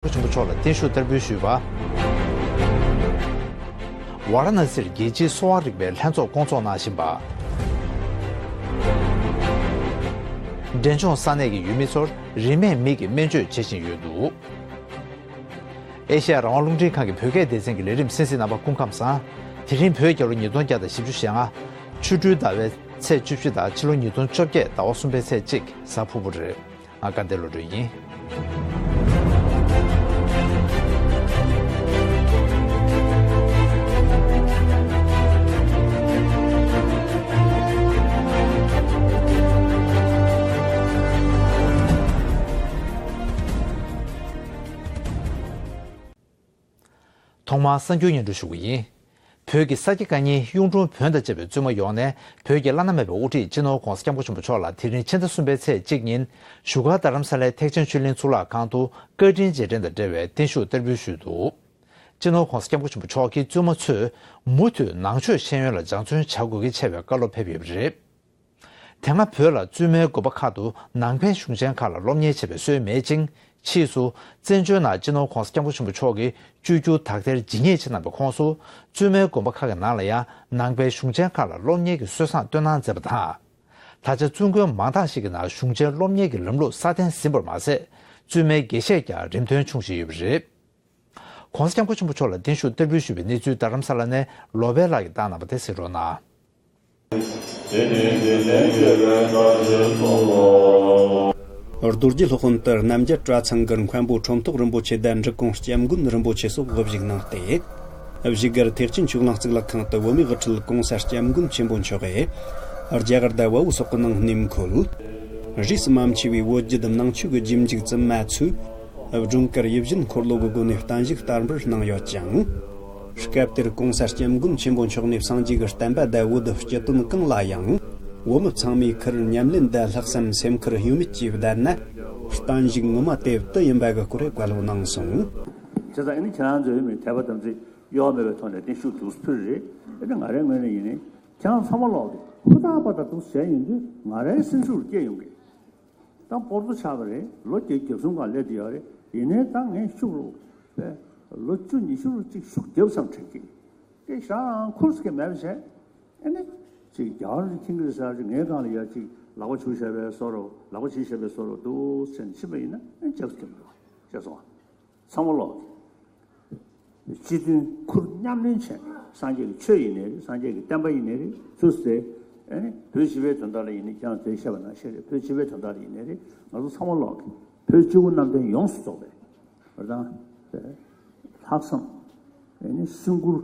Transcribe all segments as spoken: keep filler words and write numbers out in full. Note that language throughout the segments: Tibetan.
པོ་ཆེན་པོ་མཆོག་ལ་བརྟན་བཞུགས་བསྟར་འབུལ་ཞུས་པ། ཝཱ་ར་ཎ་སིར་རྒྱལ་སྤྱིའི་གསོ་བ་རིག་པའི་ལྷན་ཚོགས་བསྐོང་ཚོགས་གནང་བཞིན་པ། འབྲས་ལྗོངས་ས་གནས་ཀྱི་ཡུལ་མི་ཚོར་རིན་མེད་མིག་གི་སྨན་བཅོས་བྱེད་བཞིན་ཡོད་འདུག་ཨེ་ཤ་ཡ་རང་དབང་རླུང་འཕྲིན་ཁང་གི་བོད་སྐད་སྡེ་ཚན་གྱི་ལས་རིམ་གསན་གཟིགས་རྣམ་པ་སྐུ་ཁམས་བཟང་། དེ་རིང་བོད་རྒྱལ་ལོ་ཉིས་སྟོང་བརྒྱ་དང་བཞི་བཅུ་ཞེ་ལྔ། ཆུ་སྦྲུལ་ཟླ་བའི་ཚེས་བཅུ་བཞི་དང་ཕྱི་ལོ་ཉིས་སྟོང་བཅོ་བརྒྱད་ཟླ་བ་གསུམ་པའི་ཚེས་གཅིག་གཟའ་ཕུར་བུ་རེད། ང་དགའ་ལྡན་བློ་གྲོས་ཡིན། ཐོག་མར་གསར་འགྱུར་སྙན་སྒྲོན་ཞུ་གི་ཡིན། བོད་ཀྱི་ས་དགེ་བཀའ་རྙིང་གཡུང་དྲུང་བོན་དང་བཅས་པའི་བཙུན་མ་ཡོངས་ནས་བོད་ཀྱི་བླ་ན་མེད་པའི་དབུ་ཁྲིད་སྤྱི་ནོར་༧གོང་ས་༧སྐྱབས་མགོན་ཆེན་པོ་མཆོག་ལ་དེ་རིང་ཕྱི་ཟླ་གསུམ་པའི་ཚེས་གཅིག་ཉིན་བཞུགས་སྒར་རྡ་རམ་ས་ལའི་ཐེག་ཆེན་ཆོས་གླིང་གཙུག་ལག་ཁང་དུ་བཀའ་དྲིན་རྗེས་དྲན་དང་འབྲེལ་བའི་བརྟན་བཞུགས་བསྟར་འབུལ་ཞུས་འདུག་སྤྱི་ནོར་༧གོང་ས་༧སྐྱབས་མགོན་ཆེན་པོ་མཆོག་གིས་བཙུན་མ་ཚོས་མུ་མཐུད་ནང་ཆོས་ཤེས་ཡོན་ལ་སྦྱང་བརྩོན་བྱ་དགོས་ཀྱི་ཆེ་བའི་བཀའ་སློབ་ཕེབས་ཡོད་པ་རེད། དེ་སྔ་བོད་ལ་བཙུན་མའི་དགོན་པ་ཁག་ཏུ་ནང་པའི་གཞུང་ཆེན་ཁག་ལ་སློབ་གཉེར་བྱེད་པའི་སྲོལ་མེད་ཅིང་། ཕྱིས་སུ་བཙན་བྱོལ་ནང་སྤྱི་ནོར་༧གོང་ས་༧སྐྱབས་མགོན་ཆེན་པོ་མཆོག་གིས་བཅོས་བསྒྱུར་དག་ཐེར་ཇི་སྙེད་ཅིག་གནང་བའི་ཁོངས་སུ་བཙུན་མའི་དགོན་པ་ཁག་གི་ནང་ལ་ཡང་ནང་པའི་གཞུང་ཆེན་ཁག་ལ་སློབ་གཉེར་གྱི་སྲོལ་བཟང་བཏོན་གནང་མཛད་པ་དང་། ད་ཆ་བཙུན་དགོན་མང་དག་ཞིག་གི་ནང་གཞུང་ཆེན་སློབ་གཉེར་གྱི་ལམ་ལུགས་སྲ་བརྟན་ཟིན་པར་མ་ཟད། བཙུན་མའི་དགེ་བཤེས་ཀྱང་རིམ་ཐོན་འཁྱོངས་བཞིན་ཡོད་པ་རེད། ༧གོང་ས་༧སྐྱབས་མགོན་ཆེན་པོ་མཆོག་ལ་བརྟན་བཞུགས་བསྟར་འབུལ་ཞུས་པའི་གནས་ཚུལ་རྡ་རམ་ས་ལ་ནས་ལོ་པཎ་ལགས་ཀྱིས་བཏང་གནང་བ་དེ་གསན་རོགས་གནང་། རྡོ་རྗེ་སློབ་དཔོན་ཏི་རྣམ་རྒྱལ་གྲྭ་ཚང་གི་མཁན་པོ་ཁྲོམ་ཐོག་རིན་པོ་ཆེ་དང་འབྲི་གུང་སྐྱབས་མགོན་རིན་པོ་ཆེ་སོགས་དབུ་བཞུགས་གནང་སྟེ། བཞུགས་སྒར་ཐེག་ཆེན་ཆོས་གླིང་གཙུག་ལག་ཁང་དུ་བོད་མིའི་དབུ་ཁྲིད་༧གོང་ས་༧སྐྱབས་མགོན་ཆེན་པོ་མཆོག་གིས་རྒྱ་གར་དང་བལ་པོ་སོག་གི་ནང་གནས་འཁོད། རིས་སུ་མ་ཆད་པའི་བོད་བརྒྱུད་ནང་ཆོས་ཀྱི་རྗེས་འཇུག་བཙུན་མ་ཚོས། སྒྲོལ་དཀར་ཡིད་བཞིན་འཁོར་ལོ་གི་སྒོ་ནས་བརྟན་བཞུགས་བསྟར་འབུལ་གནང་ཡོད་ཅིང་། སྐབས་དེར་༧གོང་ས་༧སྐྱབས་མགོན་ཆེན་པོ་མཆོག་ནས་སངས་རྒྱས་ཀྱི་བསྟན་པ་དང་བོད་སྤྱི་དོན་གང་ལ་ཡང་བོད་མི་ཚང་མས་ཁུར་ཉམས་ལེན་དང་ལྷག་བསམ་སེམས་ཁུར་གཡོ་མེད་ཀྱིས་བསྡད་ན། བརྟན་བཞུགས་ངོ་མ་དེ་དུ་ཡིན་པ་གི་སྐོར་བཀའ་སློབ་གནང་སོང་། བྱས་ཙང་ཨ་ནི་ཁྱེད་རང་ཚོའི་མི་དད་པ་དམ་ཚིག་གཡོ་བ་མེད་པའི་ཐོག་ནས་བརྟན་བཞུགས་འདུག་ཕུལ་རེད། ཨ་ནི་ང་རའི་ངོས་ནས་ཡིན་ནའི་ཁྱེད་རང་ཚང་མ་ལོག་གི་ཧུར་ཐག་པ་དང་འདུག་བྱས་ཡོང་དུས་ང་རའི་སེམས་ཤུགས་སྐྱེ་ཡོང་གི། ད་སྤོར་ཏོ་ཆགས་པ་རེད། ལོ་བརྒྱད་ཅུ་གྱ་གསུམ་སྒང་སླེབས་བསྡད་ཡོད་རེད། ཡིན་ནའི་ད་ངས་ཤུགས་རུ་བས་ལོ་བཅུ་ཉི་ཤུ་རུ་གཅིག་ཤུགས་རྒྱབ་ཙམ་དྲན་གྱི། དེ་ཞག་ཁུར་སྐད་མེད་པ་བྱས། ཨེ་ནི་ཅིག་རྒྱ་གར་ཁྱིང་གི་ཟེར་ཅིག་ངའི་སྒང་ལ་ཡ་ཅིག་ལག་པ་འཇུ་བྱས་པའི་བཟོ་འདྲ་ལག་པ་འཇུ་བྱས་པའི་བཟོ་འདྲ་འདུག་ཟེར་ནས་ཕྱིན་པ་ཡིན་ན་ཨེ་ཅག་སྐད་མེད་པ་ཤེས་སོང་ཨ། ཚང་མ་ལོག་གི། སྤྱི་དོན་ཁུར་མཉམ་ལེན་བྱས་ནས་སངས་རྒྱས་ཀྱི་ཆོས་ཡིན་ནའི་རེད། སངས་རྒྱས་ཀྱི་བསྟན་པ་ཡིན་ནའི་རེད། ཚུར་ཟེར། ཨ་ནི་བོད་སྤྱི་པའི་དོན་དག་ལ་ཡིན་ནའི་ཁྱེད་རང་ཚོས་བཤད་པ་ནང་བཞིན་རེད། བོད་སྤྱི་པའི་དོན་དག་ལ་ཡིན་ནའི་རེད། ང་ཚོ་ཚང་མ་ལོག་གི་བོད་སྤྱི་བོ་གནམ་བསྟན་ཡོངས་སུ་རྫོགས་པའི་བར་དང་། ལྷག་བསམ། ཨ་ནི་སེམས་ཁུར།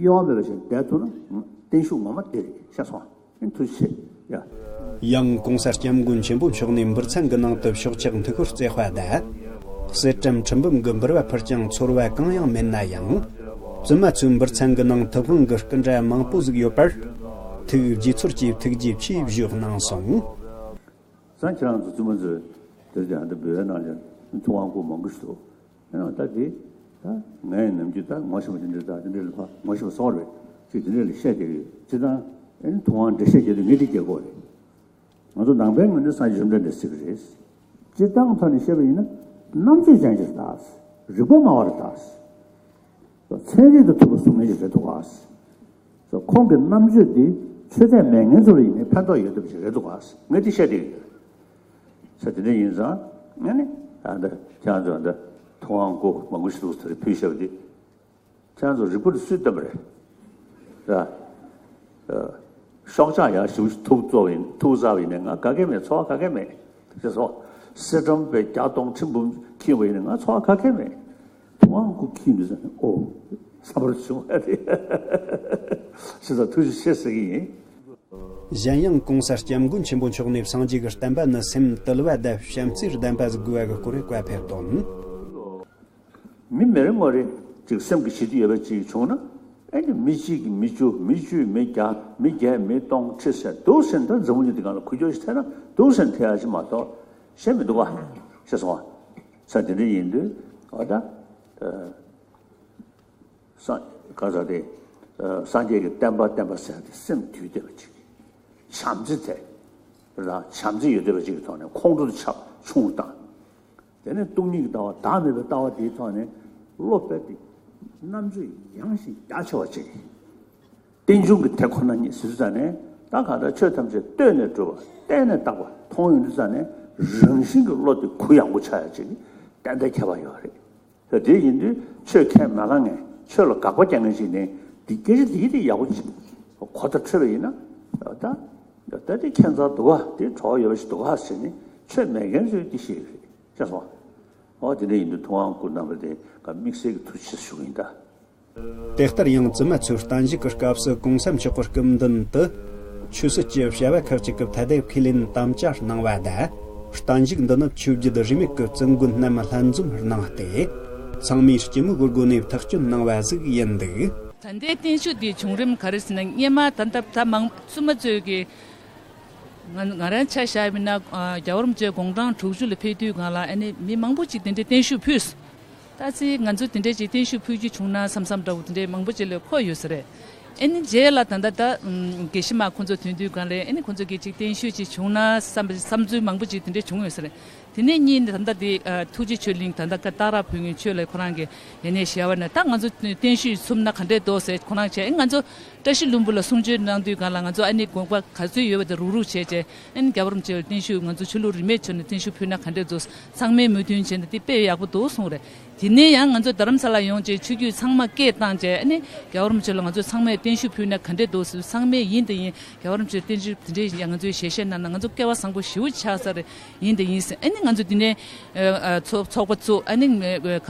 གཡོ་བ་མེད་པ་ཞིག་བསྡད་ཐུབ་ན་བརྟན་བཞུགས་ངོ་མ་དེ་རེད་ཤེས་སོང་ཨ། ཐུགས་རྗེ་ཆེ། ཡ། ཡང་༧གོང་ས་༧སྐྱབས་མགོན་ཆེན་པོ་མཆོག་ནས་འབུར་ཚན་གྱི་ནང་དུ་ཕྱོགས་ཆག་འཐུས་ཤོར་བརྩེགས་པ་དང་། གསེར་བྲམ་ཁྲི་འབུམ་གྱི་འབུར་བ་ཕུལ་ཀྱང་ཚོར་བ་གང་ཡང་མེད་ན་ཡང་། བཙུན་མ་ཚོས་འབུར་ཚན་གྱི་ནང་ཐུབ་དབང་གི་སྐུ་འདྲ་མང་པོ་ཟིག་ཡོད་པར། ཐུགས་དགྱེས་ཚོར་གྱིས་ཐུགས་རྗེ་ཆེ་ཞུ་གནང་སོང་། སང་ཁྱེད་རང་ཚོ་བཙུན་མ་ཚོས་དེ་དེ་ཧ་འདི་འབུལ་བའི་ནང་ལ་ཐུབ་དབང་སྐུ་མང་པོ་ཞིག་འདུག་ཡང་ད་དེ་ད་ངས་ནམ་རྒྱུན་ད་ངོ་ཤེས་པ་དེ་འདྲ་ད་དེ་འདྲ་ལ་ཕ་ངོ་ཤེས་པ་སོགས་རེད་ཅིག་དེ་འདྲ་ལ་བཤད་བསྡད་ཡོད། སྤྱིར་བཏང་ཨེ་ནི་ཐུབ་དབང་འགྲེལ་བཤད་རྒྱག་དུས་ངས་འདི་རྒྱག་དགོས་རེད། ང་ཚོ་ནང་པའི་ངོས་ནས་སངས་རྒྱས་བཅོམ་ལྡན་འདས་ཟེར་གི་རེད། སྤྱིར་བཏང་ཐོག་ནས་བཤད་པ་ཡིན་ན་རྣམ་དཔྱོད་ཅན་ཞིག་རེད་ད། རིག་པ་སྨྲ་བ་རེད་ད། ཚན་རིག་དང་མཐུན་པ་གསུང་མཁན་ཞིག་རེད་འདུག་ག་ཁོང་གི་རྣམ་དཔྱོད་འདི་ཆོས་དད་མེད་མཁན་ཚོ་ལ་ཡིན་ནའི་ཕན་ཐོགས་ཡོད་བསྡད་པ་ཞིག་རེད་འདུག་ག་ངས་འདི་བཤད་བསྡད་ཡོད། ས་དེ་འདྲ་ཡིན་ཙང་ཨ་ནི་ད་ལྟ་ཁྱེད་རང་ཚོ་ད་ཐུབ་དབང་སྐུ་མང་པོ་ཞིག་འདུག་ཟེར་ཕུལ་བཞག་པ་འདི་ཁྱེད་རང་ཚོ་རིག་པ་དེ་སུས་བཏོན་པ་རེད། ད་ཨ་ཤོག་ཆག་ཡག་ཞིག་ཐུག་བཙོག་པ་ཡིན་ཐུག་ཟ་བ་ཡིན་ནའི་ང་ག་གེ་མེད། ཚོར་བ་ག་གེ་མེད། ཅེས་སོ། གསེར་བྲམ་པས་བརྒྱ་སྟོང་ཁྲི་འབུམ་འཁྱེར་བ་ཡིན་ནའི་ང་ཚོར་བ་ག་གེ་མེད། ཐུབ་དབང་སྐུ་འཁྱེར་འདུག་ཟེར་ནས་ཨོ། ས་བར་བྱུང་བ་རེད། ཞེས་སོགས་ཐུགས་རྗེ་ཆེ་ཟེར་གྱི་ཡིན། གཞན་ཡང་༧གོང་ས་༧སྐྱབས་མགོན་ཆེན་པོ་མཆོག་ནས་སངས་རྒྱས་ཀྱི་བསྟན་པ་ནི་སེམས་དུལ་བ་དང་བྱམས་བརྩེར་ལྡན་པ་ཟིག་དགོས་པ་གི་སྐོར་བཀའ་ཕེབས་དོན། མི་མི་རེ་ངོ་རེ་ཅིག་སེམས་ཀྱི་ཞི་བདེ་ཡོད་པ་ཅིག་བྱུང་ན་ཨེ་ནི་མི་གཅིག་གིས་མི་བཅུ་མི་བཅུས་མི་བརྒྱ་མི་བརྒྱས་མི་སྟོང་ཁྲི་ཟེར་འདུག་ཟེར་ད་འཛམ་བུ་གླིང་འདི་སྒང་ལ་འགུལ་སྐྱོད་ཅིག་ཐེབས་ན་འདུག་ཟེར་ཐེབས་ཡ་ཅིག་མ་གཏོགས་ཤེས་མི་འདུག་བ། ཤེས་སོང་བ། ས་དེ་འདྲ་ཡིན་དུས་འོ་ད། སངས་ག་ས་དེ། སངས་རྒྱས་ཀྱི་བསྟན་པ་བསྟན་པ་ཟེར་ཏེ་སེམས་དུལ་བསྡད་པ་ཅིག་བྱམས་བརྩེ་དེ། ར་བྱམས་བརྩེ་ཡོད་བསྡད་པ་ཅིག་གི་ཐོག་ནས་ཁོང་ཁྲོ་དེ་ཆགས་ཆུང་བཏང་། དེ་ནས་སྟོང་ཉིད་ཀྱི་ལྟ་བ་བདག་མེད་པའི་ལྟ་བ་དེའི་ཐོག་ནས་བློ་དཔེ་དེ་རྣམ་དཔྱོད་ཡངས་ཤིང་རྒྱ་ཆེ་བ་ཅིག་རྟེན་འབྱུང་གི་དེ་ཁོ་ན་ཉིད་ཟེར་ཙང་ནས་ད་གང་ལྟར་ཆོས་ཐམས་ཅད་ལྟོས་ནས་གྲུབ་པ་བལྟས་ནས་བཏགས་པ་མཐོང་ཡོང་དུས་ཙང་ནས་རང་བཞིན་གྱི་བློ་དེ་གུ་ཡངས་པོ་ཆགས་ཡ་ཅིག་ཏན་ཏན་ཁྱད་པར་ཡོད་རེད། ད་དེ་ཡིན་དུས་ཆོས་ཁས་མ་བླངས་ངས་ཆོས་ལ་དགག་པ་རྒྱག་མཁན་ཞིག་ནས་འདི་སྐད་ཆ་འདི་དེ་ཡག་པོ་ཅིག་གོ་བརྡ་འཕྲོད་པ་ཡིན་ན་ད་ད་དེ་ཁྱད་མཚར་འདུག་ག་དེ་བྲོ་བ་ཡོད་པ་ཞིག་འདུག་ག་ཟེར་ནས་ཆོས་མེད་མཁན་ཚོས་དེ་ཤེས་ཀྱི་རེད། ཤེས་སོང་ཨ། འོ་དེ་འདྲ་ཡིན་དུས་ཐུབ་དབང་སྐུ་རྣམ་པ་དེ་ག་དམིགས་བསལ་གྱི་ཐུགས་རྗེ་ཆེ་ཞུ་གི་ཡིན་ད། དེ་ལྟར་ཡང་བཙུན་མ་ཚོའི་བརྟན་བཞུགས་ཀྱི་སྐབས་སུ་གོང་ས་མཆོག་གི་སྐུ་མདུན་དུ་ཆོས་སྲིད་ཀྱི་བྱ་བ་ཁག་ཅིག་གི་ཐད་དེ་ཁས་ལེན་དམ་བཅའ་གནང་བ་དང་། བརྟན་བཞུགས་འདི་ནི་ཆོས་བརྒྱུད་རིས་མེད་ཀྱི་བཙུན་དགོན་རྣམས་ལྷན་འཛོམས་གནང་སྟེ། ཚང་མས་སྐྱིད་མོས་སྒོ་ནས་ཐག་གཅོད་གནང་བ་ཟིག་ཡིན་འདུག་ད་ལྟའི་བརྟན་བཞུགས་འདིའི་བྱུང་རིམ་ག་རེ་ཟེར་ན་སྔོན་མ་ད་ལྟ་ད་མང་བཙུན་མ་ཚོས་ཀྱི་ང་ང་རང་ཆ་བཞག་པ་ཡིན་ན་རྒྱལ་བ་རིན་པོ་ཆེ་དགུང་གྲངས་དྲུག་ཅུ་ལ་ཕེབས་དུས་སྒང་ལ་ཨ་ནི་མི་མང་པོ་ཅིག་དེ་འདྲའི་བརྟན་བཞུགས་ཕུལ། ད་ཅི་ང་ཚོ་དེ་འདྲའི་ཅིག་བརྟན་བཞུགས་ཕུལ་རྒྱུ་བྱུང་ན་བསམ་བསམ་འདྲ་བོ་དེ་འདྲའི་མང་པོ་ཅིག་ལ་འཁོར་ཡོད་ས་རེད། ཨ་ནི་རྗེས་ལ་ད་ལྟ་ད་དགེ་བཤེས་མ་ཁོང་ཚོ་ཐོན་དུས་སྒང་ལ་ཨ་ནི་ཁོང་ཚོ་གི་ཅིག་བརྟན་བཞུགས་ཅིག་བྱུང་ན་བསམ་པ་བསམ་ཚུལ་མང་པོ་ཅིག་དེ་འདྲའི་བྱུང་ཡོད་ས་རེད། དེ་ནས་གཉིས་ནི་ད་ལྟ་དེ་ཐུགས་རྗེ་ཆོས་གླིང་ད་ལྟ་ཀ་སྟག་ར་ཕུལ་མཁན་ཆོས་ལ་ཁོ་རང་གི་ཡ་ནས་ཞལ་བ་ནས་ད་ང་ཚོ་བརྟན་བཞུགས་ཚུགས་ན་ག་འདྲས་འདུག་ཟེར་ཁོ་རང་བྱས་ཨ་ང་ཚོ་བཀྲ་ཤིས་ལྷུན་པོ་ལ་གསུང་ཆོས་གནང་དུས་སྒང་ལ་ང་ཚོ་ཨ་ནི་དགོངས་པ་ག་ཚོད་ཡོད་པ་དེ་རུག་རུག་བྱས་བྱས་ཨ་ནི་རྒྱལ་བ་རིན་པོ་ཆེ་ལ་བརྟན་བཞུགས་ང་ཚོ་ཆོས་ལུགས་རིས་མེད་ཆོས་ནས་བརྟན་བཞུགས་ཕུལ་ན་ག་འདྲས་འདུག་ཚང་མས་མོས་མཐུན་བྱས་ནས་དེ་དཔེ་ཡག་པོ་འདུག་གསུངས་རེད། དེ་ནས་ཡང་ང་ཚོ་རྡ་རམ་ས་ལ་ཡོང་བྱས་ཆོས་བརྒྱུད་ཚང་མ་སྐད་བཏང་བྱས་ཨ་ནི་རྒྱལ་བ་རིན་པོ་ཆེ་ལ་ང་ཚོ་ཚང་མས་བརྟན་བཞུགས་ཕུལ་ན་ག་འདྲས་འདུག་ཟེར་ཚང་མས་ཡིན་དང་ཡིན་རྒྱལ་བ་རིན་པོ་ཆེ་བརྟན་བཞུགས་དེ་འདྲས་ཡང་ང་ཚོའི་ཞལ་བཞེས་གནང་ན་ང་ཚོ་སྐལ་བ་བཟང་པོ་ཞེ་པོ་ཆགས་ས་རེད། ཡིན་དང་ཡིན་ཟེར་ཨ་ནི་ང་ཚོ་དེ་ནས་ཚོགས་ཚོགས་པ་བཙུགས་ཨ་ནི་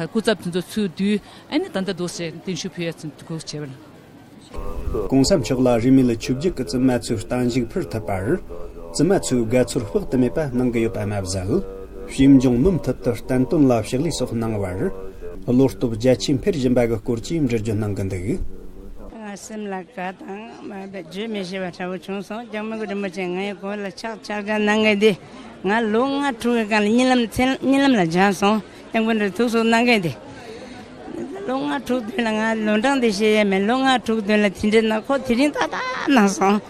སྐུ་ཚབ་དེ་ཚོ་ཚུར་བསྡུས་ཨ་ནི་ད་ལྟ་འདུག་ཟེར་བརྟན་བཞུགས་ཕུལ་ཡ་ཚུན་འདུག་བྱས་པ་ན། གོང་ས་མཆོག་ལ་རིས་མེད་ལ་ཆོས་བརྒྱུད་ཀྱི་བཙུན་མ་ཚོས་བརྟན་བཞུགས་ཕུལ་ཐུབ་པར། བཙུན་མ་ཚོས་དགའ་ཚོར་དཔག་ཏུ་མེད་པ་གནང་གི་ཡོད་པ་མ་ཟད། ཞིབ་འཇུག་མུ་མཐུད་དུ་བསྟན་དོན་ལ་ཕྱག་ལས་སོགས་གནང་བར། བློ་སྟོབས་རྒྱ་ཆེ་འཕེལ་བཞིན་པ་གི་སྐོར་གྱིས་འགྲེལ་བརྗོད་གནང་གི་འདུག་ང་སེམས་ལ་དགའ་དང་མ་བརྗོད་མི་ཤེས་པ་འདྲ་བོ་བྱུང་སོང་། སྐྱབས་མགོན་རིན་པོ་ཆེ་ངའི་མགོ་ལ་ཕྱག་ཕྱག་རྒྱ་གནང་མཁན་དེ་ང་ལོ་ལྔ་དྲུག་གི་སྒང་ལ་གཉིད་ལམ་མཚན་གཉིད་ལམ་ལ་སྦྱངས་སོང་། སྐྱབས་མགོན་རིན་པོ་ཆེ་ཐུགས་གསོ་གནང་མཁན་དེ། ལོ་ལྔ་དྲུག་བདུན་ལ་ང་ལོ་གྲངས་དེ་ཤེས་ཡ་མེད། ལོ་ལྔ་དྲུག་བདུན་ལ་དེ་འདྲའི་ནང་ཁོ་དེ་རིང་ཏག་ཏག་གནང་སོང་།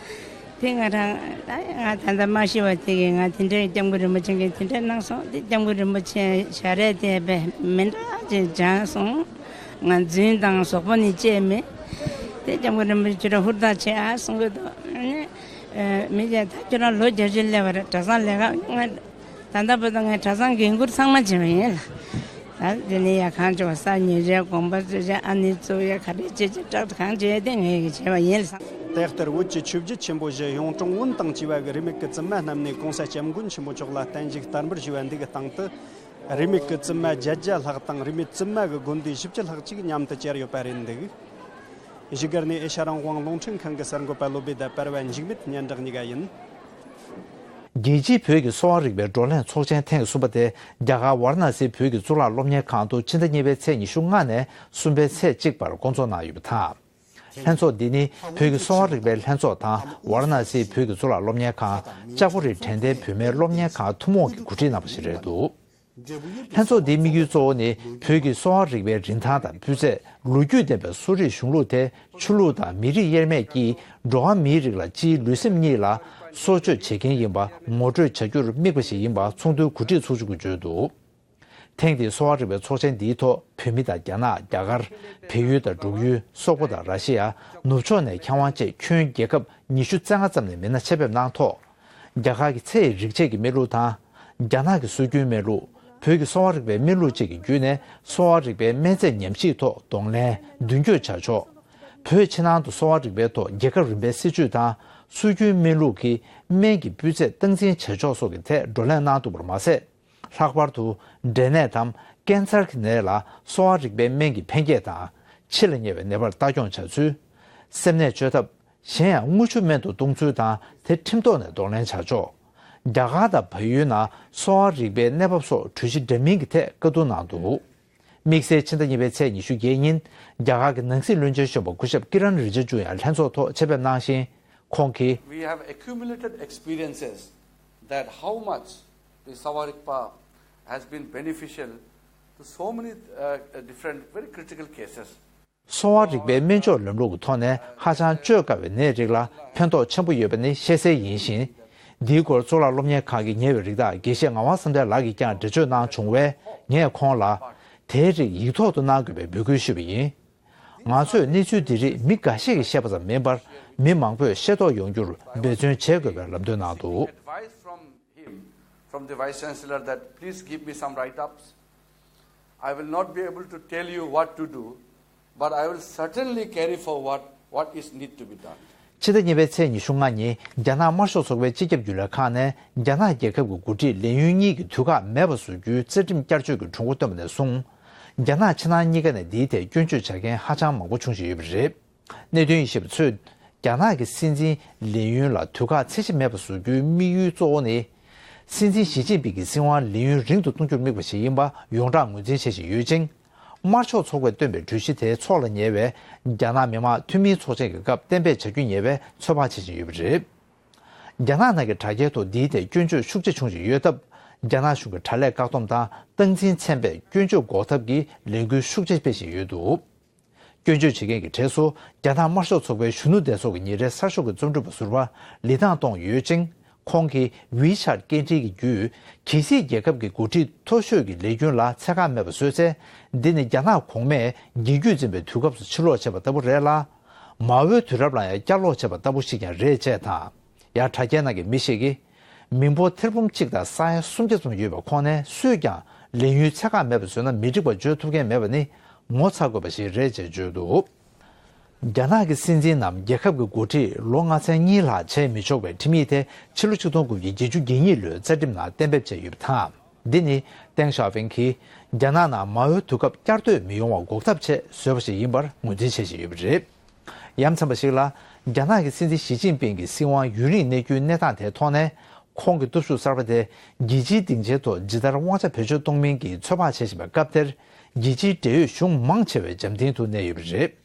དེ་ང་རང་ད་ང་ད་ལྟ་མ་ཤི་བ་དེ་གིས་ང་དེ་འདྲའི་སྐྱབས་མགོན་རིན་པོ་ཆེ་གིས་དེ་འདྲ་གནང་སོང་། དེ་སྐྱབས་མགོན་རིན་པོ་ཆེ་ཞལ་རས་དེ་བས་མི་འདྲ་ཅིག་སྦྱངས་སོང་། ང་རྫུན་དང་ཟོག་པོ་ནི་བཅད་མེད། དེ་སྐྱབས་མགོན་རིན་པོ་ཆེ་ཁྱོད་རང་ཧུར་ཐག་བྱེད་ཨ་གསུང་གི་འདུག་ཨ་ནི་མི་རྒྱ་ད་ཁྱོད་རང་ལོ་བརྒྱད་ཅུ་སླེབས་པ་རེད། གྲྭ་ཚང་ལས་ཀ་ང་ད་ལྟ་བར་དུ་ངས་གྲྭ་ཚང་འགན་འཁུར་ཚང་མ་བྱས་པ་ཡིན་ལ། ད་དེ་ནས་ཡ་གང་བྱུང་བ་ས་ཉོས་བྱས་དགོན་པ་བཙུགས་བྱས་ཨ་ནི་བཙུགས་ཡ་ག་རེ་བྱེད་ཀྱི་སྐྲག་གང་བྱས་ཏེ་ངས་ཀྱི་བྱས་པ་ཡིན་ལ། དེ་ལྟར་བོད་ཀྱི་ཆོས་བརྒྱུད་ཆེན་པོ་བཞི་གཡུང་དྲུང་བོན་དང་བཅས་པ་གི་རིས་མེད་ཀྱི་བཙུན་མ་རྣམས་ནས་གོང་ས་སྐྱབས་མགོན་ཆེན་པོ་མཆོག་ལ་བརྟན་བཞུགས་དར་འབུལ་ཞུས་པ་འདི་གི་སྟེང་དུ། རིས་མེད་ཀྱི་བཙུན་མ་བརྒྱད་བརྒྱ་ལྷག་དང་རིས་མེད་བཙུན་མ་གི་དགོན་སྡེ་བཞི་བཅུ་ལྷག་ཅིག་མཉམ་དུ་བཅར་ཡོད་པ་རེད་འདུག་བཞུགས་སྒར་ནས་ཨེ་ཤ་རང་དབང་རླུང་འཕྲིན་ཁང་གི་གསར་འགོད་པ་བློ་བྷེ་དང་པར་བ་འཇིགས་མེད་སྙན་གྲགས་གཉིས་ཀ་ཡིན། རྒྱལ་སྤྱིའི་བོད་ཀྱི་གསོ་བ་རིག་པའི་བགྲོ་གླེང་ཚོགས་ཆེན་ཐེངས་གསུམ་པ་དེ་རྒྱ་གར་ཝཱ་ར་ཎ་སིའི་བོད་ཀྱི་གཙུག་ལག་སློབ་གཉེར་ཁང་དུ་ཕྱི་ཟླ་གཉིས་པའི་ཚེས་ཉི་ཤུ་ལྔ་ནས་གསུམ་པའི་ཚེས་གཅིག་བར་སྐོང་ཚོགས་གནང་ཡོད་པ་དང་། ལྷན་ཚོགས་འདི་ནི་བོད་ཀྱི་གསོ་བ་རིག་པའི་ལྷན་ཚོགས་དང་ཝཱ་ར་ཎ་སིའི་བོད་ཀྱི་གཙུག་ལག་སློབ་གཉེར་ཁང་། ལྕགས་པོ་རི་དྲན་རྟེན་བུད་མེད་སློབ་གཉེར་ཁང་ཐུན་མོང་གིས་གོ་སྒྲིག་གནང་བ་ཞིག་རེད་འདུག་ལྷན་ཚོགས་འདིའི་དམིགས་ཡུལ་གཙོ་བོ་ནི་བོད་ཀྱི་གསོ་བ་རིག་པའི་རིན་ཐང་དང་སྤུས་ཚད། ལོ་རྒྱུས་ལྡན་པའི་གསོ་རིག་གཞུང་ལུགས་དེ་ཆོས་ལུགས་དང་མི་རིགས་དབྱེར་མེད་ཀྱིས་འགྲོ་བ་མིའི་རིགས་ལ་སྤྱིའི་ལུས་སེམས་གཉིས་ལ་གསོ་བཅོས་བྱེད་མཁན་ཡིན་པ་ངོ་སྤྲོད་བྱ་རྒྱུར་དམིགས་པ་ཞིག་ཡིན་པ་ཚོགས་འདུའི་གོ་སྒྲིག་ཚོགས་ཆུང་གིས་བརྗོད་འདུག་ཐེངས་འདིའི་གསོ་བ་རིག་པའི་ཚོགས་ཆེན་འདིའི་ཐོག་བོད་མི་དང་རྒྱ་ནག་རྒྱ་གར། བལ་ཡུལ་དང་འབྲུག་ཡུལ། སོག་པོ་དང་ར་ཤི་ཡ། ནུབ་ཕྱོགས་ནས་མཁས་དབང་བཅས་ཁྱོན་རྒྱལ་ཁབ་ཉི་ཤུ་རྩ་ལྔ་ཙམ་ནས་མི་སྣ་ཆེད་ཕེབས་གནང་ཐོག་རྒྱ་གར་གྱི་ཚེ་ཡི་རིག་བྱེད་ཀྱི་མེ་ལུགས་དང་། རྒྱ་ནག་གི་སྲོལ་རྒྱུན་མེ་ལུགས། བོད་ཀྱི་གསོ་བ་རིག་པའི་སྨན་ལུགས་བཅས་ཀྱི་བརྒྱུད་ནས་གསོ་བ་རིག་པའི་སྨན་རྫས་ཉམས་ཞིབ་ཐོག་གདོང་ལེན་མདུན་སྐྱོད་བྱ་ཕྱོགས། བོད་ཕྱི་ནང་དུ་གསོ་བ་རིག་པའི་ཐོག་རྒྱལ་ཁབ་རིམ་པའི་སྲིད་ཇུས་དང་སྲོལ་རྒྱུན་སྨན་ལུགས་ཀྱི་སྨན་གྱི་སྤུས་ཚད་སྟངས་འཛིན་བྱ་ཕྱོགས་སོགས་ཀྱི་ཐད་བགྲོ་གླེང་གནང་འདུག་པར་མ་ཟད། ལྷག་པར་དུ་འབྲས་ནད་དམ་ཀན་སར་གྱི་ནད་ལ་གསོ་བ་རིག་པའི་སྨན་གྱི་ཕན་སྐྱེད་དང་། འཆི་ལ་ཉེ་བའི་ནད་པར་ལྟ་སྐྱོང་བྱ་ཚུལ། སེམས་ནད་བཅོས་ཐབས། གཞན་ཡང་དངུལ་ཆུ་སྨན་དུ་གཏོང་ཚུལ་དང་དེ་ཁྲིམས་ཐོག་ནས་གདོང་ལེན་བྱ་ཕྱོགས། རྒྱ་གར་དང་བལ་ཡུལ་ནང་གསོ་བ་རིག་པའི་གནས་བབ་སོགས་གྲོས་གཞི་འདྲ་མིན་གྱི་ཐད་བཀའ་བསྡུར་གནང་འདུག་དམིགས་བསལ་ཕྱི་ཟླ་གཉིས་པའི་ཚེས་ཉི་ཤུ་བརྒྱད་ཉིན་རྒྱ་གར་གྱི་ནང་སྲིད་བློན་ཆེན་གཞོན་པ་སྐུ་ཞབས་ཀི་རན་རི་ཇི་ཇུ་ཡང་ལྷན་ཚོགས་ཐོག་ཆེད་ཕེབས་གནང་ཞིང་། ཁོང་གིས། We have accumulated experiences that how much the Savarikpa has been beneficial to so many uh, different very critical cases. གསོ་བ་རིག་པའི་སྨན་བཅོས་ལམ་ལུགས་ཀྱི་ཐོག་ནས་ཧ་ཅང་བཅོས་དཀའ་བའི་ནད་རིགས་ལ་ཕན་ཐོགས་ཆེན་པོ་ཡོད་པ་ནི་ཤེས་གསལ་ཡིན་ཞིང་། འདིའི་སྐོར་གཙུག་ལག་སློབ་གཉེར་ཁང་གི་ཉེ་བའི་རིགས་བདག་དགེ་བཤེས་ངག་དབང་བསམ་གཏན་ལགས་ཀྱིས་ཀྱང་འགྲེལ་བརྗོད་གནང་བྱུང་བས། ངས་ཁོང་ལ་དེའི་རིགས་ཡིག་ཐོག་ཏུ་གནང་དགོས་པའི་འབོད་སྐུལ་ཞུས་པ་ཡིན། ང་ཚོས་གནས་ཚུལ་འདི་རིགས་མི་འགའ་ཤས་ཀྱིས་བཤད་པ་ཙམ་མིན་པར། མི་མང་པོས་ཤེས་རྟོགས་ཡོང་རྒྱུར་འབད་བརྩོན་བྱེད་དགོས་པའི་ལམ་སྟོན་གནང་འདུག། Advice from him, from the Vice Chancellor, that please give me some write-ups. I will not be able to tell you what to do, but I will certainly carry forward what is need to be done. ཕྱི་ཟླ་གཉིས་པའི་ཚེས་ཉི་ཤུ་ལྔ་ཉིན་རྒྱ་ནག་དམར་ཤོག་ཚོགས་པའི་སྤྱི་ཁྱབ་རྒྱུན་ལས་ཁང་ནས་རྒྱ་ནག་རྒྱལ་ཁབ་ཀྱི་འགོ་ཁྲིད་ལས་ཡུན་གཉིས་ཀྱི་དུས་བཀག་མེད་པ་བཟོ་རྒྱུའི་རྩ་ཁྲིམས་བསྐྱར་བཅོས་ཀྱི་གྲོས་འགོ་བཏོན་པ་ནས་བཟུང་། རྒྱ་ནག་ཕྱི་ནང་གཉིས་ཀ་ནས་འདིའི་ཐད་སྐྱོན་བརྗོད་བྱ་མཁན་ཧ་ཅང་མང་པོ་བྱུང་བཞིན་ཡོད་པ་རེད། གནད་དོན་ཡིན་ཞེས་པ་ཚོས། རྒྱ་ནག་གི་སྲིད་འཛིན་ལས་ཡུན་ལ་དུས་བཀག་ཚད་གཞི་མེད་པ་བཟོ་རྒྱུའི་དམིགས་ཡུལ་གཙོ་བོ་ནི། སྲིད་འཛིན་ཞི་ཅིན་ཕིང་གི་སྲིད་དབང་ལས་ཡུན་རིང་དུ་གཏོང་རྒྱུར་དམིགས་པ་ཞིག་ཡིན་པ་ཡོངས་གྲགས་ངོས་འཛིན་བྱེད་བཞིན་ཡོད་ཅིང་། དམར་ཤོག་ཚོགས་པས་བཏོན་པའི་གྲོས་གཞི་དེ་ཚོགས་ལ་ཉེ་བའི་རྒྱ་ནག་མི་དམངས་འཐུས་མིའི་ཚོགས་ཆེན་གྱི་སྐབས་གཏན་འབེབས་བྱ་རྒྱུ་ཉེ་བས་ཚོད་དཔག་བྱེད་བཞིན་ཡོད་པ་རེད། རྒྱ་ནག་ནང་གི་དྲ་རྒྱའི་ཐོག་འདིའི་ཐད་སྐྱོན་བརྗོད་ཤུགས་ཆེ་བྱུང་བཞིན་ཡོད་སྟབས། རྒྱ་ནག་གཞུང་གི་དྲ་ལས་བཀག་སྡོམ་དང་སྟངས་འཛིན་ཚན་པས་སྐྱོན་བརྗོད་འགོག་ཐབས་ཀྱི་ལས་འགུལ་ཤུགས་ཆེ་སྤེལ་བཞིན་ཡོད་འདུག། སྐྱོན་བརྗོད་བྱེད་མཁན་གྱི་གྲས་སུ་རྒྱ་ནག་དམར་ཤོག་ཚོགས་པའི་གཞོན་ནུ་སྡེ་ཚོགས་ཀྱི་ཉིན་རེའི་གསར་ཤོག་གི་རྩོམ་སྒྲིག་པ་ཟུར་པ་ལི་ཐང་ཏོང་ཡོད་ཅིང་། ཁོང་གིས་ཝི་ཆར་སྐད་འཕྲིན་གྱི་བརྒྱུད། གལ་སྲིད་རྒྱལ་ཁབ་ཀྱི་འགོ་ཁྲིད་མཐོ་ཤོས་ཀྱི་ལས་རྒྱུན་ལ་ཚད་བཀག་མེད་པ་བཟོས་ཚེ། འདི་ནི་རྒྱ་ནག་གོང་མས་རྒྱལ་རྒྱུད་འཛིན་པའི་དུས་སྐབས་སུ་ཕྱིར་ལོག་བྱས་པ་ལྟ་བུ་རེད་ལ། མའོའི་དུས་རབས་ལ་ཡང་བསྐྱར་ལོག་བྱས་པ་ལྟ་བུ་ཞིག་ཀྱང་རེད་ཅེས་དང་། ཡང་དྲ་རྒྱའི་ནང་གི་མི་ཞིག་གིས། མི་འབོར་ཐེར་འབུམ་གཅིག་དང་ས་ཡ་སུམ་བརྒྱ་ཙམ་ཡོད་པའི་ཁོངས་ནས་སུས་ཀྱང་ལས་ཡུན་ཚད་བཀག་མེད་པ་བཟོས་ན་མི་འགྲིག་པ་བརྗོད་ཐུབ་མཁན་མེད་པ་ནི་ངོ་ཚ་དགོས་པ་ཞིག་རེད་ཅེས་བརྗོད་འདུག། རྒྱ་ནག་གི་སྲིད་འཛིན་ནམ་རྒྱལ་ཁབ་ཀྱི་འགོ་ཁྲིད་ལོ་ལྔ་ཚན་གཉིས་ལྷག་བྱས་མི་ཆོག་པའི་ཁྲིམས་ཡིག་དེ་ཕྱི་ལོ་ཆིག་སྟོང་དགུ་བརྒྱ་བརྒྱད་ཅུ་གྱ་གཉིས་ལོའི་རྩ་ཁྲིམས་ནང་གཏན་འབེབས་བྱས་ཡོད་པ་དང་། འདི་ནི་ཏེང་ཞའོ་ཕིང་གིས་རྒྱ་ནག་ནང་མའོའི་དུས་སྐབས་བསྐྱར་ཟློས་མི་ཡོང་བ་འགོག་ཐབས་ཆེད་བཟོས་པ་ཞིག་ཡིན་པར་ངོས་འཛིན་བྱེད་བཞིན་ཡོད་པ་རེད། ཡ་མཚན་པ་ཞིག་ལ། རྒྱ་ནག་གི་སྲིད་འཛིན་ཞི་ཅིན་ཕིང་གི་སྲིད་དབང་ཡུན་རིང་གནས་རྒྱུའི་གནས་སྟངས་དེའི་ཐོག་ནས། ཁོང་གི་སྟོབས་ཤུགས་གསར་པ་དེ་རྒྱལ་སྤྱིའི་སྡིངས་ཆའི་ཐོག་ཇི་ལྟར་དབང་ཆ་བེད་སྤྱོད་གཏོང་མིན་གྱི་ཚོད་དཔག་བྱེད་བཞིན་པའི་སྐབས་དེར། རྒྱལ་སྤྱིའི་འབྲེལ་ཡོད་གཞུང་མང་ཆེ་བའི་འཇམ་ཐིང་དུ་གནས་ཡོད་པ་རེད།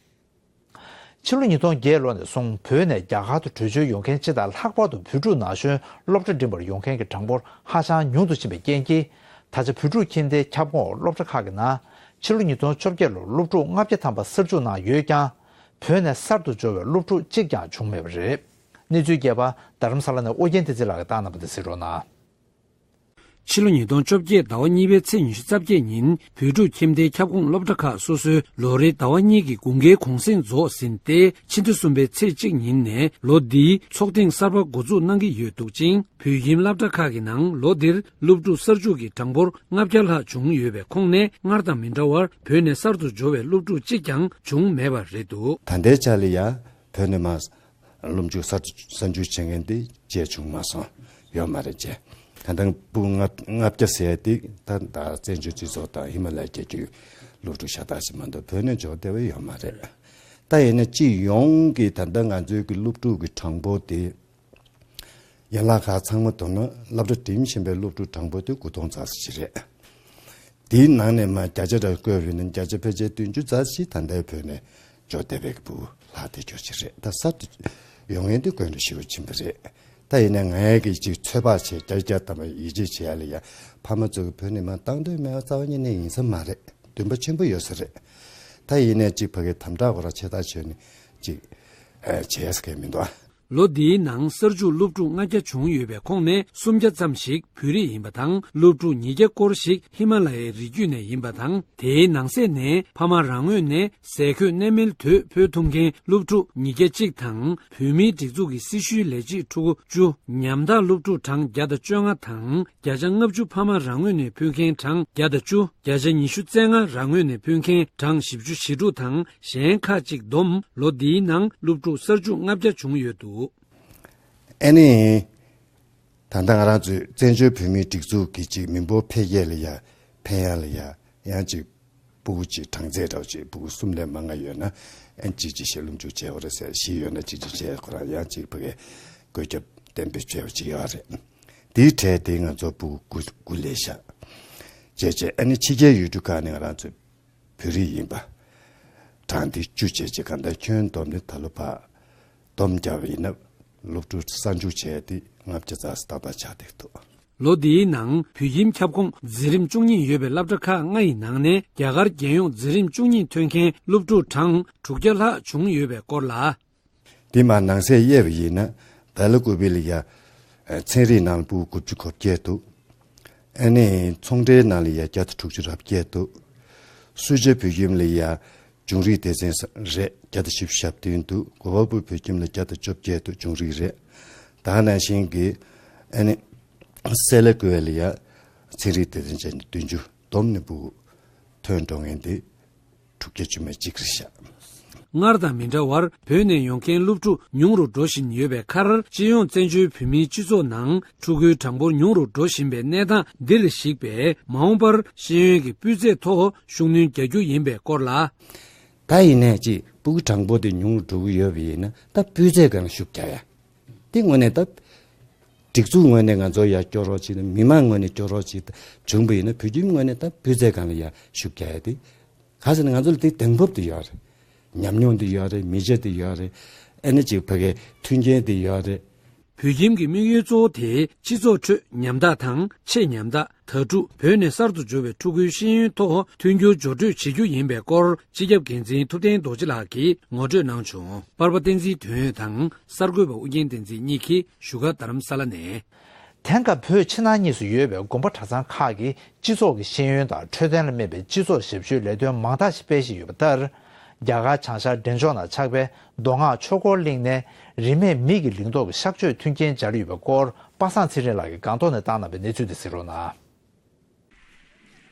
ཕྱི་ལོ་ཉིས་སྟོང་བརྒྱད་ལོ་ནས་བཟུང་བོད་ནས་རྒྱ་གར་དུ་བྲོས་བྱོལ་ཡོང་མཁན་སྤྱི་དང་ལྷག་པར་དུ་བོད་ཕྲུག་ན་གཞོན་སློབ་གྲྭ་འགྲིམ་པར་ཡོང་མཁན་གྱི་གྲངས་འབོར་ཧ་ཅང་ཉུང་དུ་ཕྱིན་པའི་རྐྱེན་གྱིས། ད་ཆ་བོད་ཕྲུག་ཁྱིམ་སྡེའི་ཁྱབ་ཁོངས་སློབ་གྲྭ་ཁག་གི་ནང་ཕྱི་ལོ་ཉིས་སྟོང་བཅོ་བརྒྱད་ལོར་སློབ་ཕྲུག་ལྔ་བརྒྱ་ཐམ་པ་གསར་འཇུག་གནང་ཡོད་ཀྱང་། བོད་ནས་གསར་དུ་འབྱོར་བའི་སློབ་ཕྲུག་གཅིག་ཀྱང་བྱུང་མེད་པ་རེད། གནས་ཚུལ་རྒྱས་པ་རྡ་རམ་ས་ལ་ནས་ཨོ་རྒྱན་བསྟན་འཛིན་ལགས་ཀྱིས་བཏང་གནང་བ་དེ་གཟིགས་རོགས་གནང་། ཕྱི་ལོ་ཉིས་སྟོང་བཅོ་བརྒྱད་ཟླ་བ་གཉིས་པའི་ཚེས་ཉི་ཤུ་རྩ་བརྒྱད་ཉིན་བོད་ཕྲུག་ཁྱིམ་སྡེའི་ཁྱབ་ཁོངས་སློབ་གྲྭ་ཁག་སོ་སོའི་ལོ་རེའི་ཟླ་བ་གཉིས་ཀྱི་དགུན་ཁའི་གུང་གསེང་རྫོགས་ཟིན་ཏེ། ཕྱི་ཟླ་གསུམ་པའི་ཚེས་གཅིག་ཉིན་ནས་ལོ་འདིའི་ཚོགས་ཐེངས་གསར་པ་འགོ་འཛུགས་གནང་གི་ཡོད་འདུག་ཅིང་། བོད་ཁྱིམ་སློབ་གྲྭ་ཁག་གི་ནང་ལོ་འདིར་སློབ་ཕྲུག་གསར་འཇུག་གི་གྲངས་འབོར་ལྔ་བརྒྱ་ལྷག་བྱུང་ཡོད་པའི་ཁོངས་ནས། སྔར་དང་མི་འདྲ་བར་བོད་ནས་གསར་དུ་འབྱོར་བའི་སློབ་ཕྲུག་གཅིག་ཀྱང་བྱུང་མེད་པ་རེད་འདུག། ད་ལྟའི་ཆ་ལ་ཡང་བོད་ནས་མར་སློབ་འཇུག་གསར་དུ་གསར་འཇུག་བྱེད་མཁན་དེ་བརྒྱད་བྱུང་མ་སོང་། ཡོད་མ་རེད་ཅེས། ད་ལྟ་སྤུ་ལྔ་ལྔ་བརྒྱ་ཟེར་ཡ་དེ་ད་ད་བཙན་བྱོལ་སྤྱི་ཚོགས་དང་ཧི་མ་ལ་ཡའི་རྒྱལ་རྒྱུད་སློབ་ཕྲུག་ཤ་སྟག་ཞིག་མ་གཏོགས་བོད་ནས་འབྱོར་བསྡད་པ་ཡོད་མ་རེད། ད་ཡིན་ན་སྤྱི་ཡོངས་ཀྱི་ད་ལྟ་ང་ཚོའི་གི་སློབ་ཕྲུག་གི་གྲངས་འབོར་དེ། ཡན་ལག་ཁག་ཚང་མ་བསྡོམས་ན་སློབ་གྲྭ་འགྲིམ་བཞིན་པའི་སློབ་ཕྲུག་གྲངས་འབོར་དེ་དགུ་སྟོང་ཙམ་ཞིག་རེད། དེའི་ནང་ནས་མར་བརྒྱ་ཆ་ར་བཀོད་པ་ཡིན་ན་བརྒྱ་ཆ་ཕལ་ཆེར་བདུན་ཅུ་ཙམ་ཞིག་ད་ལྟའི་བོད་ནས་འབྱོར་བསྡད་པའི་ཕྲུ་གུ་ལྷག་བསྡད་ཡོད་ཀྱི་རེད། ད་གསར་དུ་ཡོང་མཁན་དེ་དཀོན་དུ་ཞེ་པོ་ཕྱིན་པ་རེད། ད་ཡིན་ན་ངས་ཀྱི་ཅིག་ཚོད་དཔག་བྱས་བརྒྱ་ཆ་བརྒྱ་ཐམ་པ་ཡིད་ཆེས་བྱེད་ཡ་ལ་ཡ། ཕ་མ་ཚོ་གིས་བོད་ནས་མར་བཏང་འདོད་མེད་པ་རྩ་བ་ཉིད་ནས་ཡིན་ས་མ་རེད། འདུན་པ་ཆེན་པོ་ཡོད་ས་རེད། ད་ཡིན་ནའི་ཅིག་ཕ་གིའི་དམ་དྲག་ཁོ་རང་ཆེ་ཐག་ཆོད་ནས་ཅིག་ཨ་བྱས་ས་གང་མི་འདུག་ཨ། ལོ་འདིའི་ནང་གསར་འཇུག་སློབ་ཕྲུག་ལྔ་བརྒྱ་བྱུང་ཡོད་པའི་ཁོངས་ནས་སུམ་བརྒྱ་ཙམ་ཞིག་བོད་རིགས་ཡིན་པ་དང་། སློབ་ཕྲུག་ཉིས་བརྒྱ་སྐོར་ཞིག་ཧི་མ་ལ་ཡའི་རི་རྒྱུད་ནས་ཡིན་པ་དང་། དེའི་ནང་གསེས་ནས་ཕ་མ་རང་ངོས་ནས་ཟས་གོས་གནས་མལ་དོད་ཕུལ་ཐུབ་མཁན་སློབ་ཕྲུག་ཉིས་བརྒྱ་གཅིག་དང་། བོད་མིའི་སྒྲིག་འཛུགས་ཀྱི་སྲི་ཞུའི་ལས་བྱེད་ཕྲུ་གུ་བཅུ། ཉམ་ཐག་སློབ་ཕྲུག་གྲངས་བརྒྱ་དང་བཅོ་ལྔ་དང་། བརྒྱ་ཆ་ལྔ་བཅུ་ཕ་མ་རང་ངོས་ནས་ཕུལ་མཁན་གྲངས་བརྒྱ་དང་བཅུ། བརྒྱ་ཆ་ཉི་ཤུ་རྩ་ལྔ་རང་ངོས་ནས་ཕུལ་མཁན་གྲངས་བཞི་བཅུ་ཞེ་དྲུག་དང་། གཞན་ཁག་ཅིག་བསྡོམས་ལོ་འདིའི་ནང་སློབ་ཕྲུག་གསར་འཇུག་ལྔ་བརྒྱ་བྱུང་ཡོད་འདུག། ཨ་ནི། ད་ལྟ་ང་རང་ཚོའི་བཙན་བྱོལ་བོད་མིའི་སྒྲིག་འཛུགས་ཀྱི་ཅིག་མི་འབོར་འཕེལ་རྒྱས་ལ་ཡ་ཕན་ཡ་ལ་ཡ་ཡང་ཅིག་ཕྲུ་གུ་ཅིག་གྲངས་ཚད་འདྲ་བོ་ཅིག་ཕྲུ་གུ་གསུམ་ལས་མང་ང་ཡོད་ན་ཨ་ཅིག་ཅིག་ཞིག་སློབ་འཇུག་བྱས་པ་རེད་ཟེར། བཞི་ཡོད་ན་ཅིག་ཅིག་བྱས་ཁོ་རང་ཡང་ཅིག་ཕ་གི་བཀོད་ཁྱབ་གཏན་འབེབས་བྱས་པ་ཅིག་ཡོད་རེད། དེའི་གྲས་དེ་ང་ཚོ་ཕྲུ་གུ་དགུ་དགུ་ལས་བཞག་བྱས་བྱས། ཨ་ནི་ཕྱི་རྒྱལ་ཡུལ་གྲུ་ཁག་ནས་ང་རང་ཚོ་བོད་རིགས་ཡིན་པ་གྲངས་དེ་བཅུ་བྱས་བྱས། གང་ལྟར་ཁྱོན་བསྡོམས་ནས་ད་ལོ་བར་བསྡོམས་བརྒྱབ་པ་ཡིན་ན་སློབ་ཕྲུག་གསར་འཇུག་བྱས་ཏེ་ལྔ་བརྒྱ་ཙམ་ཏག་ཏག་ཆགས་བསྡད་འདུག། ལོ་འདིའི་ནང་བོད་ཁྱིམ་ཁྱབ་ཁོངས་འཛིན་རིམ་བཅུ་གཉིས་ཡོད་པའི་སློབ་གྲྭ་ཁག་ལྔ་ཡི་ནང་ནས་རྒྱ་གར་རྒྱལ་ཡོངས་འཛིན་རིམ་བཅུ་གཉིས་ཐོན་མཁན་སློབ་ཕྲུག་གྲངས་དྲུག་བརྒྱ་ལྷག་བྱུང་ཡོད་པའི་སྐོར་ལ། འདི་མར་ནང་གསེས་དབྱེ་བ་ཡིན་ན་བེ་ལ་ཀུ་པི་ལ་ཡ་ ཚན་རིག་ནང་ལ་ཕྲུ་གུ་དགུ་བཅུ་གོ་བརྒྱད་འདུག་ཨ་ནི་ཚོང་འབྲེལ་ནང་ལ་ཡ་བརྒྱ་དང་དྲུག་ཅུ་རེ་བརྒྱད་འདུག་སུ་ཇཱ་བོད་ཁྱིམ་ལ་ཡ་བྱུང་རིག་སྡེ་ཚན་རེད། བརྒྱ་དང་བཞི་བཅུ་ཞེ་བདུན་འདུག་གོ་བ་པུར་བོད་ཁྱིམ་ལ་བརྒྱ་དང་བཅོ་བརྒྱད་འདུག་བྱུང་རིག་རེད། ད་ནང་བཞིན་གྱི་ཨ་ནི་སེ་ལ་ཀུའེ་ལ་ཡ་ཚན་རིག་སྡེ་ཚན་བྱས་ནས་བདུན་ཅུ། བསྡོམས་ནས་ཕྲུ་གུ་ཐོན་འགྲོ་མཁན་དེ་དྲུག་བརྒྱ་བཅུ་མེད་གཅིག་རེད་ཤག་སྔར་དང་མི་འདྲ་བར་བོད་ནས་ཡོང་མཁན་སློབ་ཕྲུག་ཉུང་རུ་འགྲོ་བཞིན་ཡོད་པའི་ཁར། སྤྱི་ཡོངས་བཙན་བྱོལ་བོད་མིའི་སྤྱི་ཚོགས་ནང་ཕྲུ་གུའི་གྲངས་འབོར་ཉུང་རུ་འགྲོ་བཞིན་པའི་གནས་སྟངས་འདིར་གཞིགས་པས། མ་འོངས་པར་ཤེས་ཡོན་གྱི་སྤུས་ཚད་ཐོག་ཤུགས་སྣོན་རྒྱག་རྒྱུ་ཡིན་པའི་སྐོར་ལ། ད་ཡིན་ནའི་ཅིག་ཕྲུ་གུ་གྲངས་འབོར་དེ་ཉུང་རུ་འགྲོ་གི་ཡོད་པ་ཡིན་ན། ད་སྤུས་ཚད་སྒང་ལ་ཤུགས་རྒྱག་ཡ། དེ་དངོས་གནས་ད་སྒྲིག་འཛུགས་ངོས་ནས་ང་ཚོ་ཡར་སྐྱོར་རོགས་བྱེད་དང་། མི་མང་ངོས་ནས་སྐྱོར་རོགས་བྱེད་དང་། བྱུང་བ་ཡིན་ན་བོད་ཁྱིམ་ངོས་ནས་ད་སྤུས་ཚད་སྒང་ལ་ཡར་ཤུགས་རྒྱག་ཡ་དེ། ག་ཟེར་ན་ང་ཚོ་ལ་དེ་གདེང་སྤོབས་དེ་ཡོད་རེད། ཉམས་མྱོང་དེ་ཡོད་རེད། མི་ཆ་དེ་ཡོད་རེད། ཨ་ནི་ཅིག་ཕ་གའི་མཐུན་རྐྱེན་དེ་ཡོད་རེད། བོད་ཁྱིམ་གྱི་དམིགས་ཡུལ་གཙོ་བོ་དེ་སྤྱི་ཚོགས་ཁྲོད་ཉམ་ཐག་དང་ཆེས་ཉམ་ཐག། དྭ་ཕྲུག་བོད་ནས་གསར་དུ་འབྱོར་བའི་ཕྲུ་གུའི་ཤེས་ཡོན་ཐོག་མཐུན་འགྱུར་སྦྱོར་སྤྲོད་བྱེད་རྒྱུ་ཡིན་པའི་སྐོར། སྤྱི་ཁྱབ་འགན་འཛིན་ཐུབ་བསྟན་རྡོ་རྗེ་ལགས་ཀྱིས་ངོ་སྤྲོད་གནང་བྱུང་། པར་པ་བསྟན་འཛིན་དོན་ཡོད་དང་གསར་འགོད་པ་ཨུ་རྒྱན་བསྟན་འཛིན་གཉིས་ཀྱིས་བཞུགས་སྒར་རྡ་རམ་ས་ལ་ནས། དེང་སྐབས་བོད་ཕྱི་ནང་གཉིས་སུ་ཡོད་པའི་དགོན་པ་གྲྭ་ཚང་ཁག་གིས་སྤྱི་ཚོགས་ཀྱི་ཤེས་ཡོན་དང་འཕྲོད་བསྟེན་ལ་དམིགས་པའི་སྤྱི་ཚོགས་ཞབས་ཞུའི་ལས་དོན་མང་དག་ཞིག་སྤེལ་བཞིན་ཡོད་པ་ལྟར། རྒྱ་གར་བྱང་ཤར་འབྲས་ལྗོངས་ནང་ཆགས་པའི་མདོ་སྔགས་ཆོས་འཁོར་གླིང་ནས་རིན་མེད་མིག་གི་ལིང་ཏོག་གི་གཤག་བཅོས་མཐུན་རྐྱེན་སྦྱར་ཡོད་པའི་སྐོར། པ་སངས་ཚེ་རིང་ལགས་ཀྱིས་སྒང་ཏོག་ནས་བཏང་གནང་བའི་གནས་ཚུལ་དེ་གཟིགས་རོགས་གནང་།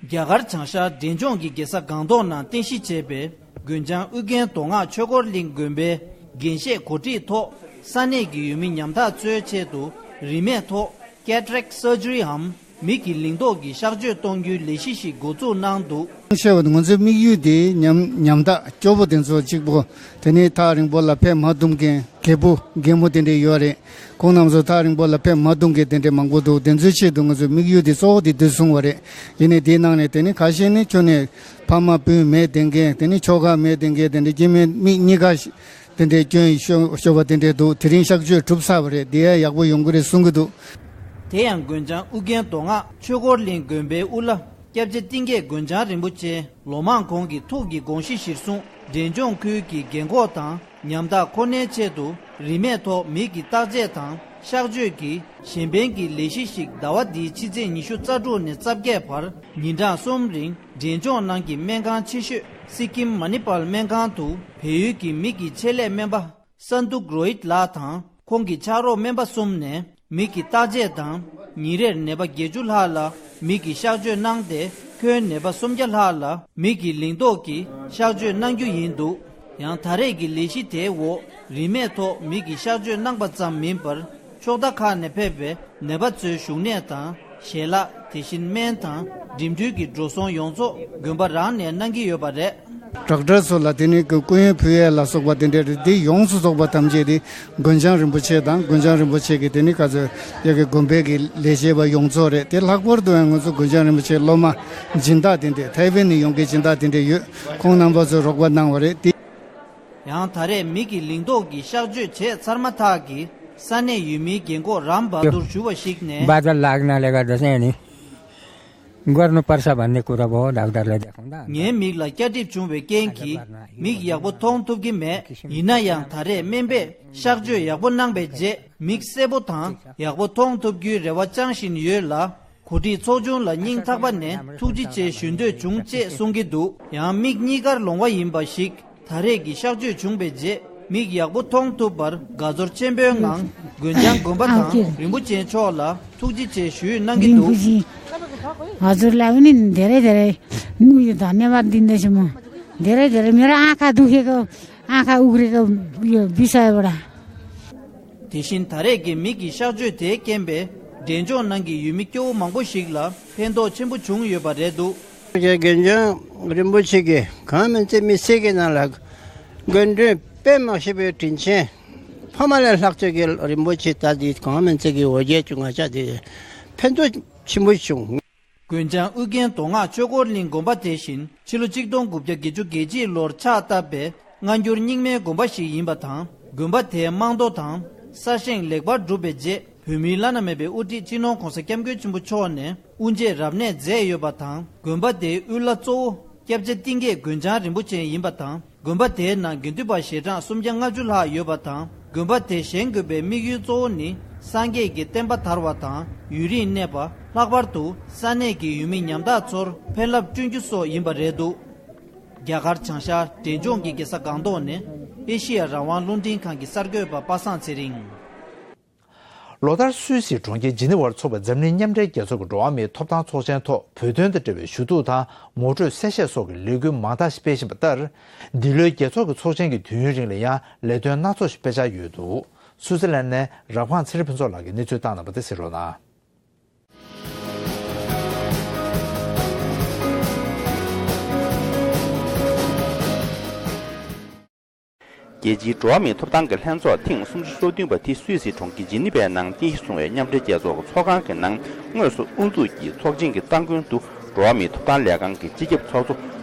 རྒྱ་གར་བྱང་ཤར་འབྲས་ལྗོངས་ཀྱི་རྒྱལ་ས་སྒང་ཏོག་ནང་རྟེན་གཞི་བྱས་པའི་དགོན་བྱང་ཨུ་རྒྱན་མདོ་སྔགས་ཆོས་འཁོར་གླིང་དགོན་པའི་འགན་བཞེས་གོ་སྒྲིག་ཐོག་ས་གནས་ཀྱི་ཡུལ་མི་ཉམ་ཐག་ཚོའི་ཆེད་དུ་རིན་མེད་ཐོག་Cataract Surgery འམ་མིག་གི་ལིང་ཏོག་གི་གཤག་བཅོས་གཏོང་རྒྱུའི་ལས་གཞི་ཞིག་འགོ་འཛུགས་གནང་འདུག་ཆེ་བ་ང་ཚོའི་དམིགས་ཡུལ་དེ་ཉམ་ཉམ་ཐག་སྐྱོ་པོ་དེ་ཚོ་གཅིག་པོ། དེ་ནས་ཐག་རིང་པོ་ལ་ཕེབས་མ་ཐུབ་མཁན། རྒད་པོ་རྒན་མོ་དེ་འདྲས་ཡོད་རེད། ཁོང་རྣམ་ཚོ་ཐག་རིང་པོ་ལ་ཕེབས་མ་ཐུབ་མཁན་དེ་འདྲས་མང་པོ་འདུག་དེ་ཚོའི་ཆེད་དུ་ང་ཚོའི་དམིགས་ཡུལ་དེ་གཙོ་བོ་དེ་འདི་བཟུང་བ་རེད། ཡིན་ནའི་དེའི་ནང་ནས་དེ་ནི་ཁ་ཤས་ནི་ཁྱོན་ནས་ཕ་མ་སྤུན་མེད་བསྡད་མཁན། དེ་ནི་ཁྱོ་ག་མེད་བསྡད་མཁན། དེ་འདྲས་སྐྱེ་དམན་མིག་གཉིས་ཀ་དེ་འདྲས་སྐྱོན་ཤོར་ཤོར་བ་དེ་འདྲས་འདུག་དེ་རིང་གཤག་བཅོས་གྲུབ་ཚར་བ་རེད། དེ་ཡང་ཡག་པོ་ཡོང་གི་རེད་གསུང་གི་འདུག་དེ་ཡང་དགོན་བྱང་ཨུ་རྒྱན་མདོ་སྔགས་ཆོས་འཁོར་གླིང་དགོན་པའི་དབུ་བླ་སྐྱབས་རྗེ་གཏིང་སྐྱེས་དགོན་བྱང་རིན་པོ་ཆེ་ལོ་མང་གོང་གི་ཐུགས་ཀྱི་དགོངས་གཞི་གཞིར་བཟུང་འབྲས་ལྗོངས་ཁུལ་གྱི་རྒན་འཁོགས་དང་ཉམ་ཐག་ཁོ་ནའི་ཆེད་དུ་རིན་མེད་ཐོག་མིག་གི་བརྟག་དཔྱད་དང་གཤག་བཅོས་ཀྱི་གཞན་ཕན་གྱི་ལས་གཞི་ཞིག་ཟླ་བ་འདིའི་ཕྱི་ཚེས་ཉི་ཤུ་རྩ་དྲུག་ནས་རྩ་བརྒྱད་བར་ཉིན་གྲངས་གསུམ་རིང་འབྲས་ལྗོངས་ནང་གི་སྨན་ཁང་ཆེ་ཤོས་སི་ཀིམ་མ་ནི་པཱལ་སྨན་ཁང་དུ་བལ་ཡུལ་གྱི་མིག་གི་ཆེད་ལས་སྨན་པ་སན་ཏུ་གྲོ་ཧིད་ལགས་དང་ཁོང་གི་ཕྱག་རོགས་སྨན་པ་གསུམ་ནས་མིག་གི་བརྟག་དཔྱད་དང་། ཉིན་རེར་ནད་པ་བརྒྱད་ཅུ་ལྷག་ལ་མིག་གི་གཤག་བཅོས་གནང་སྟེ། ཁྱོན་ནད་པ་སུམ་བརྒྱ་ལྷག་ལ་མིག་གི་ལིང་ཏོག་གི་གཤག་བཅོས་གནང་རྒྱུ་ཡིན་འདུག་ཡང་ད་རེས་ཀྱི་ལས་གཞི་དེའི་འོག་རིན་མེད་ཐོག་མིག་གི་གཤག་བཅོས་གནང་པ་ཙམ་མིན་པར། ཕྱོགས་མཐའ་ཁག་ནས་ཕེབས་པའི་ནད་པ་ཚོའི་བཞུགས་གནས་དང་། ཞལ་ལག་དེ་བཞིན་སྨན་དང་འགྲིམ་འགྲུལ་གྱི་འགྲོ་སོང་ཡོངས་རྫོགས་དགོན་པ་རང་ནས་གནང་གི་ཡོད་པ་རེད། ཌོག་ཊར་ཚོ་ལ་དེ་ནི་སྐུ་སྐུ་ཡོན་ཕུལ་ཡས་ལ་སོགས་པ་དེ་འདྲ་རེད། འདི་ཡོངས་སུ་རྫོགས་པ་ཐམས་ཅད་དེ་དགོན་བྱང་རིན་པོ་ཆེ་དང་། དགོན་བྱང་རིན་པོ་ཆེ་གི་དེ་ནི་ག་ཚོད་ཡ་གི་དགོན་པའི་གི་ལས་བྱེད་པ་ཡོངས་རྫོགས་རེད། དེ་ལྷག་པར་དུ་ཡང་ང་ཚོ་དགོན་བྱང་རིན་པོ་ཆེའི་སློབ་མ་སྦྱིན་བདག་དེ་འདྲས། ཐའེ་ཝན་ནས་ཡོང་མཁན་སྦྱིན་བདག་དེ་འདྲས་ཡོད། ཁོང་རྣམ་པ་ཚོས་རོགས་པ་གནང་བ་རེད། དེ། ཡང་ད་རེས་མིག་གི་ལིང་ཏོག་གི་གཤག་བཅོས་བྱས་ཚར་མ་ཐག་གི་ས་གནས་ཡུལ་མིའི་རྒན་འཁོགས་རམ་བ་དུར་ཞུ་བ་ཞིག་ནས། बादल लागनाले गर्दा चाहिँ नि गर्नुपर्छ भन्ने कुरा भयो डाक्टरले देखाउँदा। ངའི་མིག་ལ་སྐྱ་གྲིབ་བྱུང་བའི་རྐྱེན་གྱིས་མིག་ཡག་པོ་མཐོང་ཐུབ་ཀྱི་མེད། ཡིན་ན་ཡང་ད་རེས་སྨན་པས་གཤག་བཅོས་ཡག་པོ་གནང་པའི་རྗེས་མིག་གསལ་པོ་དང་ཡག་པོ་མཐོང་ཐུབ་རྒྱུའི་རེ་བ་བཅང་བཞིན་ཡོད་ལ། གོ་སྒྲིག་ཚོགས་ཆུང་ལ་སྙིང་ཐག་པ་ནས་ཐུགས་རྗེ་ཆེ་ཞུ་འདོད་བྱུང་ཅེས་གསུང་གི་འདུག་ཡང་མིག་གཉིས་ཀར་ལོང་བ་ཡིན་པ་ཞིག་ད་རེས་ཀྱི་གཤག་བཅོས་བྱུང་བའི་རྗེས་མིག་ཡག་པོ་མཐོང་ཐུབ་པར་དགའ་ཚོར་ཆེན་པོའི་ངང་དགོན་བྱང་དགོན་པ་དང་རིན་པོ་ཆེ་མཆོག་ལ་ཐུགས་རྗེ་ཆེ་ཞུས་གནང་གི་འདུག रिम्पोछे हजुरलाई पनि धेरै धेरै मुक्ति धन्यवाद दिँदैछु म। धेरै धेरै मेरो आँखा दुखेको, आँखा उग्रेको यो विषयबाट। དེ་བཞིན་ད་རེས་ཀྱི་མིག་གི་གཤག་བཅོས་དེའི་རྐྱེན་པས་འབྲས་ལྗོངས་ནང་གི་ཡུལ་མི་སྐྱོ་བོ་མང་པོ་ཞིག་ལ་ཕན་ཐོགས་ཆེན་པོ་བྱུང་ཡོད་པ་རེད་འདུག་དགོན་བྱང་རིན་པོ་ཆེ་གིས་གང་མིན་ཚེ་མི་སེར་གྱི་ནང་ལ་དགོན་འདྲེན་དཔེ་མ་ཤེས་པའི་དྲིན་ཆེན་ཕ་མ་ལས་ལྷག་ཅིག་གི་རིན་པོ་ཆེ་ད་འདི་གང་མིན་ཚེ་གི་འོ་བརྒྱལ་བྱུང་ང་ཅག་འདི་ཕན་ཐོགས་ཆེན་པོ་བྱུང་། དགོན་བྱང་ཨུ་རྒྱན་མདོ་སྔགས་ཆོས་འཁོར་གླིང་དགོན་པ་དེ་བཞིན་ཕྱི་ལོ་ཆིག་སྟོང་དགུ་བརྒྱ་བརྒྱད་ཅུ་གྱ་གཅིག་ལོར་ཕྱག་བཏབ་པའི་སྔ་འགྱུར་རྙིང་མའི་དགོན་པ་ཞིག་ཡིན་པ་དང་། དགོན་པ་དེའི་རྨང་རྡོ་དང་གསར་བཞེངས་ལེགས་པར་གྲུབ་པའི་རྗེས། བོད་མིའི་བླ་ན་མེད་པའི་དབུ་ཁྲིད་སྤྱི་ནོར་༧གོང་ས་༧སྐྱབས་མགོན་ཆེན་པོ་མཆོག་ནས་དབུ་འབྱེད་རབ་གནས་མཛད་ཡོད་པ་དང་། དགོན་པ་དེའི་དབུ་བླ་གཙོ་བོ་སྐྱབས་རྗེ་གཏིང་སྐྱེས་དགོན་བྱང་རིན་པོ་ཆེ་ཡིན་པ་དང་། དགོན་པ་དེའི་ནང་དགེ་འདུན་པ་ཞལ་གྲངས་སུམ་བརྒྱ་ལྔ་བཅུ་ལྷག་ཡོད་པ་དང་། དགོན་པ་དེ་བཞེངས་དགོས་པའི་དམིགས་ཡུལ་གཙོ་བོ་ནི། ས་ སངས་རྒྱས་ཀྱི་བསྟན་པ་དར་བ་དང་ཡུན་རིང་གནས་པ། ལྷག་པར་དུ་ས་གནས་ཀྱི་ཡུལ་མི་ཉམ་ཐག་ཚོར་ཕན་རླབས་བསྐྲུན་རྒྱུ་སོགས་ཡིན་པ་རེད་འདུག་རྒྱ་གར་བྱང་ཤར་འབྲས་ལྗོངས་ཀྱི་རྒྱལ་ས་སྒང་ཏོག་ནས་ཨེ་ཤེ་ཡ་རང་དབང་རླུང་འཕྲིན་ཁང་གི་གསར་འགོད་པ་པ་སངས་ཚེ་རིང་། ལོ་ལྟར་སུད་སིའི་གྲོང་ཁྱེར་ཇི་ནི་ཝར་འཚོགས་པའི་འཛམ་གླིང་མཉམ་འབྲེལ་རྒྱལ་ཚོགས་ཀྱི་འགྲོ་བ་མིའི་ཐོབ་ཐང་ཚོགས་ཆེན་ཐོག་བོད་དོན་དང་འབྲེལ་བའི་ཞུ་གཏུག་དང་ངོ་སྤྲོད་གསལ་བཤད་སོགས་ཀྱི་ལས་འགུལ་མང་དག་ཞིག་སྤེལ་བཞིན་པ་ལྟར། འདི་ལོའི་རྒྱལ་ཚོགས་ཀྱི་ཚོགས་ཆེན་གྱི་དུས་ཡུན་རིང་ལ་ཡང་ལས་དོན་སྣ་ཚོགས་ཤིག་སྤེལ་འཆར་ཡོད་འདུག་སུད་སི་ལན་ནས་རབ་ཁང་ཚེ་རིང་ཕུན་ཚོགས་ལགས་ཀྱིས་གནས་ཚུལ་བཏང་གནང་བ་དེ་གསན་རོགས་གནང་། རྒྱལ་སྤྱིའི་འགྲོ་བ་མིའི་ཐོབ་ཐང་གི་ལྷན་ཚོགས་ཐེངས་སུམ་ཅུ་སོ་བདུན་པ་དེ་སུད་སི་གྲོང་ཁྱེར་ཇི་ནི་ཝའི་ནང་རྟེན་གཞི་བཟུང་བའི་མཉམ་འབྲེལ་རྒྱལ་ཚོགས་ཀྱི་ཚོགས་ཁང་གི་ནང་དངོས་སུ་དབུ་འཛུགས་ཀྱིས་ཚོགས་ཆེན་གྱི་སྟ་གོན་དུ་འགྲོ་བ་མིའི་ཐོབ་ཐང་ལས་ཁང་གི་སྤྱི་ཁྱབ་ཚོགས་གཙོ་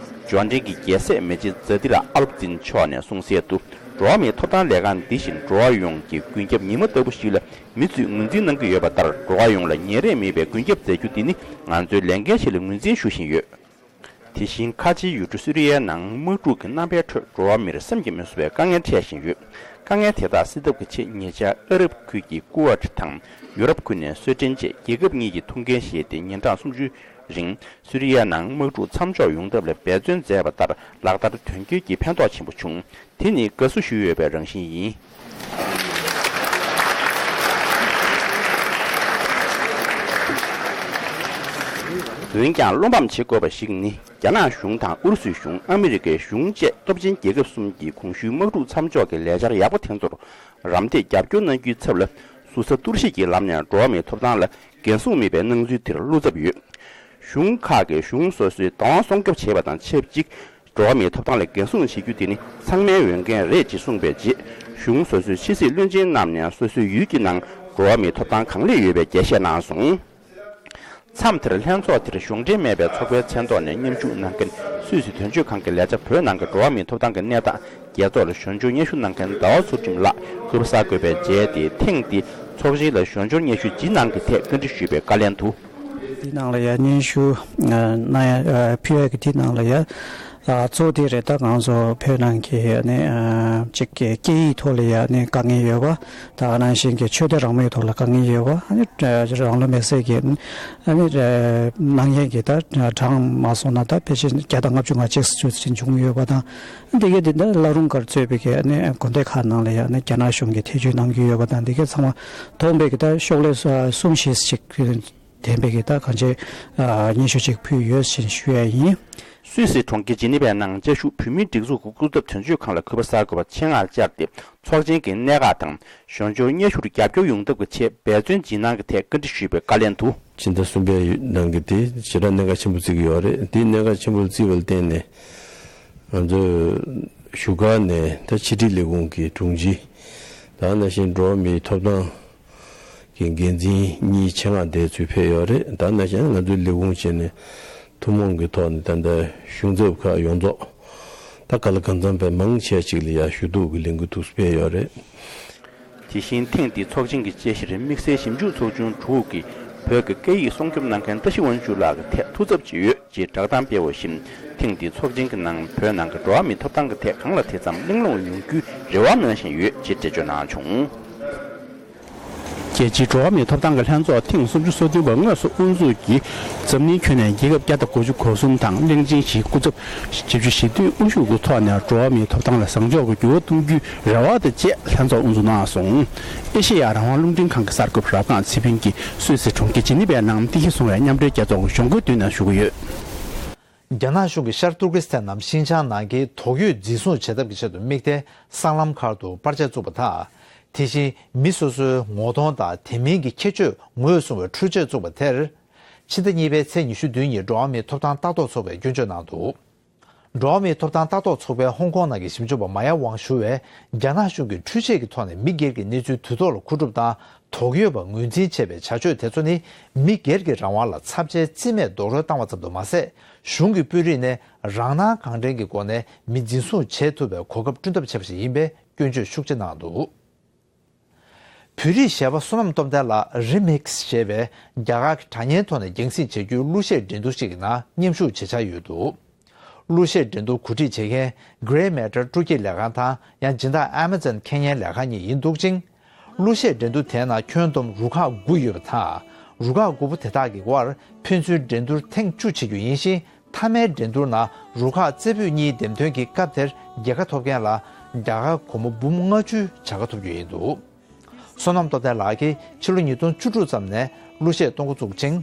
འབྱོར་འབྲིང་གི་རྒྱལ་སྲས་མི་རྗེ་ཛ་ཏི་ར་ཨལ་ཙིན་མཆོག་ནས་གསུངས་གསལ་དུ། འགྲོ་བ་མིའི་ཐོབ་ཐང་ལས་ཁང་འདི་བཞིན་འགྲོ་བ་ཡོངས་ཀྱི་མགོན་སྐྱབས་ཉི་མ་ལྟ་བུ་ཞིག་ལ་མི་ཚོས་ངོས་འཛིན་གནང་གི་ཡོད་པ་ལྟར། འགྲོ་བ་ཡོངས་ལ་ཉེ་རེས་མེད་པའི་མགོན་སྐྱབས་མཛད་རྒྱུ་འདི་ནི་ང་ཚོའི་ལས་འགན་ཞིག་ལ་ངོས་འཛིན་ཞུ་བཞིན་ཡོད། དེ་བཞིན་ཁ་ཆེའི་ཡུལ་གྲུ་སུ་རི་ཡའི་ནང་དམག་འཁྲུག་གི་རྣམ་པའི་ཁྲོད་འགྲོ་བ་མིར་བསམ་གྱིས་མི་ཁྱབ་པའི་དཀའ་ངལ་འཕྲད་བཞིན་ཡོད། དཀའ་ངལ་དེ་དག་སེལ་ཐབས་ཀྱི་ཆེད་ཉེ་ཆར་ཨ་རབ་ཁུལ་གྱི་ཀུ་ཝེ་ཊི་དང་ཡུ་རོབ་ཁུལ་ནས་གསོལ་སྟོན་བཅས་རྒྱལ་ཁབ་གཉིས་ཀྱིས་ཐུགས་འགན་བཞེས་ཏེ་ཉིན་གྲངས་སུམ་ཅུའི་རིང་སུ་རི་ཡའི་ནང་དམག་འཁྲུག་མཚམས་འཇོག་ཡོང་ཐབས་ལ་འབད་བརྩོན་མཛད་པ་ལྟར་ལག་བསྟར་དོན་འཁྱོལ་གྱིས་ཕན་ཐོགས་ཆེན་པོ་བྱུང་། དེ་ནི་དགའ་བསུ་ཞུས་ཡོད་པའི་རང་བཞིན་ཡིན། འོན་ཀྱང་བློ་ཕམ་བྱེད་དགོས་པ་ཞིག་ནི། རྒྱ་ནག་གཞུང་དང་ཨུ་རུ་སུའི་གཞུང་། ཨ་མི་རི་ཀའི་གཞུང་བཅས་སྟོབས་ཆེན་རྒྱལ་ཁབ་གསུམ་གྱིས་གོང་ཞུས་དམག་འཁྲུག་མཚམས་འཇོག་གི་ལས་འཆར་ཡག་པོ་དེ་ཚོར་རམ་འདེགས་རྒྱབ་སྐྱོར་གནང་རྒྱུའི་ཚབ་ལ། ཟུར་ཟ་གཏོར་བཤིག་གི་ལམ་ནས་འགྲོ་བ་མིའི་ཐོབ་ཐང་ལ་འགན་སྲུང་མེད་པའི་སྣང་ཚུལ་དེར་བློ་འཚབ་ཡོད། གཞུང་ཁག་གིས་གཞུང་སོ་སོའི་བདག་དབང་སྲུང་སྐྱོབ་བྱེད་པ་དང་ཆབས་ཅིག་འགྲོ་བ་མིའི་ཐོབ་ཐང་ལ་འགན་སྲུང་བྱེད་རྒྱུ་དེ་ནི་ཚང་མའི་འོས་འགན་རེད་ཅེས་གསུངས་པའི་རྗེས། གཞུང་སོ་སོའི་ཕྱི་སྲིད་བློན་ཆེན་རྣམས་ནས་སོ་སོའི་ཡུལ་གྱི་ནང་འགྲོ་བ་མིའི་ཐོབ་ཐང་གང་ལེགས་ཡོད་པའི་རྒྱས་བཤད་གནང་སོང་། མཚམས་དེར་ལྷན་ཚོགས་དེར་གཞུང་འབྲེལ་མེད་པའི་ཚོགས་པའི་མཚན་ཐོག་ནས་མཉམ་ཞུགས་གནང་མཁན་སུད་སི་དོན་གཅོད་ཁང་གི་ལས་བྱ་བོད་ནང་གི་འགྲོ་བ་མིའི་ཐོབ་ཐང་གི་གནས་སྟངས་རྒྱལ་ཚོགས་ལ་ཞུ་སྦྱོར་སྙན་ཞུ་གནང་མཁན་ཟླ་བ་ཚུལ་ཁྲིམས་ལགས་གུས་པ་གསར་འགོད་པས་མཇལ་ཏེ། ཐེངས་འདིའི་ཚོགས་ཆེན་ལ་ཞུ་སྦྱོར་སྙན་ཞུ་ཇི་གནང་གི་ཐད་བཀའ་འདྲི་ཞུས་པའི་བཀའ་ལན་དུ། འདི་ནང་ལ་ཡང་སྙན་ཞུ་གནང་ཡ་ཕུལ་ཡ་གི་འདི་ནང་ལ་ཡང་གཙོ་བོ་དེ་རེད། ད་ང་ཚོ་བོད་ནང་གི་ནི་གཅིག་གི་སྐད་ཡིག་ཐོག་ལ་ཡང་ནི་དཀའ་ངལ་ཡོད་པ། ད་ནང་བཞིན་གྱི་ཆོས་དད་རང་མོས་ཐོག་ལ་དཀའ་ངལ་ཡོད་པ། ཨ་ནི་རང་ལུས་མེར་སྲེག་གི་ཨ་ནི་གནང་ཡས་ཀྱི་ད་གྲངས་མ་སོང་ན་ད་ཕལ་ཆེར་བརྒྱ་དང་ལྔ་བཅུ་ང་གཅིག་ཙམ་བྱུང་ཡོད་པ་དང་། འདི་གའི་འདི་འདྲ་བླ་རུང་སྒར་གཙོས་པའི་གི་ཨ་ནི་དགོན་སྡེ་ཁག་ནང་ལ་ཡང་ནི་རྒྱ་ནག་གཞུང་གིས་ཐེ་བྱུས་གནང་གི་ཡོད་པ་དང་། འདི་གའི་ཚང་མ་བསྡོམས་པའི་གི་ད་ཤོག་ལྷེ་གསུམ་བཞི་ཞིག་ལྡན་པའི་གི་ད་གང་ཅི་སྙན་ཞུ་ཅིག་ཕུལ་ཡོད་ཅེས་ཞུ་ཡ་ཡིན། སུད་སི་གྲོང་ཁྱེར་ཇི་ནི་ཝའི་ནང་བཅའ་བཞུགས་བོད་མིའི་སྒྲིག་འཛུགས་ཀྱི་སྐུ་ཚབ་དོན་གཅོད་ཁང་ལ་གུས་པ་གསར་འགོད་པ་ཆེད་མངགས་བཅར་ཏེ། ཚོགས་ཆེན་གྱི་གནད་འགག་དང་ཞུ་སྦྱོར་སྙན་ཞུར་རྒྱབ་སྐྱོར་ཡོང་ཐབས་ཀྱི་ཆེད་འབད་བརྩོན་བྱེད་གནང་གི་ཐད་བཀའ་འདྲི་ཞུས་པའི་བཀའ་ལན་དུ། ཕྱི་ཟླ་གསུམ་པའི་ནང་གི་དེ་ཞེ་དྲག་གནད་འགག་ཆེན་པོ་བརྩི་གི་ཡོད་རེད། དེ་གནད་འགག་ཆེན་པོ་བརྩིས་པ་ལ་བརྟེན་ནས་ང་ཚོས་བཞུགས་སྒར་ནས་ད་ཕྱི་དྲིལ་ལས་ཁུངས་ཀྱི་དྲུང་ཆེ། ད་ནང་བཞིན་འགྲོ་བ་མིའི་ཐོབ་ཐང་གི་འགན་འཛིན་གཉིས་ཆེད་མངགས་དེ་ཚུར་ཕེབས་ཡོད་རེད། ད་ནང་བཞིན་ང་ཚོའི་ལས་ཁུངས་བྱས་ནས་ཐུན་མོང་གི་ཐོག་ནས་ད་ལྟ་གཞུང་ཚབ་ཁག་ཡོངས་རྫོགས་ད་ག་ལ་གང་འཚམ་བས་མང་ཆེ་ཅིག་ལ་ཡ་ཞུ་གཏུག་གི་ལས་འགུལ་ཐུགས་སུ་ཕེབས་ཡོད་རེད། དེ་བཞིན་ཐེངས་འདིའི་ཚོགས་ཆེན་གྱི་དཔྱད་གཞིར་དམིགས་བསལ་ཞིབ་འཇུག་ཚོགས་ཆུང་དྲུག་གིས་བོད་ཀྱི་སྐད་ཡིག་སྲུང་སྐྱོབ་གནང་མཁན་བཀྲ་ཤིས་དབང་ཕྱུག་ལགས་ཀྱི་ཐད་ཐུགས་འཚབ་ཅིག་ཡོད། ཅེས་བསྒྲགས་གཏམ་སྤེལ་བ་བཞིན། ཐེངས་འདིའི་ཚོགས་ཆེན་གྱི་ནང་བོད་ནང་གི་འགྲོ་བ་མིའི་ཐོབ་ཐང་གི་ཐད་གང་ལ་དེ་ཙམ་གླེང་སློང་ཡོང་རྒྱུའི་རེ་བ་གནང་བཞིན་ཡོད་ཅེས་འགྲེལ་བརྗོད་གནང་བྱུང་། རྒྱལ་སྤྱིའི་འགྲོ་བ་མིའི་ཐོབ་ཐང་གི་ལྷན་ཚོགས་ཐེངས་སུམ་ཅུ་སོ་བདུན་པ་དངོས་སུ་དབུ་འཛུགས་ཀྱིས་འཛམ་གླིང་ཁྱོན་ནས་རྒྱལ་ཁབ་བརྒྱ་དང་གོ་བཅུ་གོ་གསུམ་དང་གླིང་ཆེན་བཞིའི་སྐུ་ཚབ་བཞི་བཅུ་ཞེ་བདུན་དབུ་བཞུགས་ཀྱི་ཐོག་ནས་འགྲོ་བ་མིའི་ཐོབ་ཐང་ལ་བཟང་ཕྱོགས་ཀྱི་འགྱུར་བ་གཏོང་རྒྱུའི་རེ་བ་དང་བཅས་ལྷན་ཚོགས་དབུ་འཛུགས་གནང་སོང་། ཨེ་ཤེ་ཡ་རང་དབང་རླུང་འཕྲིན་ཁང་གི་གསར་འགོད་པ་རབ་སྒང་ཚེ་ཕུན་གྱིས་སུད་སི་གྲོང་ཁྱེར་ཇི་ནི་ཝའི་ནང་རྟེན་གཞི་བཟུང་བའི་མཉམ་འབྲེལ་རྒྱལ་ཚོགས་ཀྱི་གཞུང་སྒོའི་མདུན་ནས་ཞུ་གི་ཡོད། རྒྱ་ནག་གཞུང་གིས་ཤར་ཏུར་ཀི་སི་ཐན་ནམ་ཤིན་ཅང་ནང་གི་དོགས་ཡོད་འཛིན་བཟུང་བྱེད་ཐབས་ཀྱི་ཆེད་དུ་དམིགས་ཏེ་སྲང་ལམ་ཁག་ཏུ་པར་ཆས་བཙུགས་པ་དང་། དེ་བཞིན་མི་སོ་སོའི་ངོ་གདོང་དང་དེ་མིན་གྱི་ཁྱད་ཆོས་ངོས་བཟུང་བའི་འཕྲུལ་ཆས་བཙུགས་པ་དེར། ཕྱི་ཟླ་གཉིས་པའི་ཚེས་ཉི་ཤུ་བདུན་ཉིན་འགྲོ་བ་མིའི་ཐོབ་ཐང་ལྟ་རྟོག་ཚོགས་པས་སྐྱོན་བརྗོད་གནང་འདུག་འགྲོ་བ་མིའི་ཐོབ་ཐང་ལྟ་རྟོག་ཚོགས་པའི་ཧོང་ཀོང་ནང་གི་ཞིབ་འཇུག་པ་མ་ཡ་ཝང་ཞུ་བས། རྒྱ་ནག་གཞུང་གིས་འཕྲུལ་ཆས་ཀྱི་ཐོག་ནས་མི་སྒེར་གྱི་གནས་ཚུལ་དུས་ཐོག་ལ་མཁོ་སྒྲུབ་དང་དོགས་ཡོད་པ་ངོས་འཛིན་བྱས་པའི་བྱ་སྤྱོད་དེ་ཚོ་ནི། མི་སྒེར་གྱི་རང་དབང་ལ་ཚབས་ཆེའི་རྩིས་མེད་རྡོག་རོལ་བཏང་བ་ཙམ་དུ་མ་ཟད། གཞུང་གི་དཔོན་རིགས་ནས་རང་སྣང་གང་དྲན་གྱི་སྒོ་ནས་མི་འཛིན་བཟུང་བྱེད་ཐུབ་པའི་གོ་སྐབས་བསྐྲུན་ཐབས་བྱས་པ་ཞིག་ཡིན་པའི་སྐྱོན་བརྗོད་ཤུགས་ཆེ་གནང་འདུག་བོད་རིགས་གཞས་པ་བསོད་ནམས་སྟོབས་ལྡན་ལགས་རི་མིག་སི་ཞེས་པའི་རྒྱ་གར་གྱི་སྒྲ་སྙན་ཐོག་ནས་རྒྱང་སྲིང་བྱེད་རྒྱུའི་གླུ་གཞས་འགྲན་བསྡུར་ཞིག་གི་ནང་མཉམ་ཞུགས་བྱེད་འཆར་ཡོད་འདུག་གླུ་གཞས་འགྲན་བསྡུར་གོ་སྒྲིག་བྱེད་མཁན་Grey Matter་སྤྲོ་སྐྱིད་ལས་ཁང་དང་ཡང་སྦྱིན་བདག་Amazon་ཁེ་ཉན་ལས་ཁང་གཉིས་ཡིན་འདུག་ཅིང་། གླུ་གཞས་འགྲན་བསྡུར་དེའི་ནང་ཁྱོན་བསྡོམས་རུ་ཁག་དགུ་ཡོད་པ་དང་། རུ་ཁག་དགུ་པོ་དེ་དག་གི་དབར་ཕན་ཚུན་འགྲན་བསྡུར་ཐེངས་བཅུ་བྱེད་རྒྱུ་ཡིན་ཞིང་། མཐའ་མའི་འགྲན་བསྡུར་ནང་རུ་ཁག་རྩེ་ཕུད་གཉིས་འདེམས་ཐོན་གྱི་སྐབས་དེར་རྒྱལ་ཁ་ཐོབ་མཁན་ལ་རྒྱ་གར་སྒོར་མོ་འབུམ་ལྔ་བཅུའི་བྱ་དགའ་ཐོབ་རྒྱུ་ཡིན་འདུག་བསོད་ནམས་སྟོབས་ལྡན་ལགས་ཀྱིས་ཕྱི་ལོ་ཉིས་སྟོང་བཅུ་དྲུག་ཙམ་ནས་གླུ་གཞས་གཏོང་འགོ་བཙུགས་ཤིང་།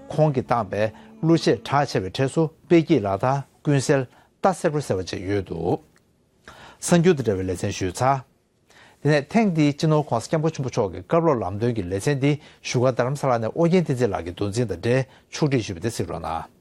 ཁོང་གིས་བཏང་པའི་གླུ་གཞས་གྲགས་ཆེ་བའི་གྲས་སུ་དཔལ་སྐྱིད་ལག་བསྟར། ཀུན་གསལ། རྟ་སེར་པོ་ཟེར་བ་བཅས་ཡོད་འདུག་གསར་འགྱུར་དང་འབྲེལ་བའི་ལེ་ཚན་ཞུས་ཚར། དེ་ནས་ཐེངས་འདིའི་སྤྱི་ནོར་༸གོང་ས་༸སྐྱབས་མགོན་ཆེན་པོ་མཆོག་གི་བཀའ་སློབ་ལམ་སྟོན་གྱི་ལེ་ཚན་འདི་བཞུགས་སྒར་རྡ་རམ་ས་ལ་ནས་ཨོ་རྒྱན་བསྟན་འཛིན་ལགས་ཀྱིས་མདོ་འཛིན་དང་འབྲེལ་ཕྱོགས་སྒྲིག་ཞུས་པ་དེ་གཟིགས་རོགས་གནང་།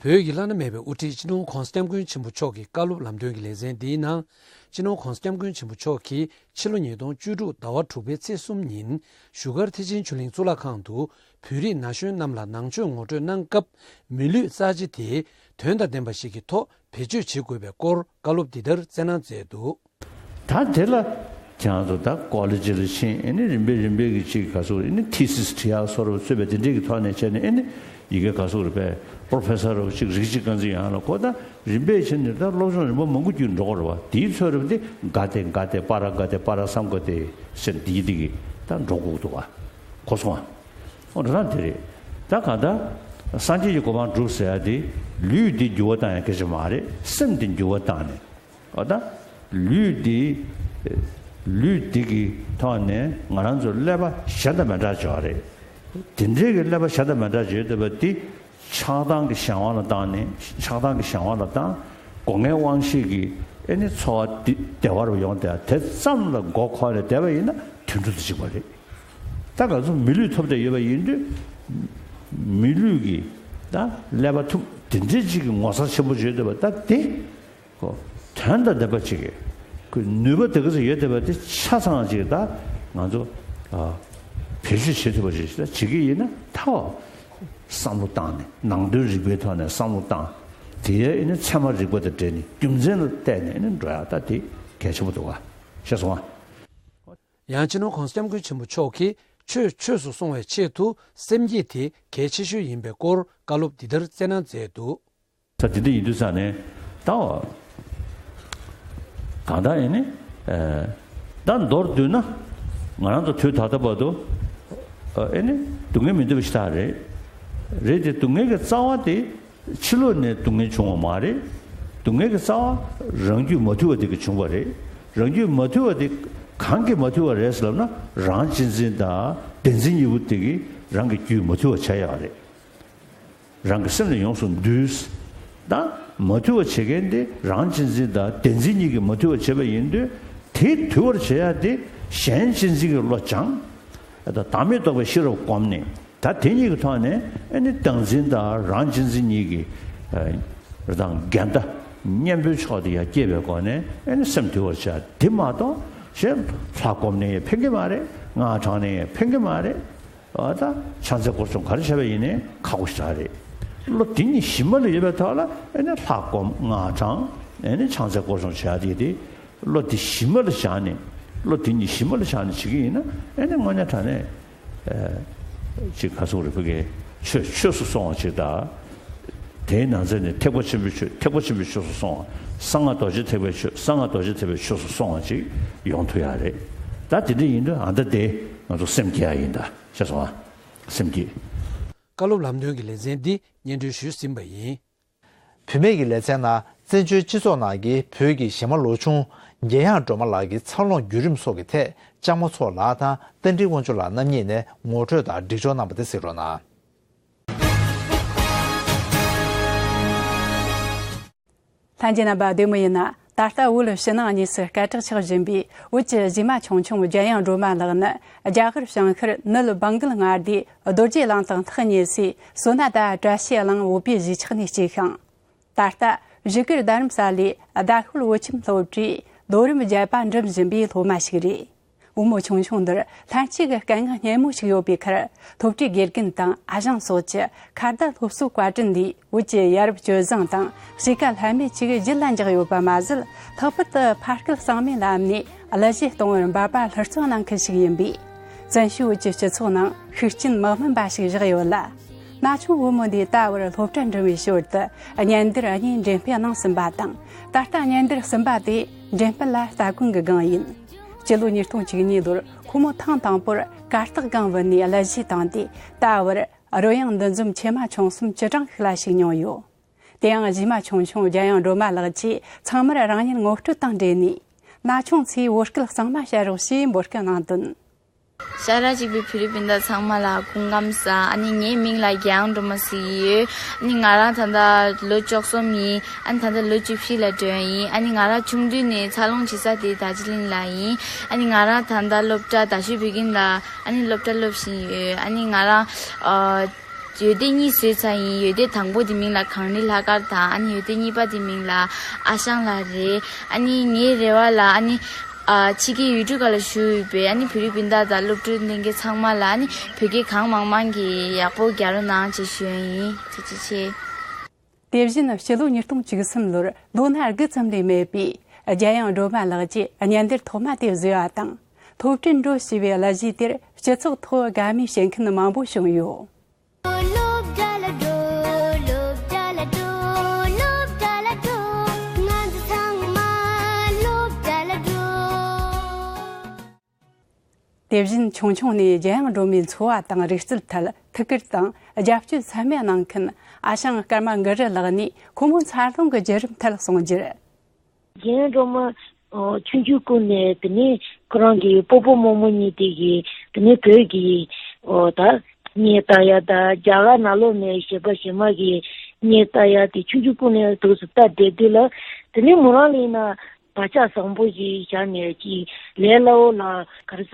བོད་ཀྱི་བླ་ན་མེད་པའི་དབུ་ཁྲིད་སྤྱི་ནོར་༸གོང་ས་༸སྐྱབས་མགོན་ཆེན་པོ་མཆོག་གི་བཀའ་སློབ་ལམ་སྟོན་གྱི་ལེ་ཚན་འདིའི་ནང་། སྤྱི་ནོར་༸གོང་ས་༸སྐྱབས་མགོན་ཆེན་པོ་མཆོག་གིས་ཕྱི་ལོ་ཉིས་སྟོང་བཅུ་དྲུག་ཟླ་བ་དྲུག་པའི་ཚེས་གསུམ་ཉིན་བཞུགས་སྒར་ཐེག་ཆེན་ཆོས་གླིང་གཙུག་ལག་ཁང་དུ་བོད་རིགས་ན་གཞོན་རྣམས་ལ་ནང་ཆོས་ངོ་སྤྲོད་གནང་སྐབས། མི་ལུས་རྩ་ཆེ་དེ་དོན་དང་ལྡན་པ་ཞིག་གི་ཐོག་བེད་སྤྱོད་བྱེད་དགོས་པའི་སྐོར་བཀའ་སློབ་འདི་ལྟར་སྩལ་གནང་མཛད་འདུག་ད་དེ་ལ་ཁྱེད་རང་ཚོ་ད་ཀོ་ལེ་ཇི་ལ་ཕྱིན། ཨེ་ནི་རིམ་པས་རིམ་པས་ཀྱི་ཅིག་ག་ཟེར། ཨེ་ནི་ཐི་སིས་བྲི་ཡག་བཟོ་འདྲ་བཟོས་པའི་དེ་འདྲས་ཀྱི་ཐོག་ནས་བྱས་ནས། ཨེ་ནི་ཡི་གེ་ག་ཟེར་བས། པྲོ་ཕེ་སར་རོ་ཅིག་རིགས་གཅིག་རྐང་འཛིན་ཡང་ལ་གོ། ད་རིམ་པས་བྱས་ནས་ད་སློབ་སྦྱོང་རིམ་པ་མང་པོ་བརྒྱུད་འགྲོ་གི་རེད་བ། དེའི་ཚོད་རེད་བ། དེ་ག་དེ་ག་དེ་པ་ར་ག་དེ་པ་ར་སམ་ག་དེ་ཟེར་འདི་འདི་གི་ད་འགྲོ་དགོས་འདུག་བ། གོ་སོང་ཨ། འོ་འདྲ་ན་དེ་རེད། ད་གང་ལྟར་སངས་རྒྱས་ཀྱི་གོ་འཕང་སྒྲུབ་ཟེར་ཡ་དེ་ལུས་འདི་འགྱུར་བ་བཏང་ཡ་སྐད་ཆ་མ་རེད། སེམས་འདི་འགྱུར་བ་བཏང་ནས། འོ་ད་ལུས་འདི་ལུས་འདི་གི་ཐོག་ནས་ང་རང་ཚོ་ཀླད་པ་གཞན་དང་མི་འདྲ་བྱས་པ་རེད། དེ་འདྲའི་གི་ཀླད་པ་གཞན་དང་མི་འདྲ་བྱས་བསྡད་པ་འདི་ཆགས་སྡང་གི་གཞན་དབང་ལ་བཏང་ནས། ཆགས་སྡང་གི་གཞན་དབང་ལ་བཏང་། སྒོ་ངའི་དབང་ཤེས་ཀྱིས་ཨེ་ནི་འཚོ་བ་འདི་བདེ་བར་ཡོང་སྟེ། དེ་ཙམ་ལ་མགོ་འཁོར་ནས་བསྡད་པ་ཡིན་ན་དུད་འགྲོ་དང་གཅིག་པ་རེད། ད་ང་ཚོ་མི་ལུས་ཐོབ་བསྡད་ཡོད་པ་ཡིན་དུས། མི་ལུས་ཀྱི་ད་ཀླད་པ་ཐུབ་དེ་འདྲའི་ཅིག་གི་ངོ་མཚར་ཆེན་པོ་བརྗོད་བསྡད་པ་ད་དེ་ཁོ་དོན་དང་ལྡན་པ་ཅིག་གི་ཁོའི་ནུས་པ་དེ་ག་ཚོད་ཡོད་བསྡད་པ་དེ་ཆ་ཚང་ཅིག་ད་ང་ཚོ་ཨ་བེད་སྤྱོད་བྱེད་ཐུབ་པ་ཅིག་ད་བྱེད་ཀྱི་ཡིན་ན། ད་བསམ་བློ་བཏང་ནས་ནང་དོན་རིག་པའི་ཐོག་ནས་བསམ་བློ་བཏང་། དེའི་ཨེ་ནི་ཚད་མ་རིག་པ་དང་འབྲེལ་ནས་རྒྱུ་མཚན་ལ་བལྟས་ནས་ཨེ་ནི་འགྲོ་ཡ་ད་དེ་གལ་ཆེན་པོ་འདུག་ག་ཤེས་སོང་ཨ། ཡང་སྤྱི་ནོར་༸གོང་ས་༸སྐྱབས་མགོན་ཆེན་པོ་མཆོག་གིས་ཆོས་ཆོས་སུ་སྲུང་བའི་ཆེད་དུ་སེམས་བསྐྱེད་དེ་གལ་ཆེ་ཤོས་ཡིན་པའི་སྐོར་བཀའ་སློབ་འདི་ལྟར་སྩལ་གནང་མཛད་འདུག་ད་དེ་འདྲ་ཡིན་དུས་ཙང་ནས་ད་གང་ལྟར་ཨེ་ནི་ད་མདོར་བསྡུས་ན་ང་རང་ཚོ་དུས་ད་ལྟ་བར་དུ་ཨེ་ནི་སྡུག་བསྔལ་མི་འདོད་པ་ཞིག་ད་རེད། རེད་དེ་སྡུག་བསྔལ་གྱི་རྩ་བ་དེ་ཕྱི་ལོགས་ནས་སྡུག་བསྔལ་བྱུང་བ་མ་རེད། སྡུག་བསྔལ་གྱི་རྩ་བ་རང་རྒྱུད་མ་དུལ་བ་དེ་གིས་བྱུང་བ་རེད། རང་རྒྱུད་མ་དུལ་བ་དེ་གང་གིས་མ་དུལ་བ་རེད་ཟེར་ལབ་ན། རང་གཅེས་འཛིན་དང་བདེན་འཛིན་གཉིས་པོ་དེ་གིས་རང་གི་རྒྱུད་མ་དུལ་བ་བྱས་ཡོད་རེད། རང་གི་སེམས་ལ་ཡོངས་སུ་འདུལ། ད་མ་དུལ་བ་བྱེད་མཁན་དེ་རང་གཅེས་འཛིན་དང་བདེན་འཛིན་གཉིས་ཀྱིས་མ་དུལ་བ་བྱེད་པ་ཡིན་དུས། དེ་དུལ་བར་བྱེད་ཡ་དེ་གཞན་གཅེས་འཛིན་གྱི་བློ་སྦྱང་། ད་བདག་མེད་རྟོགས་པའི་ཤེས་རབ་བསྒོམས་ནས། ད་དེ་གཉིས་ཀྱི་ཐོག་ནས་ཨེ་ནི་བདག་འཛིན་དང་རང་གཅེས་འཛིན་གཉིས་ཀྱི་ཨ་རང་འགལ་ཟླ་གཉེན་པོའི་ཕྱོགས་དེ་ཡར་སྐྱེས་པའི་སྒོ་ནས་ཨེ་ནི་སེམས་དུལ་བར་བྱ། དེ་མ་གཏོགས་གཞན་ལྷ་བསྒོམས་ནས་ཡང་ཕན་གྱི་མ་རེད། སྔགས་བགྲངས་ནས་ཡང་ཕན་གྱི་མ་རེད། ཨ་ད་ཕྱག་འཚལ་སྐོར་སྦྱོང་ག་རེ་བྱས་པ་ཡིན་ནའི་ཁག་པོ་ཞེ་དྲག་རེད། བློ་དེ་གཉིས་གཞི་མ་ལ་ཡོད་པའི་ཐོག་ལ་ཨེ་ནི་ལྷ་བསྒོམ། སྔགས་བགྲངས། ཨེ་ནི་ཕྱག་འཚལ་སྐོར་སྦྱོང་བྱ་ཡ་དེ་དེ། བློ་དེ་གཞི་མ་ལ་བཞག་ནས། བློ་དེ་གཉིས་གཞི་མ་ལ་བཞག་ནས་བྱེད་ཀྱི་ཡིན་ན། ཨེ་ནི་དངོས་གནས་དྲང་གནས་ཨེ་ཅིག་ག་ཟེར་དགོས་རེད། བོད་སྐད་ཆོས་ཆོས་སུ་སྲུང་བ་ཅིག་དང་། དེའི་ནང་ཚན་ནས་ཐེག་པ་ཆེན་པོའི་ཆོས། ཐེག་པ་ཆེན་པོའི་ཆོས་སུ་སྲུང་བ། གསང་སྔགས་རྡོ་རྗེ་ཐེག་པའི་ཆོས། གསང་སྔགས་རྡོ་རྗེ་ཐེག་པའི་ཆོས་སུ་སྲུང་བ་ཅིག་ཡོང་ཐུབ་ཡ་རེད། ད་དེ་འདྲ་ཡིན་དུས་ཨ་ད་དེ་ང་ཚོ་སེམས་བསྐྱེད་ཡ་ཡིན་ད། ཤེས་སོང་ཨ། སེམས་བསྐྱེད། བཀའ་སློབ་ལམ་སྟོན་གྱི་ལེ་ཚན་འདི་སྙན་སྒྲོན་ཞུས་ཟིན་པ་ཡིན། བུད་མེད་ཀྱི་ལེ་ཚན་ནང་བཙན་བྱོལ་སྤྱི་ཚོགས་ནང་གི་བོད་ཀྱི་གཞས་མ་ལོ་ཆུང་རྒྱལ་དབྱངས་སྒྲོལ་མ་ལགས་ཀྱི་འཚར་ལོངས་བརྒྱུད་རིམ་སོགས་ཀྱི་ཐད་ལྕམ་མོ་མཚོ་ལགས་དང་རྟ་མགྲིན་དབང་ཕྱུག་ལགས་རྣམ་གཉིས་ནས་ངོ་སྤྲོད་དང་སྒྲིག་སྦྱོར་གནང་བ་དེ་གཟིགས་རོགས་གནང་། ལྷན་རྒྱས་རྣམ་པ་བདེ་མོ་ཡིན་ན། ད་ལྟ་བོད་ཕྱི་ནང་གཉིས་སུ་སྐད་གྲགས་ཆགས་བཞིན་པའི་བོད་ཀྱི་གཞས་མ་ཆུང་ཆུང་རྒྱལ་དབྱངས་སྒྲོལ་མ་ལགས་ནི། རྒྱ་གར་བྱང་ཤར་ནུབ་སྦང་གུལ་མངའ་སྡེའི་རྡོ་རྗེ་གླིང་དང་ཐག་ཉེ་སའི་སོ་ན་ད་བཀྲ་ཤིས་གླིང་བོད་པའི་གཞིས་ཆགས་ནས་སྐྱེས་ཤིང་། ད་ལྟ་བཞུགས་སྒར་རྡ་རམ་ས་ལའི་ཟླ་ཤོད་བོད་ཁྱིམ་སློབ་གྲྭའི་མདོ་རིམ་བརྒྱད་པ་འགྲིམ་བཞིན་པའི་སློབ་མ་ཞིག་རེད། བུ་མོ་ཆུང་ཆུང་འདིར་ལྷན་སྐྱེས་ཀྱི་སྐད་ངག་སྙན་མོ་ཞིག་ཡོད་པའི་ཁར། སློབ་གྲྭའི་དགེ་རྒན་དང་ཨ་ཞང་སོགས་ཀྱི་ཁ་བརྡ་སློབ་གསོའི་བཀའ་དྲིན་ལས། བོད་ཀྱི་ཡ་རབས་སྤྱོད་བཟང་དང་གཤིས་ཀ་ལྷད་མེད་ཅིག་རྒྱུད་ལ་འཇགས་ཡོད་པ་མ་ཟད། ལྷག་པར་དུ་ཕ་སྐད་གཙང་མའི་ལམ་ནས་གླུ་གཞས་གཏོང་བར་འབད་པ་ལྷུར་བརྩོན་གནང་མཁན་ཞིག་ཡིན་པས། བཙན་བྱོལ་བོད་ཀྱི་སྤྱི་ཚོགས་ནང་ཤུགས་རྐྱེན་མི་དམན་པ་ཞིག་བཞག་ཡོད་ལ། ན་ཆུང་བུ་མོ་འདིས་ད་བར་སློབ་གྲྭ་འགྲིམ་བའི་ཞོར་དུ་གཉེན་སྡེར་གཉིས་འགྲེམས་སྤེལ་གནང་ཟིན་པ་དང་། ད་ལྟ་གཉེན་སྡེར་གསུམ་པ་དེ་འགྲེམས་སྤེལ་ལ་སྟ་གོན་གྱི་སྒང་ཡིན། སྤྱི་ལོ་ཉིས་སྟོང་བཅུ་གཉིས་ལོར་ཁོ་མོ་ཐེངས་དང་པོར་གར་སྟེགས་སྒང་བུད་ནས་གླུ་གཞས་བཏང་སྟེ། ད་བར་རོལ་དབྱངས་འདུ་འཛོམས་ཆེ་མ་ཆུང་གསུམ་བཅུ་གྲངས་ཤིག་ལ་ཞུགས་མྱོང་ཡོད། དེ་ཡང་གཞས་མ་ཆུང་ཆུང་རྒྱལ་ཡང་སྒྲོལ་མ་ལགས་ཀྱིས་ཚང་མར་རང་ཉིད་ངོ་སྤྲོད་དང་འབྲེལ་ནས། ན་ཆུང་ཚོས་བོད་སྐད་གཙང་མ་བཤད་རོགས་ཞེས་འབོད་སྐུལ་གནང་དོན། ཤ་ར་གཅིག་པའི་བོད་རིགས་སྤུན་ཟླ་ཚང་མ་ལ་སྐུ་ཁམས་བཟང་། ཨ་ནི་ངའི་མིང་ལ་རྒྱལ་ཡང་སྒྲོལ་མ་ཟེར་གྱི་ཡོད། ཨ་ནི་ང་རང་ད་ལྟ་ལོ་བཅུ་གསུམ་ཡིན། ཨ་ནི་ད་ལྟ་ལོ་བཅུ་བཞི་ལ་འགྲོ་ཡིན། ཨ་ནི་ང་རང་ཆུང་དུས་ནས་འཚར་ལོངས་བྱེད་ས་དེ་རྡོ་རྗེ་གླིང་ལ་ཡིན། ཨ་ནི་ང་རང་ད་ལྟ་སློབ་གྲྭ་རྡ་ཤོད་བོད་ཁྱིམ་ལ་ཨ་ནི་སློབ་གྲྭ་སློབ་བཞིན་ཡོད། ཨ་ནི་ང་རང་ཨ། ཡོལ་འདྲི་གཉིས་བཟོས་ཚར་ཡིན། ཡོལ་འདྲི་དང་པོ་དེ་མིང་ལ་གངས་རི་ལྷ་དཀར་དང་། ཨ་ནི་ཡོལ་འདྲི་གཉིས་པ་དེ་མིང་ལ་ཨ་ཞང་ལགས་རེད། ཨ་ནི་ངའི་རེ་བ་ལ་ཨ་ནི་ཨ་ཕྱི་རྒྱལ་ཡུལ་གྲུ་ཁག་ལ་བཞུགས་ཡོད་པའི་ཨ་ནི་བོད་རིགས་སྤུན་ཟླ་དང་སློབ་ཕྲུག་ལྷན་རྒྱས་ཚང་མ་ལ་ཨ་ནི་བོད་སྐད་གང་མང་མང་གིས་ཡག་པོ་རྒྱག་རོགས་གནང་ཅེས་ཞུ་ཡ་ཡིན། ཐུགས་རྗེ་ཆེ། དེ་བཞིན་སྤྱི་ལོ་ཉིས་སྟོང་བཅུ་གསུམ་ལོར་ལོ་ན་དགུ་ཙམ་ལས་མེད་པའི་རྒྱལ་ཡང་སྒྲོལ་མ་ལགས་ཀྱིས་གཉེན་སྡེར་ཐོག་མ་དེ་བཟོས་པ་དང་། སློབ་གྲྭར་འགྲོ་ཞེས་པའི་གླུ་གཞས་དེར་སྤྱི་ཚོགས་ཐོག་དགའ་མོས་བྱེད་མཁན་མང་པོ་བྱུང་ཡོད། སློབ་གྲྭ་ལ་འགྲོ། སློབ་གྲྭ་ལ་འགྲོ། སློབ་གྲྭ་ལ་འགྲོ། ང་ཚོ་ཚང་མ་སློབ་གྲྭ་ལ་འགྲོ། དེ་བཞིན་ཆུང་ཆུང་ནས་རྒྱལ་ཡང་སྒྲོལ་མའི་འཚོ་བ་དང་རིག་རྩལ་ཐད་ཐུགས་ཁུར་དང་རྒྱབ་སྐྱོར་ཚད་མེད་གནང་མཁན་ཨ་ཞང་ཀརྨ་གུ་རུ་ལགས་ནས་ཁོ་མོའི་འཚར་ལོངས་ཀྱི་བརྒྱུད་རིམ་ཐད་གསུངས་རྒྱུར། རྒྱལ་ཡང་སྒྲོལ་མ་ཆུང་ཆུང་སྐུ་ནས་དེ་ནས་ཁོ་རང་གི་སྤོ་བོ་རྨོ་མོ་གཉིས་དེ་གིས་དེ་ནས་བོད་ཀྱི་ད་སྙན་ལྟ་ཡ་དང་རྒྱ་གར་ནང་ལོགས་ནས་གཞས་པ་གཞས་མ་གི་སྙན་ལྟ་ཡ་དེ་ཆུང་ཆུང་སྐུ་ནས་འདུག་སེ་ལྟ་བསྡད་དུས་ལ། དེ་ནས་མོ་རང་ལ་ཡིན་ན་བག་ཆགས་བཟང་པོ་ཞིག་བཞག་ནས་ཅིག་ལས་སླ་བོ་ལ་ག་རེ་ཟ་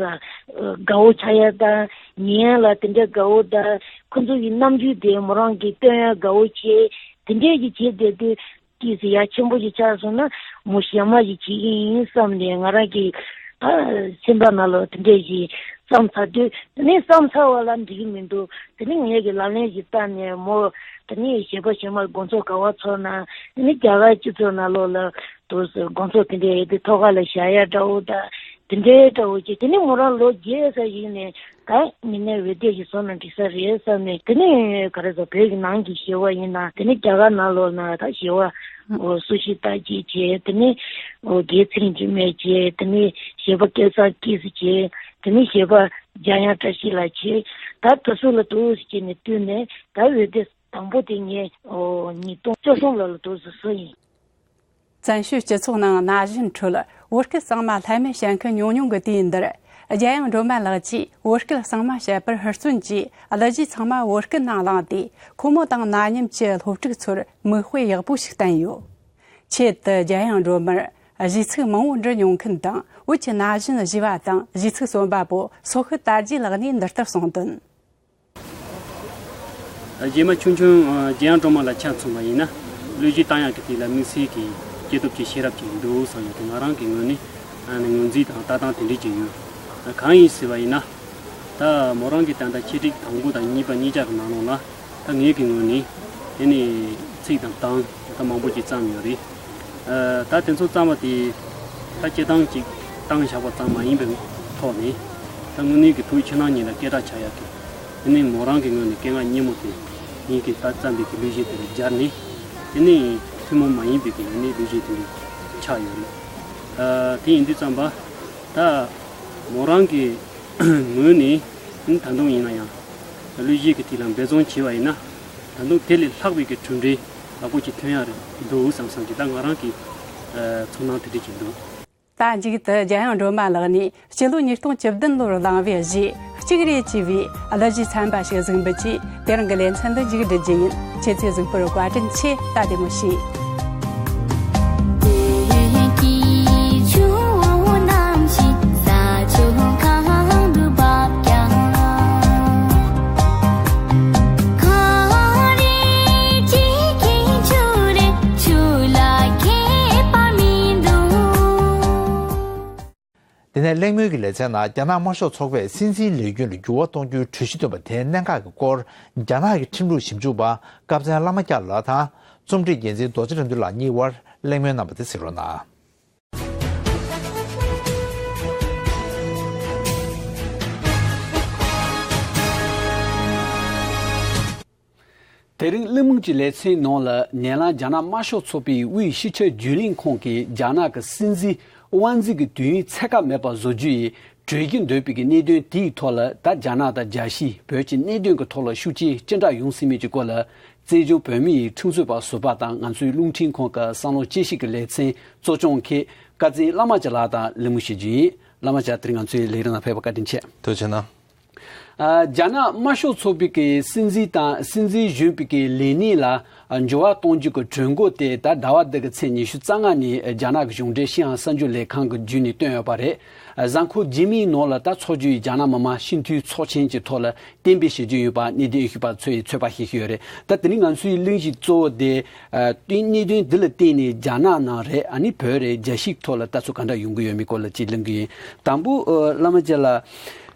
དགའ་བོ་ཆགས་ཡ་དང་ཉན་ཡ་ལ་དེ་འདྲ་དགའ་བོ་དང་། ཁོ་ཚོ་གི་རྣམ་འགྱུར་དེ་མོ་རང་གིས་སྟོན་ཡ་དགའ་བོ་བྱས། དེ་འདྲས་ཀྱི་བྱས་བསྡད་དུས་ཏོག་ཙམ་ཡ་ཆེན་པོ་ཞིག་ཆགས་སོང་ན་མོ་གཞས་མ་ཞིག་བྱེད་ཀྱི་ཡིན་བསམ་ནས་ང་རང་གི་ཨ་སེམས་པ་ནང་ལ་དེ་འདྲས་ཞིག་བསམ་ཚར་དུས། དེ་ནས་བསམ་ཚར་བ་ལ་འགྲིག་གི་མི་འདུག་དེ་ནས་ངས་ཀྱི་ལག་ལེན་ཞིག་བསྟར་ནས་མོ་དེ་ནས་གཞས་པ་གཞས་མ་དགོང་ཚོགས་ག་བ་ཚོགས་ན། དེ་ནས་རྒྱ་གར་སྤྱི་ཚོགས་ནང་ལོགས་ལ་དུ་དགོང་ཚོགས་དེ་འདྲས་ཡོད་དུས་ཐོག་ཁ་ལ་བཞག་ཡ་འདྲ་བོ་དང་དེ་འདྲའི་འདྲ་བོ་ཅིག་དེ་ནས་མོ་རང་ལོ་བརྒྱད་ཙམ་ཞིག་ནས་ད་མི་སྣའི་འོད་སྡེར་ཞིག་བཟོ་ན་འགྲིག་ས་རེད་བསམ་ནས། དེ་ནས་ག་རེ་ཟ་བོད་ཀྱི་ནང་གི་གཞས་པ་ཡིན་ན་དེ་ནས་རྒྱ་གར་ནང་ལོགས་ན་ད་གཞས་པ་ཨོ་སུ་ཤི་ཏཱ་ཅི་བྱས། དེ་ནས་ཨོ་རྒྱལ་ཚེ་རིང་འཇིགས་མེད་བྱས། དེ་ནས་གཞས་པ་སྐལ་བཟང་སྐྱིད་བྱས། དེ་ནས་གཞས་པ་འཇམ་དབྱངས་བཀྲ་ཤིས་ལགས་བྱས། ད་དེ་ཚོ་ལ་འདུག་སེ་བྱས་ནས་བསྟུན་ནས་ད་འོད་སྡེར་དང་པོ་དེ་ངས་ཨོ་ཉིས་སྟོང་བཅུ་གསུམ་ལོ་ལ་འདུག་སེ་བཟོས་ཡིན། བཙན་བྱོལ་སྤྱི་ཚོགས་ནང་ན་གཞོན་ཁྲོད་བོད་སྐད་གཙང་མ་ལྷད་མེད་བཤད་མཁན་ཉུང་ཉུང་གི་དུས་འདིར། རྒྱལ་ཡང་སྒྲོལ་མ་ལགས་ཀྱིས་བོད་སྐད་གཙང་མ་བཤད་པར་ཧུར་བརྩོན་གྱིས་གླུ་གཞས་ཚང་མ་བོད་སྐད་ནང་བླངས་ཏེ། ཁོ་མོ་དང་ན་མཉམ་གྱི་སློབ་ཕྲུག་ཚོར་མིག་དཔེ་ཡག་པོ་ཞིག་བསྟན་ཡོད། ཆེད་དུ་རྒྱལ་ཡང་སྒྲོལ་མར་གཞས་ཚིག་མང་བོ་འབྲི་མྱོང་མཁན་དང་། བོད་ཀྱི་ན་གཞོན་གཞས་པ་དང་གཞས་ཚིག་རྩོམ་པ་པོ་སོག་ཤི་དར་རྒྱས་ལགས་ནས་འདི་ལྟར་གསུངས་དོན། རྗེས་མ་ཆུང་ཆུང་རྒྱལ་ཡང་སྒྲོལ་མ་ལ་ཆ་མཚོན་པ་ཡིན་ན། གླུ་གཞས་བཏང་ཡག་གི་དུས་ལ་དམིགས་བསལ་གྱི་སྐྱེས་སྟོབས་ཀྱི་ཤེས་རབ་ཅིག་འདུག་བསམ་ཡག་གི་ང་རང་གི་ངོས་ནས་ངོས་འཛིན་དང་ལྟ་སྟངས་དེ་འདྲ་ཅིག་ཡོད། གང་ཡིན་ཟེར་བ་ཡིན་ན། ད་མོ་རང་གི་ད་ལྟ་ཆེད་སྒྲིག་དང་པོ་དང་གཉིས་པ་གཉིས་ཆ་གི་ནང་ལོགས་ལ་ད་ངེད་ཀྱི་ངོས་ནས་དེ་ནི་ཚིག་དང་གདངས་ད་མང་པོ་ཅིག་བརྩམས་ཡོད་རེད། ད་དེ་ཚོ་བརྩམས་པ་དེ་ད་སྤྱིར་བཏང་ཅིག་བཏང་བཞག་པ་ཙམ་མ་ཡིན་པའི་ཐོག་ནས་ད་དངོས་གནས་ཀྱི་བོད་ཕྱི་ནང་གཉིས་ལ་སྐད་གྲགས་ཆགས་ཡག་གི། དེ་ནས་མོ་རང་གི་ངོས་ནས་སྐད་ངག་སྙན་མོ་དེ་ངེད་ཀྱིས་ད་བརྩམས་པའི་གི་གླུ་གཞས་དེ་ལ་སྦྱར་ནས། དེ་ནས་ཐུན་མོང་མ་ཡིན་པའི་གི་ངོས་ནས་གླུ་གཞས་དེ་འདྲ་ཆགས་ཡོད་རེད། ཨ་དེ་ཡིན་དུས་ཙམ་པ་ད་མོ་རང་གི་ངོས་ནས་ད་དུང་ཡིན་ན་ཡང་གླུ་གཞས་ཀྱི་དེ་ལ་འབད་བརྩོན་བྱས་པ་ཡིན་ན་ད་དུང་དེ་ལས་ལྷག་པའི་གི་གྲུབ་འབྲས་ཡག་པོ་ཅིག་ཐོན་ཡག་རེད་འདུག་བསམ་བསམ་གྱི་ད་ང་རང་གི་ཚོར་སྣང་དེ་འདྲ་ཅིག་འདུག། ད་མཇུག་ཏུ་རྒྱལ་ཡང་སྒྲོལ་མ་ལགས་ནས་སྤྱི་ལོ་ཉིས་སྟོང་བཅུ་བདུན་ལོར་བླངས་པའི་གཞས་གཅིག་རེད་ཅེས་པའི་གླུ་གཞས་ཚན་པ་ཞིག་གཟིགས་འབུལ་གྱིས་དེ་རིང་གི་ལེ་ཚན་འདི་མཇུག་སྒྲིལ་རྒྱུ་ཡིན། ཁྱེད་ཚོས་གཟིགས་པར་བཀའ་དྲིན་ཆེ། ད་བདེ་མོ་བྱོས། དེ་ནས་གླེང་མོལ་གྱི་ལེ་ཚན་ནང་རྒྱ་ནག་དམར་ཤོག་ཚོགས་པས་སྲིད་འཛིན་ལས་རྒྱུན་ལ་འགྱུར་བ་གཏོང་རྒྱུའི་གྲོས་གཞི་བཏོན་པ་དེའི་གནད་འགག་གི་སྐོར་རྒྱ་ནག་གི་ཁྲིམས་ལུགས་ཞིབ་འཇུག་པ་སྐལ་བཟང་བླ་མ་སྐྱབས་ལགས་དང་རྩོམ་སྒྲིག་འགན་འཛིན་རྡོ་རྗེ་རིག་འཛིན་ལགས་གཉིས་དབར་གླེང་མོལ་གནང་བ་དེ་གཟིགས་རོགས་གནང་། དེ་རིང་གླེང་མོལ་གྱི་ལེ་ཚན་ནང་ལ་ཉེ་ལམ་རྒྱ་ནག་དམར་ཤོག་ཚོགས་པའི་དབུས་སྤྱི་ཁྱབ་རྒྱུན་ལས་ཁང་གིས་རྒྱ་ནག་གི་སྲིད་འཛིན་དབང་འཛིན་གྱི་དུས་ཡུན་ཚད་བཀག་མེད་པར་བཟོ་རྒྱུ་ཡི་གྲོས་ཀྱི་འདོད་པའི་གི་གནད་དོན་དེའི་ཐོག་ལ། ད་རྒྱ་ནག་དང་རྒྱལ་སྤྱིའི་བོད་ཀྱི་གནད་དོན་གྱི་ཐོག་ལ་ཤུགས་རྐྱེན་ཅི་འདྲ་ཡོང་སྲིད་མིན་གྱི་སྐོར་ལ། བཙན་བྱོལ་བོད་མིའི་ཁྲིམས་རྩོད་པ་ཟུར་པ་དང་ང་ཚོའི་རླུང་འཕྲིན་ཁང་གི་བསམ་བློ་དཔྱད་ཞིབ་ཀྱི་ལེ་ཚན་གཙོ་སྐྱོང་མཁན་དཀར་མཛེས་བླ་མ་ལྕེ་ལགས་དང་གླེང་མོལ་བྱེད་རྒྱུ་ཡིན། བླ་མ་ལྕེ་དེ་རིང་ང་ཚོའི་ལས་རིམ་ནང་ཕེབས་པར་བཀའ་དྲིན་ཆེ། ཐུགས་རྗེ་གནང་། ཨ། རྒྱ་ནག་དམར་ཤོག་ཚོགས་པའི་གི་སྲིད་འཛིན་དང་སྲིད་འཛིན་གཞོན་པའི་གི་ལས་གནས་ལ་འགྱུར་བ་གཏོང་རྒྱུ་གི་གྲོས་འགོ་དེ་ད་ཟླ་བ་འདི་གི་ཚེས་ཉི་ཤུ་རྩ་ལྔ་ནས་རྒྱ་ནག་གི་གཞུང་འབྲེལ་ཤིན་ཧྭ་གསར་འགྱུར་ལས་ཁང་གི་བརྒྱུད་ནས་བཏོན་ཡོད་པ་རེད། གཟའ་འཁོར་རྗེས་མའི་ནང་ལ་ད་འཚོགས་རྒྱུ་ཡི་རྒྱ་ནག་མི་དམངས་སྤྱི་འཐུས་ཚོགས་ཆེན་གྱི་ཐོག་ལ་གཏན་འབེབས་བྱེད་རྒྱུ་ཡོད་པ་གནད་དོན་ཡིན་ཞུས་པ་ཚོས་ཚོད་དཔག་བྱེད་ཀྱི་ཡོད་རེད། ད་དེ་རིང་ང་ཚོའི་གླེང་གཞི་གཙོ་བོ་དེ། ཨ། དེ་གནད་དོན་འདི་ལ་བརྟེན་ནས་རྒྱ་ནག་ནང་རེད། ཨ་ནི་བོད་རེད། རྒྱལ་སྤྱིའི་ཐོག་ལ་ལྟ་ཚུལ་ག་འདྲ་ཡོང་གི་ཡོད་མེད་སྐོར་ལ་ཅིག་གླེང་གི་ཡིན། དང་པོ། ཨ། བླ་མ་ལྕེ་ལགས།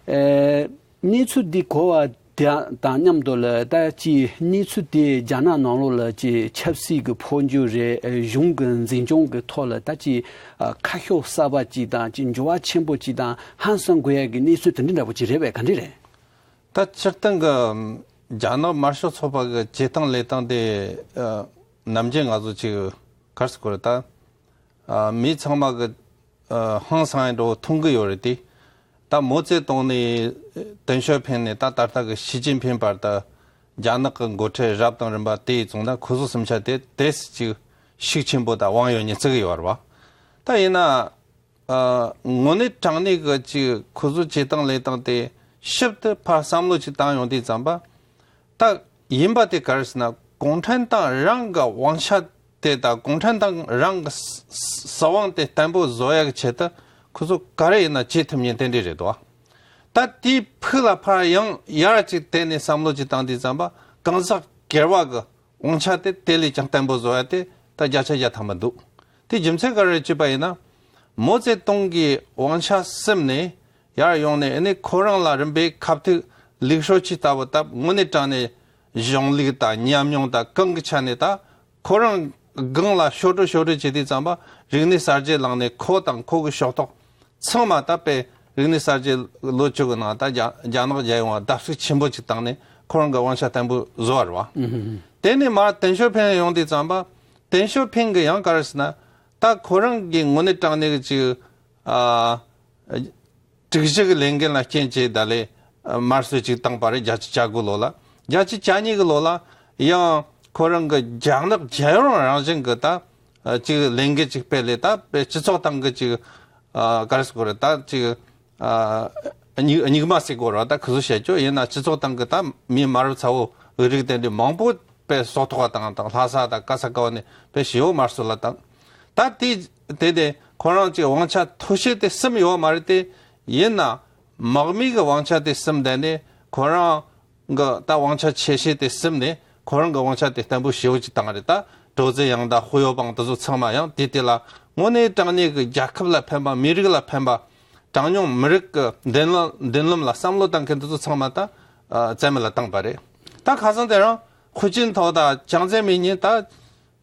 ཨེ། གནས་ཚུལ་འདི་གོ་བ་དེ་དང་མཉམ་དུ་ལ་ད་ཅིག་གནས་ཚུལ་དེ་རྒྱ་ནག་ནང་ལོགས་ལ་ཅིག་ཆབ་སྲིད་ཀྱི་འཕོ་འགྱུར་རེད། ཨེ། གཞུང་གི་འཛིན་སྐྱོང་གི་ཐོག་ལ་ད་ཅིག་ཨ། ཁ་ཕྱོགས་གསར་པ་ཅིག་དང་ཅིག་འགྱུར་བ་ཆེན་པོ་ཅིག་དང་ཧང་སང་དགོས་ཡ་གི་གནས་ཚུལ་དེ་འདྲ་འདྲ་པོ་ཅིག་རེད་པས། ག་འདྲ་རེད། ད་སྤྱིར་བཏང་གི་རྒྱ་ནག་དམར་ཤོག་ཚོགས་པ་གི་བྱེད་སྟངས་ལས་སྟངས་དེ། ཨ། ནམ་རྒྱུན་ང་ཚོ་ཅིག་ག་རེ་ཟེར་དགོས་རེད་ད། ཨ། མི་ཚང་མ་གི། ཨ། ཧང་སང་ཡ་འདྲ་བོ་མཐོང་གི་ཡོད་རེད་དེ། ད་མའོ་ཙེ་ཏུང་ནས་ཏེང་ཞའོ་ཕིང་ནས་ད་ད་ལྟ་གི་ཞི་ཅིན་ཕིང་བར་དུ་རྒྱ་ནག་གི་འགོ་ཁྲིད་རབ་དང་རིམ་པ་དེ་ཡི་ཚོང་ད་ཁོ་ཚོ་སུམ་ཆ་དེ་དེ་ཅིག་ཤུགས་ཆེན་པོ་དང་དབང་ཡོད་ཉི་ཚིག་ཡོད་རེད་བ། ད་ཡིན་ན། ཨ། དངོས་གནས་དྲང་གནས་ཀྱི་ཅིག་ཁོ་ཚོའི་བྱེད་སྟངས་ལས་སྟངས་དེ་ཞིབ་ཏུ་ཕར་བསམ་བློ་ཅིག་བཏང་ཡོང་དུས་ཙམ་པ། ད་ཡིན་པ་དེ་ག་རེ་ཟེར་ན། གུང་ཁྲན་ཏང་རང་གི་དབང་ཆ་དེ་དང་གུང་ཁྲན་ཏང་རང་གི་སྲིད་དབང་དེ་བརྟན་པོ་བཟོ་ཡག་གི་ཆེད་དུ་ཁོ་ཚོ་ག་རེ་ཡིན་ན་བྱེད་ཐུབ་མཁན་དེ་འདྲས་རེད་དོ། ད་དེའི་ཕུགས་ལ་ཕར་ཡང་ཡར་ཅིག་བལྟས་ནས་བསམ་བློ་ཅིག་བཏང་དུས་ཙམ་པ། གང་ཟག་སྒེར་བ་གི་དབང་ཆ་དེ་དེ་ལས་ཀྱང་བརྟན་པོ་བཟོ་ཡ་དེ་ད་བརྒྱ་ཆ་བརྒྱ་ཐམ་པ་འདུག་དེ་རྒྱུ་མཚན་ག་རེ་རེད་ཅེས་པ་ཡིན་ན། མའོ་ཙེ་ཏུང་གིས་དབང་ཆ་བསུབས་ནས་ཡར་ཡོང་ནས། ཨ་ནི་ཁོ་རང་ལ་རིམ་པས་ཁ་ཐུག་ལུགས་སྲོལ་ཅིག་ལྟ་བུ་སྟབས། དངོས་གནས་དྲང་ནས་གཞུང་ལུགས་དང་ཉམས་མྱོང་དང་གང་གི་ཆ་ནས་ད་ཁོ་རང་སྒང་ལ་ཞོ་དྲུག་ཞོ་དྲུག་བྱེད་དུས་ཙམ་པ། རིག་གནས་གསར་བརྗེ་ལངས་ནས་ཁོ་དང་ཁོ་གི་ཕྱོགས་གཏོགས་ཚང་མ་ད་དཔེ་རིག་གནས་གསར་བརྗེ་ལོ་བཅུ་གི་ནང་ད་རྒྱ་རྒྱ་ནག་རྒྱལ་ཡོངས་ལ་བརྡབ་གསིག་ཆེན་པོ་ཅིག་བཏང་ནས་ཁོ་རང་གི་དབང་ཆ་བརྟན་པོ་བཟོ་བ་རེད་བ། དེ་ནས་མར་ཏེང་ཞའོ་ཕིང་ཡོང་དུས་ཙམ་པ། ཏེང་ཞའོ་ཕིང་གི་ཡང་ག་རེ་ཟེར་ན། ད་ཁོ་རང་གི་དངོས་གནས་དྲང་གནས་ཀྱི་ཅིག་ཨ། དྲུག་ཅུ་གི་ལས་འགན་ལ་རྐྱེན་བྱས་ད་ལས་དམར་གསོད་ཅིག་བཏང་པ་རེད། བརྒྱད་ཅུ་གྱ་དགུ་ལོ་ལ། བརྒྱད་ཅུ་གྱ་གཉིས་གི་ལོ་ལ་ཡང་ཁོ་རང་གི་རྒྱ་ནག་རྒྱལ་ཡོངས་རང་བཞིན་གི་ད་ཅིག་ལས་འགུལ་ཅིག་སྤེལ་ལས། ད་དཔེ་སྤྱི་ཚོགས་སྟེང་གི་ཅིག་ཨ། ག་རེ་ཟེར་དགོས་རེད། ད་ཅིག་ཨ། སྙིགས་སྙིགས་མ་ཟེར་དགོས་རེད། ད་ཁོ་ཚོ་བཤད་རྒྱུ་ཡིན་ན་སྤྱི་ཚོགས་སྟེང་གི་ད་མི་མ་རབས་ཚ་བོ་འུ་རིགས་དེ་འདྲའི་མང་པོ་དཔེ་སྲོག་ཐོག་བཏང་དང་། ལྷ་ས་དང་ག་ས་ག་བ་ནས་དཔེ་ཞེ་པོ་དམར་གསོད་ལ་བཏང་། ད་དེ་དེ་དེ་ཁོ་རང་ཅིག་དབང་ཆ་འཐུས་ཤོར་དེ་ཟིན་ཡོད་མ་རེད་དེ། ཡིན་ན་དམག་མི་གི་དབང་ཆ་དེ་ཟིན་བསྡད་ནས་ཁོ་རང་གི་ད་དབང་ཆ་ཆེ་ཤོས་དེ་ཟིན་ནས་ཁོ་རང་གི་དབང་ཆ་དེ་བརྟན་པོ་ཞེ་པོ་ཅིག་བཏང་རེད། ད་ཀྲོའུ་ཙེ་ཡང་དང་ཧུའུ་ཡའོ་པང་དེ་ཚོ་ཚང་མ་ཡང་དེ་དེ་ལ་དངོས་གནས་དྲང་གནས་ཀྱི་རྒྱལ་ཁབ་ལ་ཕན་པ། མི་རིགས་ལ་ཕན་པ། གྲངས་ཉུང་མི་རིགས་ཀྱི་མདུན་ལམ་མདུན་ལམ་ལ་བསམ་བློ་བཏང་མཁན་དེ་ཚོ་ཚང་མ་ད་ཨ་རྩ་མེད་ལ་བཏང་པ་རེད། ད་ཁ་སང་དེ་རིང་ཧུའུ་ཅིན་ཐའོ་དང་ཅང་ཙེ་མིན་གཉིས་ད་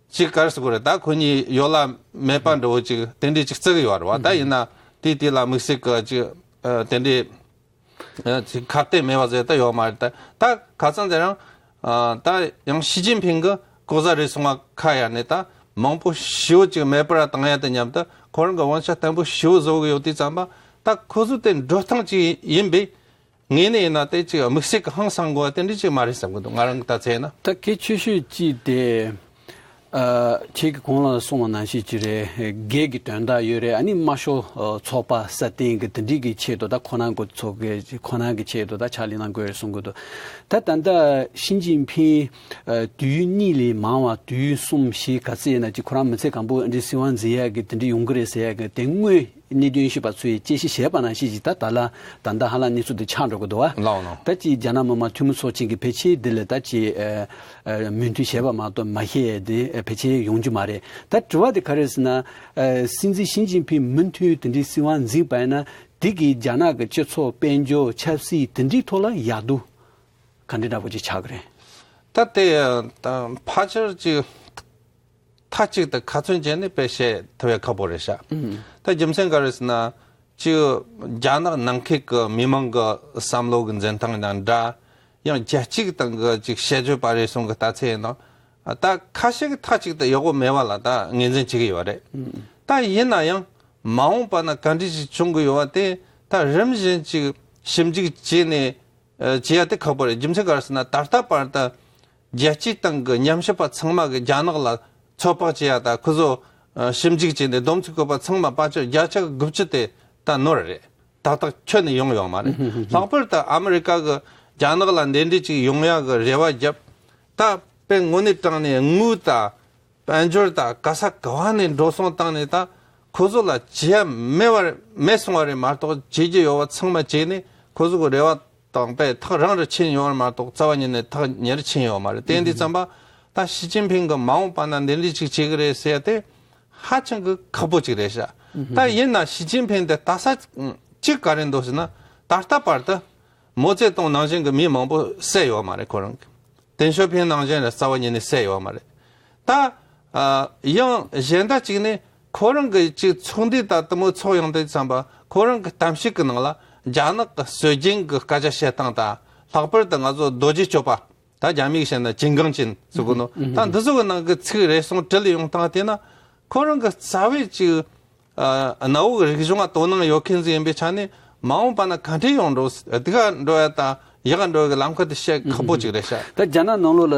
ཅིག་ག་རེ་ཟེར་དགོས་རེད། ད་ཁོ་གཉིས་ཡོད་ལ་མེད་པ་འདྲ་བོ་ཅིག་དེ་འདྲས་ཅིག་བརྩི་གི་ཡོད་རེད་བ། ད་ཡིན་ན་དེ་དེ་ལ་དམིགས་བསལ་གྱི་ཅིག་ཨ་དེ་འདྲས་ཨ་ཅིག་ཁ་གཏད་མེད་པ་ཟེར་ད་ཡོད་མ་རེད། ད་ད་ཁ་སང་དེ་རིང་ཨ་ད་ཡང་ཞི་ཅིན་ཕིང་གི་ལྐོག་ཟ་རེ་སོང་བ་ཁ་གཡར་ནས་ད་མང་པོ་ཞེ་པོ་ཅིག་མེད་པར་བཏང་ཡ་དང་མཉམ་དུ་ཁོ་རང་གི་དབང་ཆ་བརྟན་པོ་ཞེ་པོ་བཟོ་གི་ཡོད་དུས་ཙམ་པ། ད་ཁོ་ཚོ་དེ་འགྲོ་སྟངས་ཅིག་ཡིན་པས། ངས་ནི་ཡིན་ན་དེ་ཅིག་དམིགས་བསལ་གྱི་ཧང་སང་དགོས་པ་དེ་འདྲ་ཅིག་མ་རེད་བསམ་གྱི་འདུག་ང་རང་གི་ལྟ་ཚུལ་ཡིན་ན། ད་གལ་ཆེ་ཤོས་ཅིག་དེ། ཨ། ཁྱེད་ཀྱིས་གོང་ལ་གསུངས་པ་ནང་བཞིན་ཅིག་རེད། སྒེར་གྱི་དོན་དག་ཡོད་རེད། ཨ་ནི་དམར་ཤོག་ཨ་ཚོགས་པ་སྲ་བརྟན་གྱི་དེ་འདྲའི་གི་ཆེད་དུ། ད་ཁོ་རང་གི་ཚོགས་ཀྱི་ཁོ་རང་གི་ཆེད་དུ་ད་ཕྱག་ལས་གནང་དགོས་རེད་གསུང་གི་འདུག་ད་ད་ལྟ་ཞི་ཅིན་ཕིང་ཨ་དུས་ཡུན་གཉིས་ལས་མང་བ། དུས་ཡུན་གསུམ་བཞི་ག་ཚོད་ཡིན་ན་ཅིག་ཁོ་རང་མི་ཚེ་གང་པོ་འདི་སྲིད་དབང་འཛིན་ཡག་གི་དེ་འདྲ་ཡོང་གི་རེད་ཟེར་ཡག་གི་དེ་དངོས། གནད་དོན་ཞུས་པ་ཚོས་དཔྱད་ཞིབ་བྱས་པ་ནང་བཞིན་ཅིག་ད་ད་ལ་ད་ལྟ་ཧ་ལམ་གནས་ཚུལ་དེ་ཆགས་འགྲོ་གི་འདུག་བ། ལགས་ལགས། ད་ཅིག་རྒྱ་ནག་མི་དམངས་འཐུས་མི་ཚོགས་ཆེན་གྱིས་ཕལ་ཆེར་འདི་ལ་ད་ཅིག་ཨ་ཨ་མོས་མཐུན་བྱས་པ་མ་གཏོགས་མ་བྱས་དེ་ཕལ་ཆེར་ཡོང་རྒྱུ་མ་རེད། ད་དྲི་བ་དེ་ག་རེ་ཟེར་ན། ཨ་སྲིད་འཛིན་ཞི་ཅིན་ཕིང་མུ་མཐུད་དེ་འདྲའི་སྲིད་དབང་འཛིན་པ་ཡིན་ན། དེ་གིས་རྒྱ་ནག་གི་སྤྱི་ཚོགས་དཔལ་འབྱོར་ཆབ་སྲིད་དེ་འདྲའི་ཐོག་ལ་ཡག་སྡུག་ག་འདྲ་འདྲ་པོ་ཅིག་ཆགས་ཀྱི་རེད། ད་དེ་ད་ཕལ་ཆེར་ཅིག་མཐའ་གཅིག་ཏུ་ཁ་ཚོན་བཅད་ནས་དཔེ་བཤད་ཐུབ་པའི་ཁག་པོ་རེད་ཤག་ཨང་། ད་རྒྱུ་མཚན་ག་རེ་ཟེར་ན། གཅིག་རྒྱ་ནག་ནང་ཁུལ་གྱི་མི་མང་གི་བསམ་བློ་གི་འཛིན་སྟངས་དང་འདྲ། ཡང་རྒྱལ་སྤྱིའི་སྟེང་གི་ཅིག་དཔྱད་བརྗོད་པ་རེ་ཟུང་གི་ལྟ་ཚུལ་ཡིན་ན། ད་ཁ་ཤས་ཀྱིས་ཐག་གཅིག་ཏུ་ཡག་པོ་མེད་པ་ལ་ད་ངོས་འཛིན་བྱེད་ཀྱི་ཡོད་རེད། ད་ཡིན་ན་ཡང་མ་འོངས་པ་ན་ག་འདྲ་ཞིག་བྱུང་གི་ཡོད་པ་དེ་ད་རིམ་བཞིན་ཅིག་ཞིབ་འཇུག་བྱས་ནས་ཨ་བྱེད་ཡ་དེ་ཁག་པོ་རེད། རྒྱུ་མཚན་ག་རེ་ཟེར་ན། ད་ལྟ་བར་དུ་རྒྱལ་སྤྱིའི་སྟེང་གི་ཉམས་ཞིབ་པ་ཚང་མ་གིས་རྒྱ་ནག་ལ་ཚོད་དཔག་བྱེད་ཡ་ད་ཁོ་ཚོ་ཨ་ཞིབ་འཇུག་བྱས་ནས་སྡོམ་ཚིག་བཀོད་པ་ཚང་མ་ཕལ་ཆེར་བརྒྱ་ཆ་དགུ་བཅུ་དེ་ད་ནོར་རེད། ཏག་ཏག་ཁྱོན་ནས་ཡོང་ཡོད་མ་རེད། ལྷག་པར་དུ་ཨ་མི་རི་ཀ་གི་རྒྱ་ནག་ལ་འདི་འདྲ་ཅིག་ཡོང་ཡ་གི་རེ་བ་བརྒྱབ། ད་དཔེ་དངོས་གནས་དྲང་ནས་དངུལ་དང་དཔལ་འབྱོར་དང་ག་ས་ག་བ་ནས་འགྲོ་སོང་བཏང་ནས་ད་ཁོ་ཚོ་ལ་བྱེད་ཡ་མེད་པར་མེད་སོང་བ་རེད་མ་གཏོགས། བྱེད་རྒྱུ་ཡོད་པ་ཚང་མ་བྱས་ནས་ཁོ་ཚོ་གི་རེ་བ་དང་དཔེ་ཐག་རིང་རུ་ཕྱིན་ཡོད་རེད་མ་གཏོགས། རྩ་བ་ཉིད་ནས་ཐག་ཉེ་རུ་ཕྱིན་ཡོད་མ་རེད། དེ་འདི་ཙམ་པ་ད་ཞི་ཅིན་ཕིང་གི་མ་འོངས་པ་ན་འདི་འདྲ་ཅིག་བྱེད་གི་རེད་ཟེར་ཡ་དེ་ཧ་ཅང་གི་ཁག་པོ་ཅིག་རེད་ཤག་ད་ཡིན་ན་ཞི་ཅིན་ཕིང་དེ་ལྟ་ས་གཅིག་ག་རེ་འདུག་ཟེར་ན། ད་ལྟ་བར་དུ་མའོ་ཙེ་ཏུང་ནང་བཞིན་གྱི་མི་མང་པོ་བསད་ཡོད་མ་རེད། ཁོ་རང་གི་ཏེང་ཞའོ་ཕིང་ནང་བཞིན་རེད། རྩ་བ་ཉིད་ནས་བསད་ཡོད་མ་རེད། ད་ཨ་ཡང་གཞན་དག་ཅིག་ནི་ཁོ་རང་གི་ཅིག་ཚོགས་འདུ་དང་དེ་མོ་ཚོགས་ཡོང་དུས་ཙམ་པ་ཁོ་རང་གི་གཏམ་བཤད་ཀྱི་ནང་ལ་རྒྱ་ནག་གི་སྲོལ་རྒྱུན་གྱི་སྐད་ཆ་བཤད་སྟངས་དང་། ལྷག་པར་དུ་ང་ཚོ་རྡོ་རྗེ་གཅོད་པ། ད་རྒྱ་མིས་བཤད་ན་ཅིང་ཀང་ཅིན་ཟེར་གོ་ནོ། ད་འདི་ཚོ་གི་ནང་གི་ཚིག་རེ་ཟུང་དྲིལ་ཡོང་སྟངས་དེ་ན། ཁོ་རང་གི་རྩ་བའི་ཅིག་ཨ་གནའ་བོའི་རིག་གཞུང་ལ་དོ་སྣང་ཡོད་མཁན་ཟིག་ཡིན་པའི་ཆ་ནས། མ་འོངས་པ་ན་ག་འདྲས་ཡོང་འགྲོ། སྡུག་ག་འགྲོ་ཡ་དང་ཡག་ག་འགྲོ་ཡ་གི་ལམ་ཁ་དེ་བཤད་ཁག་པོ་ཅིག་རེད་ཤག་ད་རྒྱ་ནག་ནང་ལོགས་ལ་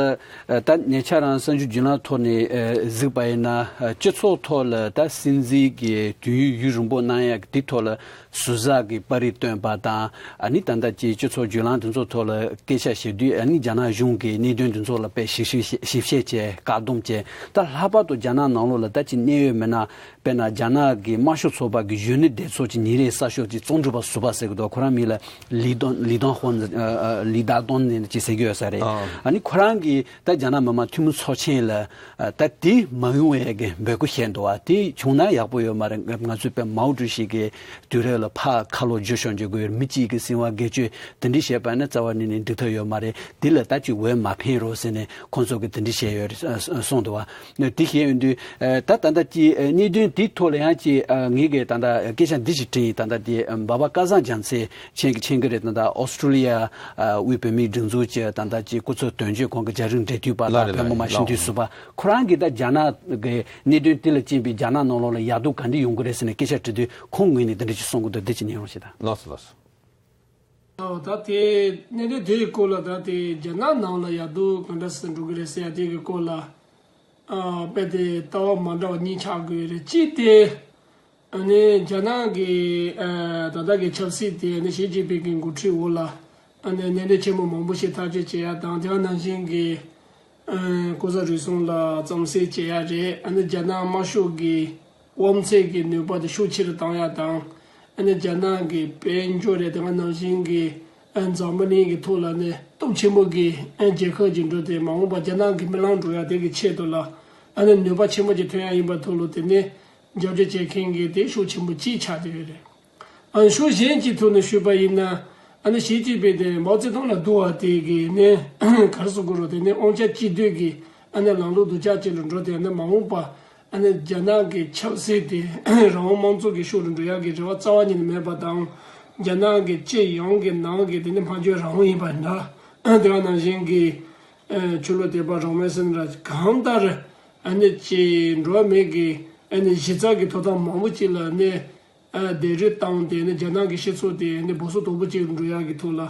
ཨ་ད་ཉེ་ཆར་རང་གསར་འགྱུར་བརྒྱུད་ལམ་ཐོག་ནས་ཨ་གཟིགས་པ་ཡིན་ན། ཨ་སྤྱི་ཚོགས་ཐོག་ལ་ད་སྲིད་འཛིན་གྱི་དུས་ཡུན་ཡུན་རིང་པོ་གནང་ཡ་གི་དེ་ཐོག་ལ་ཟུར་ཟ་གི་པར་རིས་བཏོན་པ་དང་། ཨ་ནི་ད་ལྟ་ཀྱི་སྤྱི་ཚོགས་བརྒྱུད་ལམ་དེ་ཚོ་ཐོག་ལ་སྐད་ཆ་བཤད་དུས། ཨ་ནི་རྒྱ་ནག་གཞུང་གི་གནད་དོན་དེ་ཚོ་ལ་དཔེ་ཞིབ་ཞིབ་ཞིབ་བཤད་བྱས། བཀག་སྡོམ་བྱས། ད་ལྷག་པར་དུ་རྒྱ་ནག་ནང་ལོགས་ལ་ད་ཅི་གནད་ཡོད་མི་སྣ། དཔེར་ན་རྒྱ་ནག་གི་དམར་ཤོག་ཚོགས་པ་གི་གཞོན་ནུ་སྡེ་ཚོགས་ཀྱི་ཉིན་རེའི་གསར་ཤོག་ཅིག་རྩོམ་སྒྲིག་པ་ཟུར་པ་ཟེར་གི་འདུག་ཁོ་རང་མིང་ལ་ལི་ཏོན་ལི་ཏོན་ཧོན། ཨ་ཨ་ལི་ཏ་ཏོན་ནས་ཅིག་ཟེར་གི་ཡོད་ས་རེད། ཨ་ནི་ཁོ་རང་གིས་ད་རྒྱ་ནག་མི་དམངས་འཐུས་མི་ཚོགས་ཆེན་ལ་ཨ་ད་དེ་མ་ཡོང་བའི་གི་འབོད་སྐུལ་བྱས་འདུག་བ། དེ་བྱུང་ན་ཡག་པོ་ཡོད་མ་རེད། ང་ཚོས་དཔེ་མའོ་ཀྲུའུ་ཞི་གི་དུས་རབས་ལ་ཕར་ཁ་ལོ་བསྒྱུར་ཤོག་འཇོག་དགོས་ཡོད། མི་གཅིག་གི་སྲིད་དབང་སྒེར་གཅོད་དེ་འདྲ་བྱས་པ་ནི་རྩ་བ་ནས་ནས་འགྲིག་ཐབས་ཡོད་མ་རེད། དེ་ལ་ད་ཅིག་འོས་མ་འཕེན་རོགས་ཟེར་ནས་ཁོང་ཚོ་གིས་དེ་འདྲ་བྱས་ཡོད་རེད་གསུངས་འདུག་བ། དེ་བྱས་ཡོང་དུས་ད་ད་ལྟ་ཀྱི་གནད་དོན་དེའི་ཐོག་ལ་ཡང་ཅིག་ངས་གི་ད་ལྟ་སྐད་ཆ་འདི་ཞིག་དྲིས་ཡིན། ད་ལྟ་དེ་འབའ་པ་སྐལ་བཟང་རྒྱལ་མཚན་མཁྱེན་གི་མཁྱེན་གི་རེད། ད་ལྟ་ཨོ་སི་ཀྲུ་ལི་ཡ་དབུས་བོད་མིའི་སྒྲིག་འཛུགས་ཀྱི་ད་ལྟ་ཀྱི་སྐུ་ཚབ་དོན་གཅོད་ཁང་གི་རྒྱ་རིགས་འབྲེལ་མཐུད་པ་ལ་ལགས་རེད། བོད་མི་མང་སྤྱི་འཐུས་ཟུར་པ་ཁོ་རང་གིས་ད་རྒྱ་ནག་གི་གནད་དོན་དེ་ལ་བརྟེན་པའི་རྒྱ་ནག་ནང་ལོགས་ལ་ཡག་སྡུག་ག་འདྲ་ཡོང་གི་རེད་ཟེར་ནས་སྐད་ཆ་དྲིས་དུས། ཁོང་ངོས་ནས་འདི་འདྲ་ཅིག་གསུང་གི་འདུག་འདི་ཅིག་ཉན་རོགས་བྱེད་དང་། ལགས་སོ་ལགས་སོ། ཨོ་ད་དེ་གནད་དོན་དེའི་སྐོར་ལ། ད་དེ་རྒྱ་ནག་ནང་ལ་ཡག་སྡུག་ག་འདྲ་སེ་འགྲོ་གི་རེད་ཟེར་ཡ་དེ་གི་སྐོར་ལ། ཨ་དཔེ་དེ་ལྟ་བ་མ་འདྲ་བ་གཉིས་ཆགས་དགོས་རེད། གཅིག་དེ་ཨ་ནི་རྒྱ་ནག་གི་ཨ་ད་ལྟ་གི་ཆབ་སྲིད་དེ་ཨ་ནི་ཞི་ཅིན་ཕིང་གི་འགོ་ཁྲིད་འོག་ལ་ཨ་ནི་གནད་དོན་ཆེན་པོ་མང་པོ་ཞིག་ཐག་གཅོད་བྱེད་ཡ་དང་། དེ་ག་ནང་བཞིན་གི་ཨ་ལྐོག་ཟ་རུལ་སུངས་ལ་རྩོམ་སེལ་བྱེད་ཡ་རེད། ཨ་ནི་རྒྱ་ནག་དམར་ཤོག་གི་དབང་ཚད་ཀྱི་ནུས་པ་དེ་ཤུགས་ཆེ་རུ་བཏང་ཡ་དང་། ཨ་ནི་རྒྱ་ནག་གི་དཔལ་འབྱོར་རེད། དེ་ག་ནང་བཞིན་གྱི་ཨ་འཛམ་བུ་གླིང་གི་ཐོག་ལ་ནི་སྟོབས་ཆེན་པོ་གི་ཨ་རྒྱལ་ཁབ་ཅིག་འགྲོ་སྟེ། མ་འོངས་པར་རྒྱ་ནག་གི་རྨི་ལམ་འགྲོ་ཡ་དེ་གི་ཆེད་དུ་ལ་ཨ་ནི་ནུས་པ་ཆེན་པོ་ཅིག་ཐོན་ཡ་ཡིན་པ་ཐོག་ལ་དེ་ནི་རྒྱབ་སྐྱོར་བྱེད་མཁན་གྱི་དེ་ཤུགས་ཆེན་པོ་གཅིག་ཆགས་བསྡད་ཡོད་རེད། ཨ་ནི་ཕྱོགས་གཞན་གྱི་ཐོག་ནས་ཞུས་པ་ཡིན་ན། ཨ་ནི་ཞི་ཅིན་ཕིང་དེ་མའོ་ཙེ་ཏུང་ལ་བསྡུར་བ་དེ་གི་ནི་ག་རེ་ཟེར་དགོས་རེད། དེ་ནི་དབང་ཆ་གཅིག་སྡུད་ཀྱི་ཨ་ནི་ལམ་ལུགས་སྡུག་ཅག་ཅིག་ལ་འགྲོ་སྟེ། ཨ་ནི་མ་འོངས་པ་ཨ་ནི་རྒྱ་ནག་གི་ཆབ་སྲིད་དེ་རང་དབང་དམངས་གཙོ་གི་ཕྱོགས་ལ་འགྲོ་ཡག་གི་རེ་བ་རྩ་བ་ཉིད་ནས་མེད་པ་དང་། རྒྱ་ནག་གི་སྤྱི་ཡོངས་ཀྱི་ནང་གི་དེ་ནི་སྨྲ་བརྗོད་རང་དབང་ཡིན་པ་འདྲ། དེ་ག་ནང་བཞིན་གྱི་ཨ་ཆོས་ལུགས་དད་པ་རང་མོས་ཟེར་ན་འདྲ། གང་ལྟར་ཨ་ནི་ཅིག་འགྲོ་བ་མི་གི་ཨ་ནི་གཞི་རྩ་གི་ཐོབ་ཐང་མང་པོ་ཅིག་ལ་ནི་ཨ་སྡེབ་རུས་བཏང་སྟེ་ནི་རྒྱ་ནག་གི་སྤྱི་ཚོགས་དེ་ནི་སྦུག་སུབ་དོག་པོ་ཅིག་འགྲོ་ཡག་གི་ཐོག་ལ་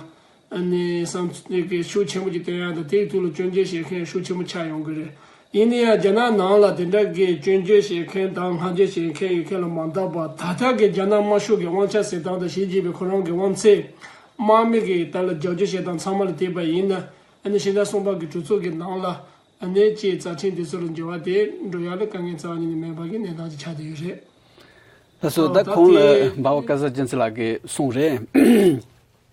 ཨ་ནི་བསམ་ཚུལ་གི་ཤུགས་ཆེན་པོ་ཅིག་བཏོན་ཡག་དང་། དེའི་ཐོག་ལ་སྐྱོན་བརྗོད་བྱེད་མཁན་ཤུགས་ཆེན་པོ་ཆགས་ཡོང་གི་རེད། ཡིན་ན་ཡང་རྒྱ་ནག་ནང་ལ་དེ་འདྲ་གི་སྐྱོན་བརྗོད་བྱེད་མཁན་དང་བསྔགས་བརྗོད་བྱེད་མཁན་ཡོད་མཁན་ལ་མ་བལྟས་པར། ད་ལྟ་གི་རྒྱ་ནག་དམར་ཤོག་གི་དབང་ཆ་ཟེར་སྟངས་དང་ཞི་ཅིན་ཕིང་ཁོ་རང་གི་དབང་ཚད་དམག་མི་གི་ད་ལ་རྒྱབ་སྐྱོར་བྱེད་སྟངས་ཚང་མ་ལ་བལྟས་པ་ཡིན་ན། ཨ་ནི་ཕྱི་ཟླ་གསུམ་པ་གི་གྲོས་ཚོགས་ཀྱི་ནང་ལ་ཨ་ནི་ཅིག་རྩ་ཁྲིམས་དེ་ཚོ་ལ་འགྱུར་བ་དེ་འགྲོ་ཡག་ལ་དཀའ་ངལ་རྩ་བ་ཉིད་ནས་མེད་པ་གི་གནས་སྟངས་ཅིག་ཆགས་བསྡད་ཡོད་རེད། ལགས་སོ། ཨ་ད་ད་གོང་ལ་དེ་འབའ་བ་སྐལ་བཟང་རྒྱལ་མཚན་ལགས་ཀྱིས་གསུངས་རེད།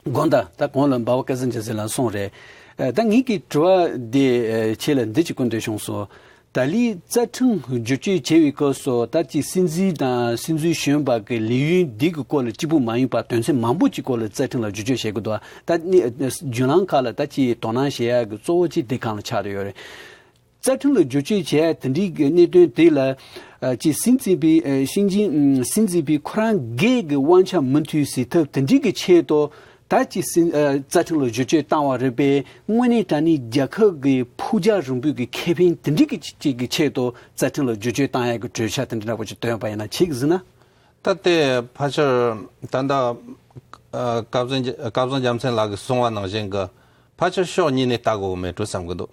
དགོངས་དག་ད་གོང་ལ་འབའ་བ་སྐལ་བཟང་རྒྱལ་མཚན་ལགས་གསུངས་རེད། ཨ་ད་ངེད་ཀྱི་དྲི་བ་དེ་ཨ་ཁྱེད་ལ་འདི་ཅིག་བསྐུར་འདོད་བྱུང་སོང་། ད་ལིའི་རྩ་ཁྲིམས་བསྒྱུར་བཅོས་བྱས་པའི་སྐབས་སུ་ད་ཅིག་སྲིད་འཛིན་དང་སྲིད་འཛིན་གཞོན་པ་གི་ལས་ཡུན་འདི་གི་སྐོར་ལ་གཅིག་པུ་མ་ཡིན་པར་དོན་ཚན་མང་པོ་ཅིག་སྐོར་ལ་རྩ་ཁྲིམས་ལ་བསྒྱུར་བཅོས་བྱེད་དགོས་འདུག་ད་ནི་བརྒྱུད་ལམ་ཁག་ལ་ད་ཅིག་དོ་སྣང་བྱེད་ཡག་གི་གཙོ་བོ་གཅིག་དེ་གང་ལ་ཆགས་བསྡད་ཡོད་རེད། རྩ་ཁྲིམས་ལ་བསྒྱུར་བཅོས་བྱེད་ཡག་དེ་འདྲའི་གི་གནད་དོན་དེ་ལ་ཨ་ཅིག་སྲིད་འཛིན་པའི་ཨ་སྲིད་འཛིན་ཨ་སྲིད་འཛིན་པའི་ཁོ་རང་སྒེར་གྱི་དབང་ཆ་མུ་མཐུད་གཟིགས་ཐབས་དེ་འདྲའི་གི་ཆེད་དུ། ད་ཅི་སྲིད་ཨ་རྩ་ཁྲིམས་ལ་བསྒྱུར་བཅོས་བཏང་བ་རེད་པས། དངོས་གནས་དྲང་གནས་རྒྱལ་ཁབ་ཀྱི་ཕུགས་རྒྱང་རིང་པོའི་གི་ཁེ་ཕན་དེ་འདྲའི་གི་ཅིག་གི་ཆེད་དུ་རྩ་ཁྲིམས་ལ་བསྒྱུར་བཅོས་བཏང་ཡག་གི་གྲོས་འཆར་དེ་འདྲ་འདྲ་པོ་ཅིག་བཏོན་པ་ཡིན་ན་ཆེ་གི་ཟིན་ན། ད་ལྟའི་ཕལ་ཆེར་ད་ལྟ་ཨ་སྐལ་བཟང་སྐལ་བཟང་རྒྱལ་མཚན་ལགས་ཀྱིས་གསུངས་པ་ནང་བཞིན་གྱི་ཕལ་ཆེར་ཕྱོགས་གཉིས་ནས་ལྟ་དགོས་མེད་འགྲོ་བསམ་གྱི་འདུག་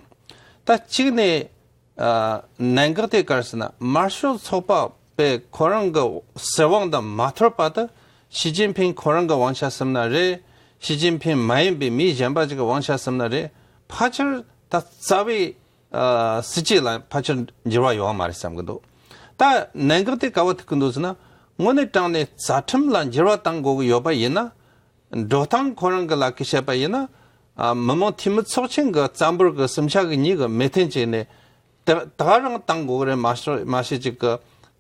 ད་གཅིག་ནས། ཨ་གནད་འགག་དེ་ག་རེ་ཟེར་ན། དམར་ཤོག་ཚོགས་པ་པས་ཁོ་རང་གི་སྲིད་དབང་དང་མ་འཐོར་བར་དུ་ཞི་ཅིན་ཕིང་ཁོ་རང་གི་དབང་ཆ་ཟིན་ན་རེད། ཞི་ཅིན་ཕིང་མ་ཡིན་པའི་མི་གཞན་པ་ཅིག་གི་དབང་ཆ་ཟིན་ན་རེད། ཕལ་ཆེར་ད་རྩ་བའི་ཨ་སྲིད་ཇུས་ལ་ཕལ་ཆེར་འགྱུར་བ་ཡོང་བ་མ་རེད་བསམ་གྱི་འདུག་ད་གནད་འགག་དེ་ག་པར་ཐུག་གི་འདུག་ཟེར་ན། དངོས་གནས་དྲང་གནས་རྩ་ཁྲིམས་ལ་འགྱུར་བ་གཏང་དགོས་ཀྱི་ཡོད་པ་ཡིན་ན། འགྲོ་སྟངས་ཁོ་རང་གི་ལ་ཁུ་བཤད་པ་ཡིན་ན། ཨ་མི་མང་འཐུས་མི་ཚོགས་ཆེན་གྱི་རྩ་འབོར་གྱི་གསུམ་ཆ་གི་གཉིས་ཀྱི་མོས་མཐུན་བྱས་ནས་དེ་ད་རང་བཏང་དགོས་རེད། མ་གཞི་མ་གཞི་ཅིག་གི་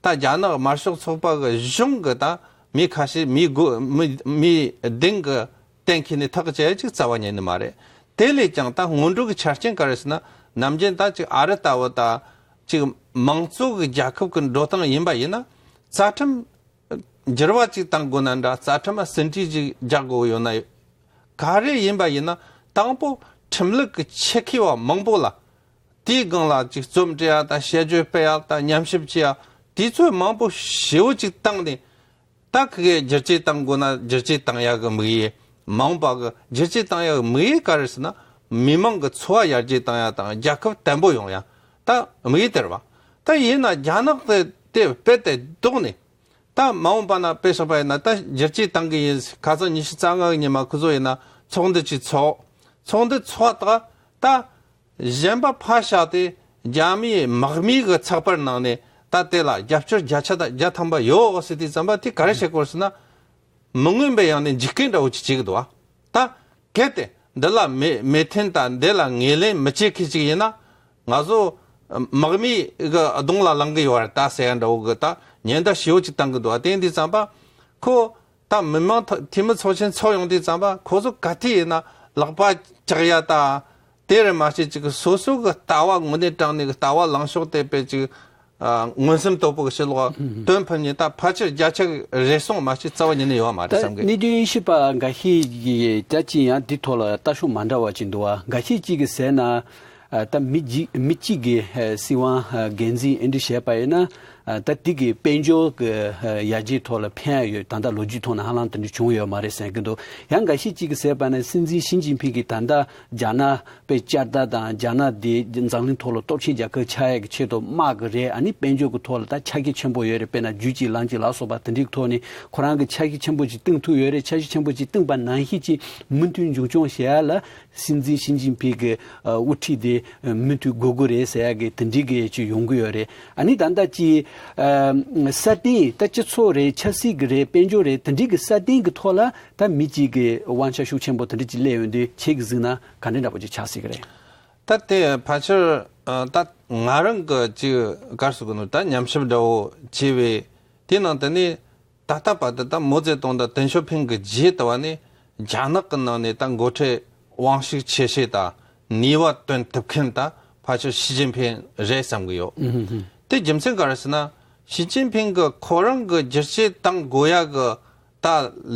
ད་རྒྱ་ནག་དམར་ཤོག་ཚོགས་པ་གི་གཞུང་གི་ད་མི་ཁ་ཤས་མི་དགུ་མི་མི་བདུན་གྱི་གཏན་འཁེལ་ནས་ཐག་བཅད་ཅིག་རྩ་བ་ཉིད་ནས་མ་རེད། དེ་ལས་ཀྱང་ད་སྔོན་འགྲོ་གི་ཆ་རྐྱེན་ག་རེ་ཟེར་ན། ནམ་རྒྱུན་ད་ཅིག་ཨ་རི་ལྟ་བུ་ད་ཅིག་མང་གཙོ་གི་རྒྱལ་ཁབ་ཀྱི་འགྲོ་སྟངས་ཡིན་པ་ཡིན་ན། རྩ་ཁྲིམས་འགྱུར་བ་ཅིག་བཏང་དགོས་ན་འདྲ། རྩ་ཁྲིམས་ལ་ཟིན་བྲིས་ཅིག་རྒྱག་དགོས་ཡོད་ན། ག་རེ་ཡིན་པ་ཡིན་ན། དང་པོ་ཁྲིམས་ལུགས་ཀྱི་ཆེད་མཁས་པ་མང་པོ་ལ་དེའི་སྒང་ལ་ཅིག་རྩོམ་འབྲི་ཡ་དང་། དཔྱད་བརྗོད་སྤེལ་ཡ་དང་། ཉམས་ཞིབ་བྱེད་ཡ། དུས་ཚོད་མང་པོ་ཞེ་པོ་ཅིག་བཏང་ནས། ད་ཁི་གེ་བསྒྱུར་བཅོས་བཏང་དགོས་ན་བསྒྱུར་བཅོས་བཏང་ཡ་གི་དམིགས་ཡུལ། མ་འོངས་པ་གི་བསྒྱུར་བཅོས་བཏང་ཡ་གི་དམིགས་ཡུལ་ག་རེ་ཟེར་ན། མི་མང་གི་འཚོ་བ་ཡར་རྒྱས་བཏང་ཡ་དང་། རྒྱལ་ཁབ་བརྟན་པོ་ཡོང་ཡ། ད་དམིགས་ཡུལ་དེ་རེད་བ། ད་ཡིན་ན་རྒྱ་ནག་དེ་དེ་དཔེ་དེ་ལྡོག་ནས། ད་མ་འོངས་པ་ན་དཔེ་བཞག་པ་ཡིན་ན། ད་བསྒྱུར་བཅོས་བཏང་གི་ཡིན། ཁ་སང་ཉི་ཤུ་རྩ་ལྔ་གི་ཉི་མ་ཁོ་ཚོ་ཡིན་ན་ཚོགས་འདུ་ཅིག་ཚོགས། ཚོགས་འདུ་ཚོགས་དག་ད། གཞན་པ་ཕར་བཞག་སྟེ། རྒྱ་མིའི་དམག་མིའི་གི་ཚགས་པར་ནང་ནས་ད་དེ་ལ་རྒྱབ་སྐྱོར་བརྒྱ་ཆ་དང་བརྒྱ་ཐམ་པ་ཡོད་ཟེར་དུས་ཙམ་པ། དེ་ག་རེ་བྱེད་དགོས་ཟེར་ན། མི་མངོན་པའི་ཡང་ནས་འཇིགས་སྐུལ་འདྲ་བོ་ཅིག་བྱེད་ཀྱི་འདུག་བ། ད་གལ་ཏེ་འདི་ལ་མོས་མོས་མཐུན་དང་འདི་ལ་ངོས་ལེན་མི་བྱེད་མཁན་ཅིག་ཡིན་ན། ང་ཚོ་དམག་མིའི་གི་གདོང་ལ་ལངས་གི་ཡོད་རེད་ད་ཟེར་ཡ་འདྲ་བོ་གི་ད་ཉེན་བརྡ་ཞེ་པོ་ཅིག་བཏང་གི་འདུག་བ། དེ་ཡིན་དུས་ཙམ་པ་ཁོ། ད་མི་མང་ཐོ་འཐུས་མི་ཚོགས་ཆེན་ཚོགས་ཡོང་དུས་ཙམ་པ་ཁོ་ཚོ་ག་དུས་ཡིན་ན་ལག་པ་བཅག་ཡ་དང་། དེ་རེད་མ་བྱེད་ཅིག་གི་སོ་སོ་གི་ལྟ་བ་དངོས་གནས་དྲང་གནས་གི་ལྟ་བ་ལངས་ཕྱོགས་དེ་དཔེ་ཅིག་ཨ་མངོན་སུམ་དོད་པོ་གི་ཕྱི་ལོགས་དོན་ཕུད་ནས། ད་ཕལ་ཆེར་བརྒྱ་ཆ་གི་རེ་ཟུང་མ་བྱེད་རྩ་བ་ཉིད་ནས་ཡོད་མ་རེད་ད་བསམ་གི། གནད་དོན་ཤེས་པ་འགའ་ཤས་ཀྱིས་ད་ཅི་ཡང་འདི་ཐོག་ལ་ལྟ་ཕྱོགས་མ་འདྲ་བ་ཅིག་འདུག་བ། འགའ་ཤས་ཅིག་གིས་ཟེར་ན། ཨ་ད་མི་གཅིག་མི་གཅིག་གིས་ཨ་སྲིད་དབང་ཨ་སྒེར་འཛིན་ཨེ་འདྲ་བྱས་པ་ཡིན་ན། ཨ་ད་དེ་གི་དཔལ་འབྱོར་གྱི་ཨ་ཡར་རྒྱས་ཐོག་ལ་ཕན་ཡ་ཡོད། ད་ལྟ་ལོ་རྒྱུས་ཐོག་ནས་ཧ་ལམ་དེ་འདྲ་བྱུང་ཡོད་མ་རེད་ཟེར་གྱི་འདུག། ཡང་འགའ་ཤས་ཅིག་གིས་ཟེར་བ་ན། སྲིད་འཛིན་ཞི་ཅིན་ཕིང་གིས་ད་ལྟ་རྒྱ་ནག་པའི་བསྐྱར་དར་དང་། རྒྱ་ནག་དེ་འཛམ་གླིང་ཐོག་ལ་སྟོབས་ཆེན་རྒྱལ་ཁབ་ཆགས་ཡ་གི་ཆེད་དུ་དམག་གི་རེད། ཨ་ནི་དཔལ་འབྱོར་གྱི་ཐོག་ལ་ད་ཆ་རྐྱེན་ཆེན་པོ་ཡོད་རེད། དཔེར་ན་རྒྱུ་གཅིག་ལམ་གཅིག་ལ་སོགས་པ་དེ་འདྲའི་ཐོག་ནས་ཁོ་རང་གིས་ཆ་རྐྱེན་ཆེན་པོ་ཅིག་བཏིང་ཐུབ་ཡོད་རེད། ཆ་རྐྱེན་ཆེན་པོ་ཅིག་བཏིང་པ་ནང་བཞིན་ཅིག་མུ་མཐུད་མཇུག་སྐྱོང་བྱེད་ཡ་ལ། སྲིད་འཛིན་ཞི་ཅིན་ཕིང་གི་ཨ་དབུ་ཁྲིད་དེ་ཨ་མུ་མཐུད་དགོས་ཀྱི་རེད་ཟེར་ཡ་གི་དེ་འདྲའི་གི་ཅིག་ཡོང་གི་ཡོད་རེད། ཨ་ནི་ད་ལྟ་ཅིག་ཨ་སྲ་བརྟན་ད་སྤྱི་ཚོགས་རེད། ཆབ་སྲིད་ཀྱི་རེད། དཔལ་འབྱོར་རེད། དེ་འདྲའི་གི་སྲ་བརྟན་གྱི་ཐོག་ལ་ད་མི་གཅིག་གི་དབང་ཆ་ཤུགས་ཆེན་པོ་དེ་འདྲ་ཅིག་སླེབས་ཡོང་དུས་ཁྱེད་ཀྱིས་གཟིགས་ན་ག་འདྲ་འདྲ་པོ་ཅིག་ཆགས་སྲིད་ཀྱི་རེད། ད་དེ་ཕལ་ཆེར་ཨ་ད་ང་རང་གི་ཅིག་ག་རེ་ཟེར་དགོས་ནོ། ད་ཉམས་ཞིབ་འདྲ་བོ་བྱས་པའི་དེའི་ནང་དུ་ནི། ད་ལྟ་བར་དུ་ད་མའོ་ཙེ་ཏུང་དང་ཏེང་ཞའོ་ཕིང་གི་རྗེས་དུ་བ་ནི་རྒྱ་ནག་གི་ནང་ནས་ད་འགོ་ཁྲིད་དབང་ཤུགས་ཆེ་ཤོས་དང་ནུས་པ་བཏོན་ཐུབ་མཁན་ད་ཕལ་ཆེར་ཞི་ཅིན་ཕིང་རེད་བསམ་གི་ཡོད། ཨུ་ཧུ་ཧུ། དེ་རྒྱུ་མཚན་ག་རེ་ཟེར་ན། ཞི་ཅིན་ཕིང་གི་ཁོ་རང་གི་བསྒྱུར་བཅོས་བཏང་དགོས་ཡ་གི་ད་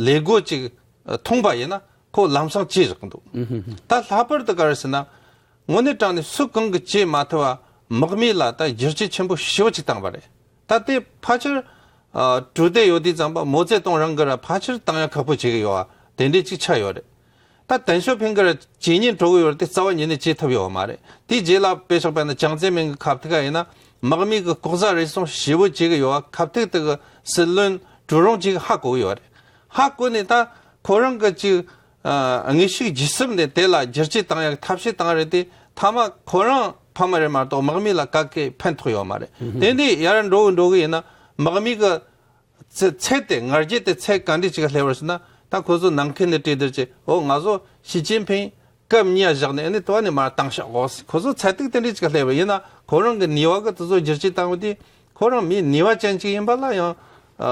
ལས་སྒོ་ཅིག་མཐོང་པ་ཡིན་ན་ཁོ་ལམ་སང་བྱེད་རག་འདུག། ཨུ་ཧུ་ཧུ། ད་ལྷག་པར་དུ་ག་རེ་ཟེར་ན། དངོས་གནས་དྲང་གནས་སུ་གང་གིས་བྱེད་མ་ཐུབ་པ་དམག་མི་ལ་ད་བསྒྱུར་བཅོས་ཆེན་པོ་ཞེ་པོ་ཅིག་བཏང་བ་རེད། ད་དེ་ཕལ་ཆེར་ཨ་གྲོས་བསྡུར་ཡོད་དུས་ཙམ་པ་མའོ་ཙེ་ཏུང་རང་གིས་ར་ཕལ་ཆེར་བཏང་ཡ་ཁག་པོ་བྱེད་ཀྱི་ཡོད་པ་དེ་འདྲས་ཅིག་ཆགས་ཡོད་རེད། ད་ཏེང་ཞའོ་ཕིང་གིས་ར་ཇེ་ཉུང་འགྲོ་གི་ཡོད་རེད་དེ་རྩ་བ་ཉིད་ནས་བྱེད་ཐུབ་ཡོད་པ་མ་རེད། དེའི་རྗེས་ལ་དཔེ་བཞག་པ་ན་ཅང་ཙེ་མིན་གྱི་ཁ་ཐུག་ག་ཡིན་ན་དམག་མི་གི་ལྐོག་ཟ་རེ་ཟུང་ཞེ་པོ་བྱེད་ཀྱི་ཡོད་པ། ཁ་ཐུག་དེ་གི་སྲིད་བློན་ཀྲུའུ་རུང་ཅིག་ཧ་གོ་གི་ཡོད་རེད། ཧ་གོ་ནས་ད་ཁོ་རང་གི་ཅིག་ཨ་དངོས་ཤུགས་ཇི་སྲིད་ནས་དེ་ལ་བསྒྱུར་བཅོས་བཏང་ཡག་ཐབས་ཤེས་བཏང་རེད་དེ། མཐའ་མ་ཁོ་རང་ཕ་མ་རེད་མ་གཏོགས་དམག་མི་ལ་ག་གེ་ཕན་ཐོགས་ཡོད་མ་རེད། དེ་འདི་ཡར་འགྲོ་གི་འགྲོ་གི་ཡིན་ན་དམག་མི་གི་ཚད་ཚད་དེ་ང་རྒྱལ་དེ་ཚད་ག་འདྲས་ཅིག་སླེབས་པ་ཟེར་ན། ད་ཁོ་ཚོ་ནང་ཁུལ་ནས་གྲོས་བསྡུར་བྱས། འོ་ང་ཚོ་ཞི་ཅིན་ཕིང་སྐབས་གཉིས་བཞག་ནས་ཨ་ནི་དེ་བ་ནས་མར་བཏང་བཞག་གོ། ཁོ་ཚོ་ཚད་ཐིག་དེ་འདྲས་ཅིག་སླེབས་པ་ཡིན་ན་ཁོ་རང་གི་ནུས་པ་གི་དེ་ཚོ་བསྒྱུར་བཅོས་བཏང་བ་དེ་ཁོ་རང་མི་ནུས་པ་ཅན་ཅིག་ཡིན་པ་ལ་ཡང་ཨ་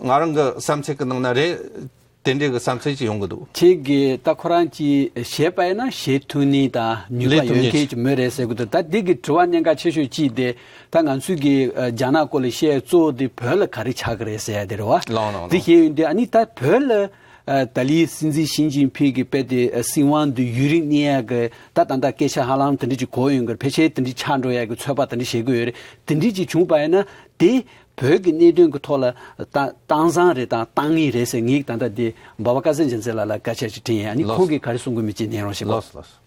ང་རང་གི་བསམ་ཚུལ་གི་ནང་ན་རེད། དེ་འདྲའི་གི་བསམ་ཚུལ་ཅིག་ཡོང་གི་འདུག། ཁྱེད་ཀྱིས་ད་ཁོ་རང་གིས་བཤད་པ་ཡིན་ན་བྱེད་ཐུབ་ནི་དང་ནུས་པ་ལས་ཐུབ་ཡོད་ནི་མཁན་ཅིག་མོ་རེད་ཟེར་གི་འདུག། ད་འདི་གི་དྲི་བ་གནད་འགག་ཆེ་ཤོས་གཅིག་དེ། ད་ང་ཚོས་ཀྱི་ཨ་རྒྱ་ནག་སྐོར་ལ་བཤད་གཙོ་བོ་དེ་བོད་ལ་ག་རེ་ཆགས་ཀྱི་རེད་ཟེར་ཡ་དེ་རེད་བ། ལགས་ལགས་འདི་ལགས། བཤད་ཡོང་དུས་ཨ་ནི་ད་བོད་ལ་ ཨ། ཏཱ་ལའི་སྲིད་འཛིན་ཞི་ཅིན་ཕིང་གིས་དཔེ་དེ་ཨ་སྲིད་དབང་དུ་ཡུན་རིང་གནས་ཡག་གི་ད་ད་ལྟ་སྐད་ཆ་ཧ་ལམ་དེ་འདྲ་ཅིག་གོ་ཡོང་གི་རེད། ཕལ་ཆེར་དེ་འདྲ་ཆགས་འགྲོ་ཡག་གི་ཚོད་དཔག་དེ་འདྲ་བྱེད་ཀྱི་ཡོད་རེད། དེ་འདྲ་ཅིག་བྱུང་བ་ཡིན་ན་དེ་བོད་ཀྱི་གནད་དོན་གྱི་ཐོག་ལ་ད་གཏང་བཟང་རེད་དང་གཏང་ངེས་རེད་ཟེར། ངས་ད་ལྟ་དེ་འབའ་བ་སྐལ་བཟང་རྒྱལ་མཚན་ལགས་ལ་སྐད་ཆ་ཅིག་དྲིས་ཡིན། ཨ་ནི་ལགས། ཁོང་གིས་ག་རེ་གསུང་གི་མིན་ཅིག་ཉན་རོགས་ཞེས་པ། ལགས་ལགས།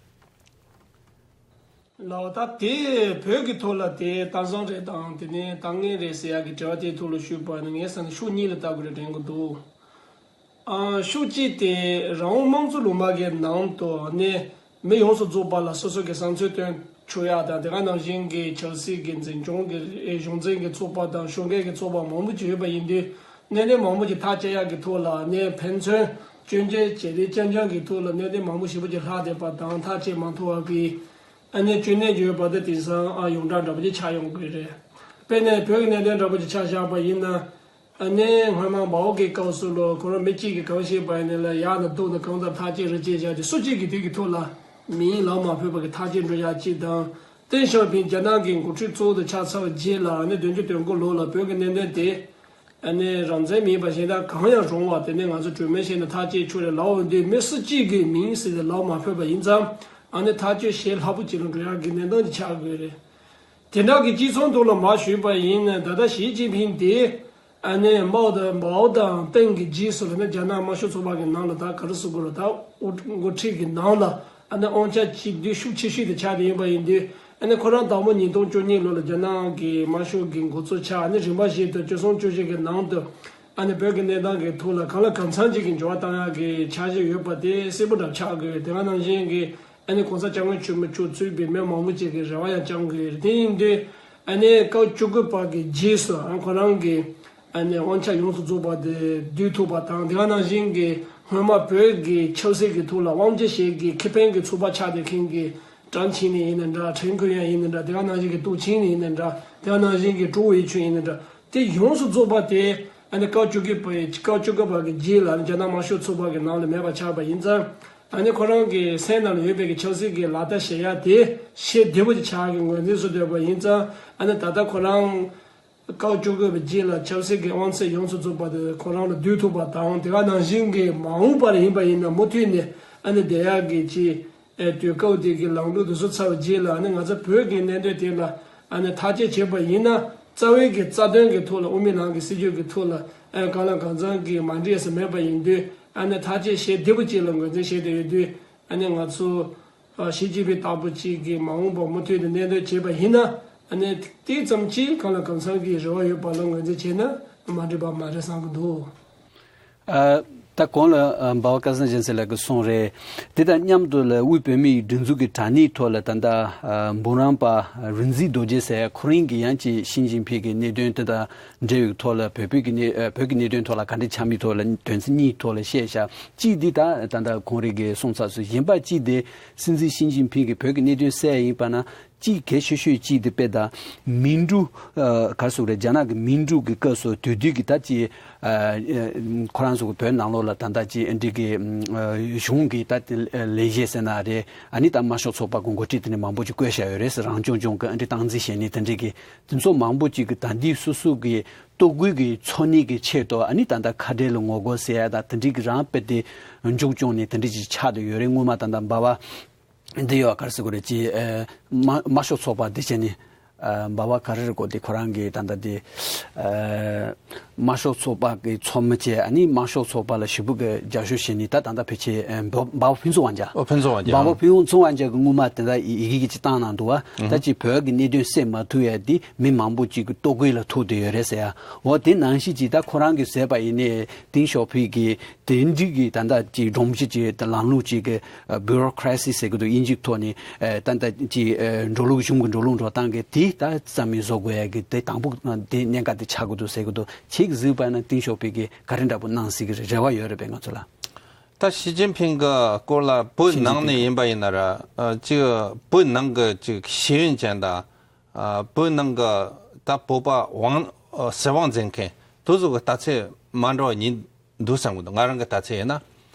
ལགས། ད་དེ་བོད་ཀྱི་ཐོག་ལ་དེ་གཏང་བཟང་རེད་དང་དེ་ནས་གཏང་ངེས་རེད་ཟེར་ཡག་གི་དྲི་བ་དེའི་ཐོག་ལ་ཞུས་པ་ཡིན་ན། ངའི་བསམ་ན་ཕྱོགས་གཉིས་ལ་ལྟ་དགོས་རེད་དྲན་གྱི་འདུག། ཨ། ཕྱོགས་གཅིག་དེ་རང་དབང་དམངས་གཙོ་ལུང་པ་གི་ནང་དུ་ནས་མི་ཡོངས་སུ་རྫོགས་པ་ལ་སོ་སོ་གི་བསམ་ཚུལ་བཏོན་ཆོག་ཡག་དང་། དེ་ག་ནང་བཞིན་གྱི་ཆབ་སྲིད་ཀྱི་འཛིན་སྐྱོང་གི་གཞུང་འཛིན་གྱི་ཚོགས་པ་དང་ཤོག་འགན་གྱི་ཚོགས་པ་མང་པོ་ཅིག་ཡོད་པ་ཡིན་དུས། གནད་དོན་མང་པོ་ཅིག་ཐག་བཅད་ཡག་གི་ཐོག་ལ་ནས་ཕན་ཚུན་སྐྱོན་བརྗོད་བྱེད་དེ་རྐྱང་རྐྱང་གི་ཐོག་ལ་གནད་དོན་མང་པོ་ཞེ་པོ་ཅིག་ལྷག་བསྡད་པ་དང་ཐག་བཅད་མ་ཐུབ་པ་གི་ཨ་ནི་སྐྱོན་གནད་ཡོད་པ་དེ་དེང་སང་ཨ་ཡོངས་གྲགས་འདྲ་པོ་ཅིག་ཆགས་ཡོང་གི་རེད། དཔེར་ན་བོད་ཀྱི་གནད་དོན་འདྲ་པོ་ཅིག་ཆ་བཞག་པ་ཡིན་ན། ཨ་ནི་སྔོན་མ་མའོ་གི་སྐབས་སུ་ལོ་ཁོ་རང་མི་གཅིག་གིས་གང་བཤད་པ་ཡིན་ན་ལ་ཡག་ན་སྡུག་ན་གང་ལྟར་ཐག་གཅོད་རེ་བྱས་བཞག་དེ་སུ་གཅིག་གིས་དེ་གི་ཐོག་ལ་མིང་ལག་མ་ཕུལ་བ་གི་ཐག་གཅོད་འགྲོ་ཡག་གཅིག་དང་། ཏེང་ཞའོ་ཕིང་རྒྱ་ནག་གི་འགོ་ཁྲིད་གཙོ་བོ་དུ་ཆགས་ཚར་བ་རྗེས་ལ་ཨ་ནི་བདུན་ཅུ་དོན་དགུ་ལོ་ལ་བོད་ཀྱི་གནད་དོན་དེ་ཨ་ནི་རང་བཙན་མིན་པ་གཞན་དག་གང་ཡང་རུང་བ་དེ་ནི་ང་ཚོ་གྲོས་མོལ་བྱས་ནས་ཐག་གཅོད་ཆོག་རེད་ལབ་འོང་དུས། མི་སུ་གཅིག་གིས་མིང་ཟེར་ཏེ་ལག་མ་ཕུལ་བ་ཡིན་ཙང་ཨ་ནི་ཐག་གཅོད་བྱེད་སླ་པོ་ཅིག་ལ་འགྲོ་ཡག་གི་གནས་སྟངས་ཅིག་ཆགས་དགོས་རེད། དེ་འདྲ་གི་སྤྱི་ཚོགས་ཐོག་ལ་མར་ཞུས་པ་ཡིན་ན། ད་ལྟ་ཞི་ཅིན་ཕིང་དེ་ཨ་ནི་མའོ་དང་མའོ་དང་ཏེང་གི་རྗེས་སུ་ལ་ནི་རྒྱ་ནག་དམར་ཤོག་ཚོགས་པ་གི་ནང་ལ་ད་ག་རེ་ཟེར་དགོས་རེད། ད་འགོ་འགོ་ཁྲིད་ཀྱི་ནང་ལ་ཨ་ནི་དབང་ཆ་ཆེ་དུས་ཤུགས་ཆེ་ཤོས་དེ་ཆགས་དེ་ཡིན་པ་ཡིན་དུས། ཨ་ནི་ཁོ་རང་དང་པོ་ཉིས་སྟོང་བཅུ་གཉིས་ལོ་ལ་རྒྱ་ནག་གི་དམར་ཤོག་གི་འགོ་གཙོ་ཆགས། ཨ་ནི་རིམ་པ་བཞིན་དུ་བཅུ་གསུམ་བཅུ་བཞི་གི་ནང་དུ་ཨ་ནི་བོད་ཀྱི་གནས་སྟངས་ཀྱི་ཐོག་ལ་གང་ལ་གང་འཚམ་ཅིག་གི་འགྱུར་བ་བཏང་ཡག་གི་འཆར་གཞི་ཡོད་པ་དེ་གསལ་པོ་འདྲ་ཆགས་དགོས། དེ་ག་ནང་བཞིན་གྱི་ཨ་ནི་གོང་ས་སྐྱབས་མགོན་ཆེན་པོ་མཆོག་གཙོས་པའི་མི་མང་པོ་ཅིག་གི་རེ་བ་ཡང་བཅངས་དགོས། དེ་ཡིན་དུས་ཨ་ནི་སྐབས་བཅུ་དགུ་པ་གི་རྗེས་སུ་ཨ་ཁོ་རང་གི་ཨ་ནི་དབང་ཆ་ཡོངས་སུ་རྫོགས་པ་དེ་བསྡུ་ཐུབ་པ་དང་། དེ་ག་ནང་བཞིན་གྱི་སྔོན་མ་བོད་ཀྱི་ཆབ་སྲིད་ཀྱི་ཐོག་ལ་དབང་ཆ་བཞེས་ཀྱི་ཁེ་ཕན་གྱི་ཚོགས་པ་ཆགས་བསྡད་མཁན་གྱི་ཀྲང་ཆིང་ལིན་ཡིན་ན་འདྲ། ཁྲེན་ཁུན་ཡང་ཡིན་ན་འདྲ། དེ་ག་ནང་བཞིན་གྱི་ཏུའུ་ཆིང་ལིན་ཡིན་ན་འདྲ། དེ་ག་ནང་བཞིན་གྱི་ཀྲུའུ་ཝེ་ཆུན་ཡིན་ན་འདྲ། དེ་ཡོངས་སུ་རྫོགས་པ་དེ་ཨ་ནི་སྐབས་བཅུ་དགུ་པའི་སྐབས་བཅུ་དགུ་པ་གི་རྗེས་ལ་རྒྱ་ནག་དམར་ཤོག་ཚོགས་པ་གི་ནང་ལ་མེད་པ་ཆགས་པ་ཡིན་ཙང་། ཨ་ནི་ཁོ་རང་གི་སེམས་ནང་ལ་ཡོད་པའི་གི་ཆབ་སྲིད་ཀྱི་ལག་བརྡ་བྱེད་ཡ་དེ་ཤེས་བདེ་པོ་ཅིག་ཆགས་ཀྱི་ངོས་འཛིན་བཟོ་འདོད་པ་ཡིན་ཙང་། ཨ་ནི་ད་ལྟ་ཁོ་རང་སྐབས་བཅུ་དགུ་པའི་རྗེས་ལ་ཆབ་སྲིད་ཀྱི་དབང་ཚད་ཡོངས་སུ་རྫོགས་པ་དེ་ཁོ་རང་ལ་བསྡུ་ཐུབ་པ་དང་། དེ་ག་ནང་བཞིན་གྱི་མ་འོངས་པར་ཡིན་པ་ཡིན་ན་མུ་མཐུད་ནས་ཨ་ནི་བསྡད་ཡག་གི་ཅིག་ཨེ་དུས་སྐབས་དེ་གི་ལམ་ལུགས་དེ་ཚོ་ཚར་བའི་རྗེས་ལ་ཨ་ནི་ང་ཚོ་བོད་ཀྱི་གནད་དོན་དེ་ལ་ཨ་ནི་ཐག་གཅོད་བྱས་པ་ཡིན་ན། རྩ་བའི་གི་རྩ་དོན་གྱི་ཐོག་ལ་དབུ་མའི་ལམ་གྱི་སྲིད་བྱུས་ཀྱི་ཐོག་ལ་ཨ་གང་ལ་གང་འཚམ་གྱི་མ་འགྲིག་ས་མེད་པ་ཡིན་དུས། ཨ་ནི་ཐག་གཅོད་བྱེད་བདེ་པོ་ཅིག་ལ་ངོས་འཛིན་བྱས་ཏེ་ཡོད་དུས། ཨ་ནི་ང་ཚོ་ཨ་ཞི་ཅིན་ཕིང་ལྟ་བུ་ཅིག་གི་མ་འོངས་པ་མུ་མཐུད་དུ་གནས་སྡོད་བྱས་པ་ཡིན་ན། ཨ་ནི་དེ་ཙམ་གྱིས་གང་ལ་གང་འཚམ་གྱི་རེ་བ་ཡོད་པ་ལ་ངོས་འཛིན་བྱས་ན་མ་འགྲིག་པ་མ་རེད་བསམ་གྱི་འདུག། ཨ། ད་གོང་ལ་ཨ་འབའ་བ་སྐལ་བཟང་རྒྱལ་མཚན་ལགས་ཀྱིས་གསུངས་རེད། དེ་དང་མཉམ་དུ་ལ་དབུས་བོད་མིའི་སྒྲིག་འཛུགས་ཀྱི་དྲ་གནས་ཐོག་ལ་ད་ལྟ་ཨ་འབུམ་རམས་པ་རིག་འཛིན་རྡོ་རྗེ་ཟེར་ཁོ་རང་གིས་ཡང་ཅིག་ཞི་ཅིན་ཕིང་གི་གནད་དོན་དེ་དང་འབྲེལ་བའི་ཐོག་ལ་བོད་བོད་ཀྱི་གནད་ཨ་བོད་ཀྱི་གནད་དོན་ཐོག་ལ་ག་འདྲ་ཆགས་མིན་ཐོག་ལ་དོན་ཚན་གཉིས་ཐོག་ལ་བཤད་བཞག། གཅིག་འདི་ད་ད་ལྟ་ཁོང་རང་གིས་གསུངས་ཚར་སོང་། གཞན་པ་གཅིག་དེ་སྲིད་འཛིན་ཞི་ཅིན་ཕིང་གིས་བོད་ཀྱི་གནད་དོན་སེལ་ཡིན་པ་ན། གཅིག་གལ་ཆེ་ཤོས་གཅིག་དེ་དཔེ་ད་མིན་ཀྲུའུ་ཨ་ག་རེ་ཟེར་དགོས་རེད། རྒྱ་ནག་གི་མིན་ཀྲུའུ་གི་སྐབས་སུ་དེ་དུས་ཀྱི་ད་ཅིག་ཨ་ཨ་ཁོ་རང་ཚོ་གི་བོད་ནང་ལོགས་ལ་ད་ལྟ་ཅིག་ཨ་འདི་གི་ཨ་གཞུང་གི་ད་ལས་བྱེད་ཟེར་ན་རེད། ཨ་ནི་ད་དམར་ཤོག་ཚོགས་པ་གི་འགོ་ཁྲིད་དེ་འདྲ་མང་པོ་ཅིག་བསྐོས་བཞག་ཡོད་རེད་ཟེར། རང་སྐྱོང་ལྗོངས་ཀྱི་ཨ་འདི་སྟངས་འཛིན་བྱེད་མཁན་དེ་འདྲ་གི་དེ་ཚོ་མང་པོ་ཅིག་གི་ད་འདི་སོ་སོ་གི་ལྟོ་གོས་ཀྱི་འཚོ་གནས་ཀྱི་ཆེད་དུ་ཨ་ནི་ད་ལྟ་ཁ་བྲལ་ལ་ངོ་རྒོལ་ཟེར་ཡ་ད་དེ་འདྲ་གི་རང་དཔེ་དེ་མཇུག་སྐྱོང་ནས་དེ་འདྲ་ཅིག་ཆགས་བསྡད་ཡོད་རེད། སྔོན་མ་ད་ལྟ་འབའ་བ། འདི་ཡོད་ག་རེ་ཟེར་དགོས་རེད། ཅིག་ཨ་དམར་དམར་ཤོག་ཚོགས་པ་འདི་བྱས་ནས་ཨ་འབའ་བ་ག་རེ་རེད་གོ། དེ་ཁོ་རང་གི་ད་ལྟ་དེ་ཨ་དམར་ཤོག་ཚོགས་པ་གི་ཚོགས་མི་བྱས། ཨ་ནི་དམར་ཤོག་ཚོགས་པ་ལ་ཞེ་པོ་གི་རྒྱབ་སྐྱོར་བྱས་ནས་ད་ད་ལྟ་ཕལ་ཆེར་ཨ་འབའ་འབའ་བ་ཕུན་ཚོགས་དབང་རྒྱལ། ཨོ་ཕུན་ཚོགས་དབང་རྒྱལ། འབའ་བ་ཕུན་ཚོགས་དབང་རྒྱལ་གི་སྔོན་མ་དེ་འདྲ་ཡི་ཡི་གེ་ཅིག་བཏང་གནང་འདུག་བ། ད་ཅིག་བོད་ཀྱི་གནད་དོན་སེལ་མ་ཐུབ་ཡ་དེ་མི་མང་པོ་ཅིག་གི་ལྟོ་གོས་ལ་ཐུག་བསྡད་ཡོད་རེད་ཟེར་ཡ། འོ་དེ་ནང་བཞིན་ཅིག་ད་ཁོ་རང་གིས་ཟེར་བ་ཡིན་ནའི་ཏེང་ཞའོ་ཕིང་གིས། དེ་འདྲའི་གི་ད་ལྟ་ཅིག་སྒྲོམ་གཞི་ཅིག་ད་ལམ་ལུགས་ཅིག་གི་ཨ་བྷུ་རོ་ཀ་ར་སི་ཟེར་གི་འདུག་དབྱིན་ཇིའི་ཐོག་ནས། ཨ་ད་ལྟ་ཅིག་ཨ་འགྲོ་ལུགས་གཞུང་གི་འགྲོ་ལུགས་འགྲོ་སྟངས་ཀྱི་དེ་ད་རྩ་མེད་བཟོ་དགོས་ཡ་གི་དེ་དང་པོ་དེ་གནད་འགག་དེ་ཆགས་གི་འདུག་ཟེར་གི་འདུག། ཁྱེད་ཀྱིས་གཟིགས་པ་ན་ཏེང་ཞའོ་ཕིང་གིས་ག་རེ་འདྲ་པོ་གནང་སྲིད་ཀྱི་རེད། རེ་བ་ཡོད་རེད་པས་ང་ཚོ་ལ། ད་ཞི་ཅིན་ཕིང་གི་སྐོར་ལ་བོད་ནང་ནས་ཡིན་པ་ཡིན་ན་ར། ཨ་ཅིག་བོད་ནང་གི་ཅིག་ཤེས་ཡོན་ཅན་དང་། ཨ་བོད་ནང་གི་ད་བོད་པ་དབང་ཨ་ཟེར་དབང་འཛིན་མཁན་དེ་ཚོ་གི་ལྟ་ཚུལ་མ་འདྲ་བ་གཉིས་འདུག་བསམ་གི་འདུག། ང་རང་གི་ལྟ་ཚུལ་ཡིན་ན།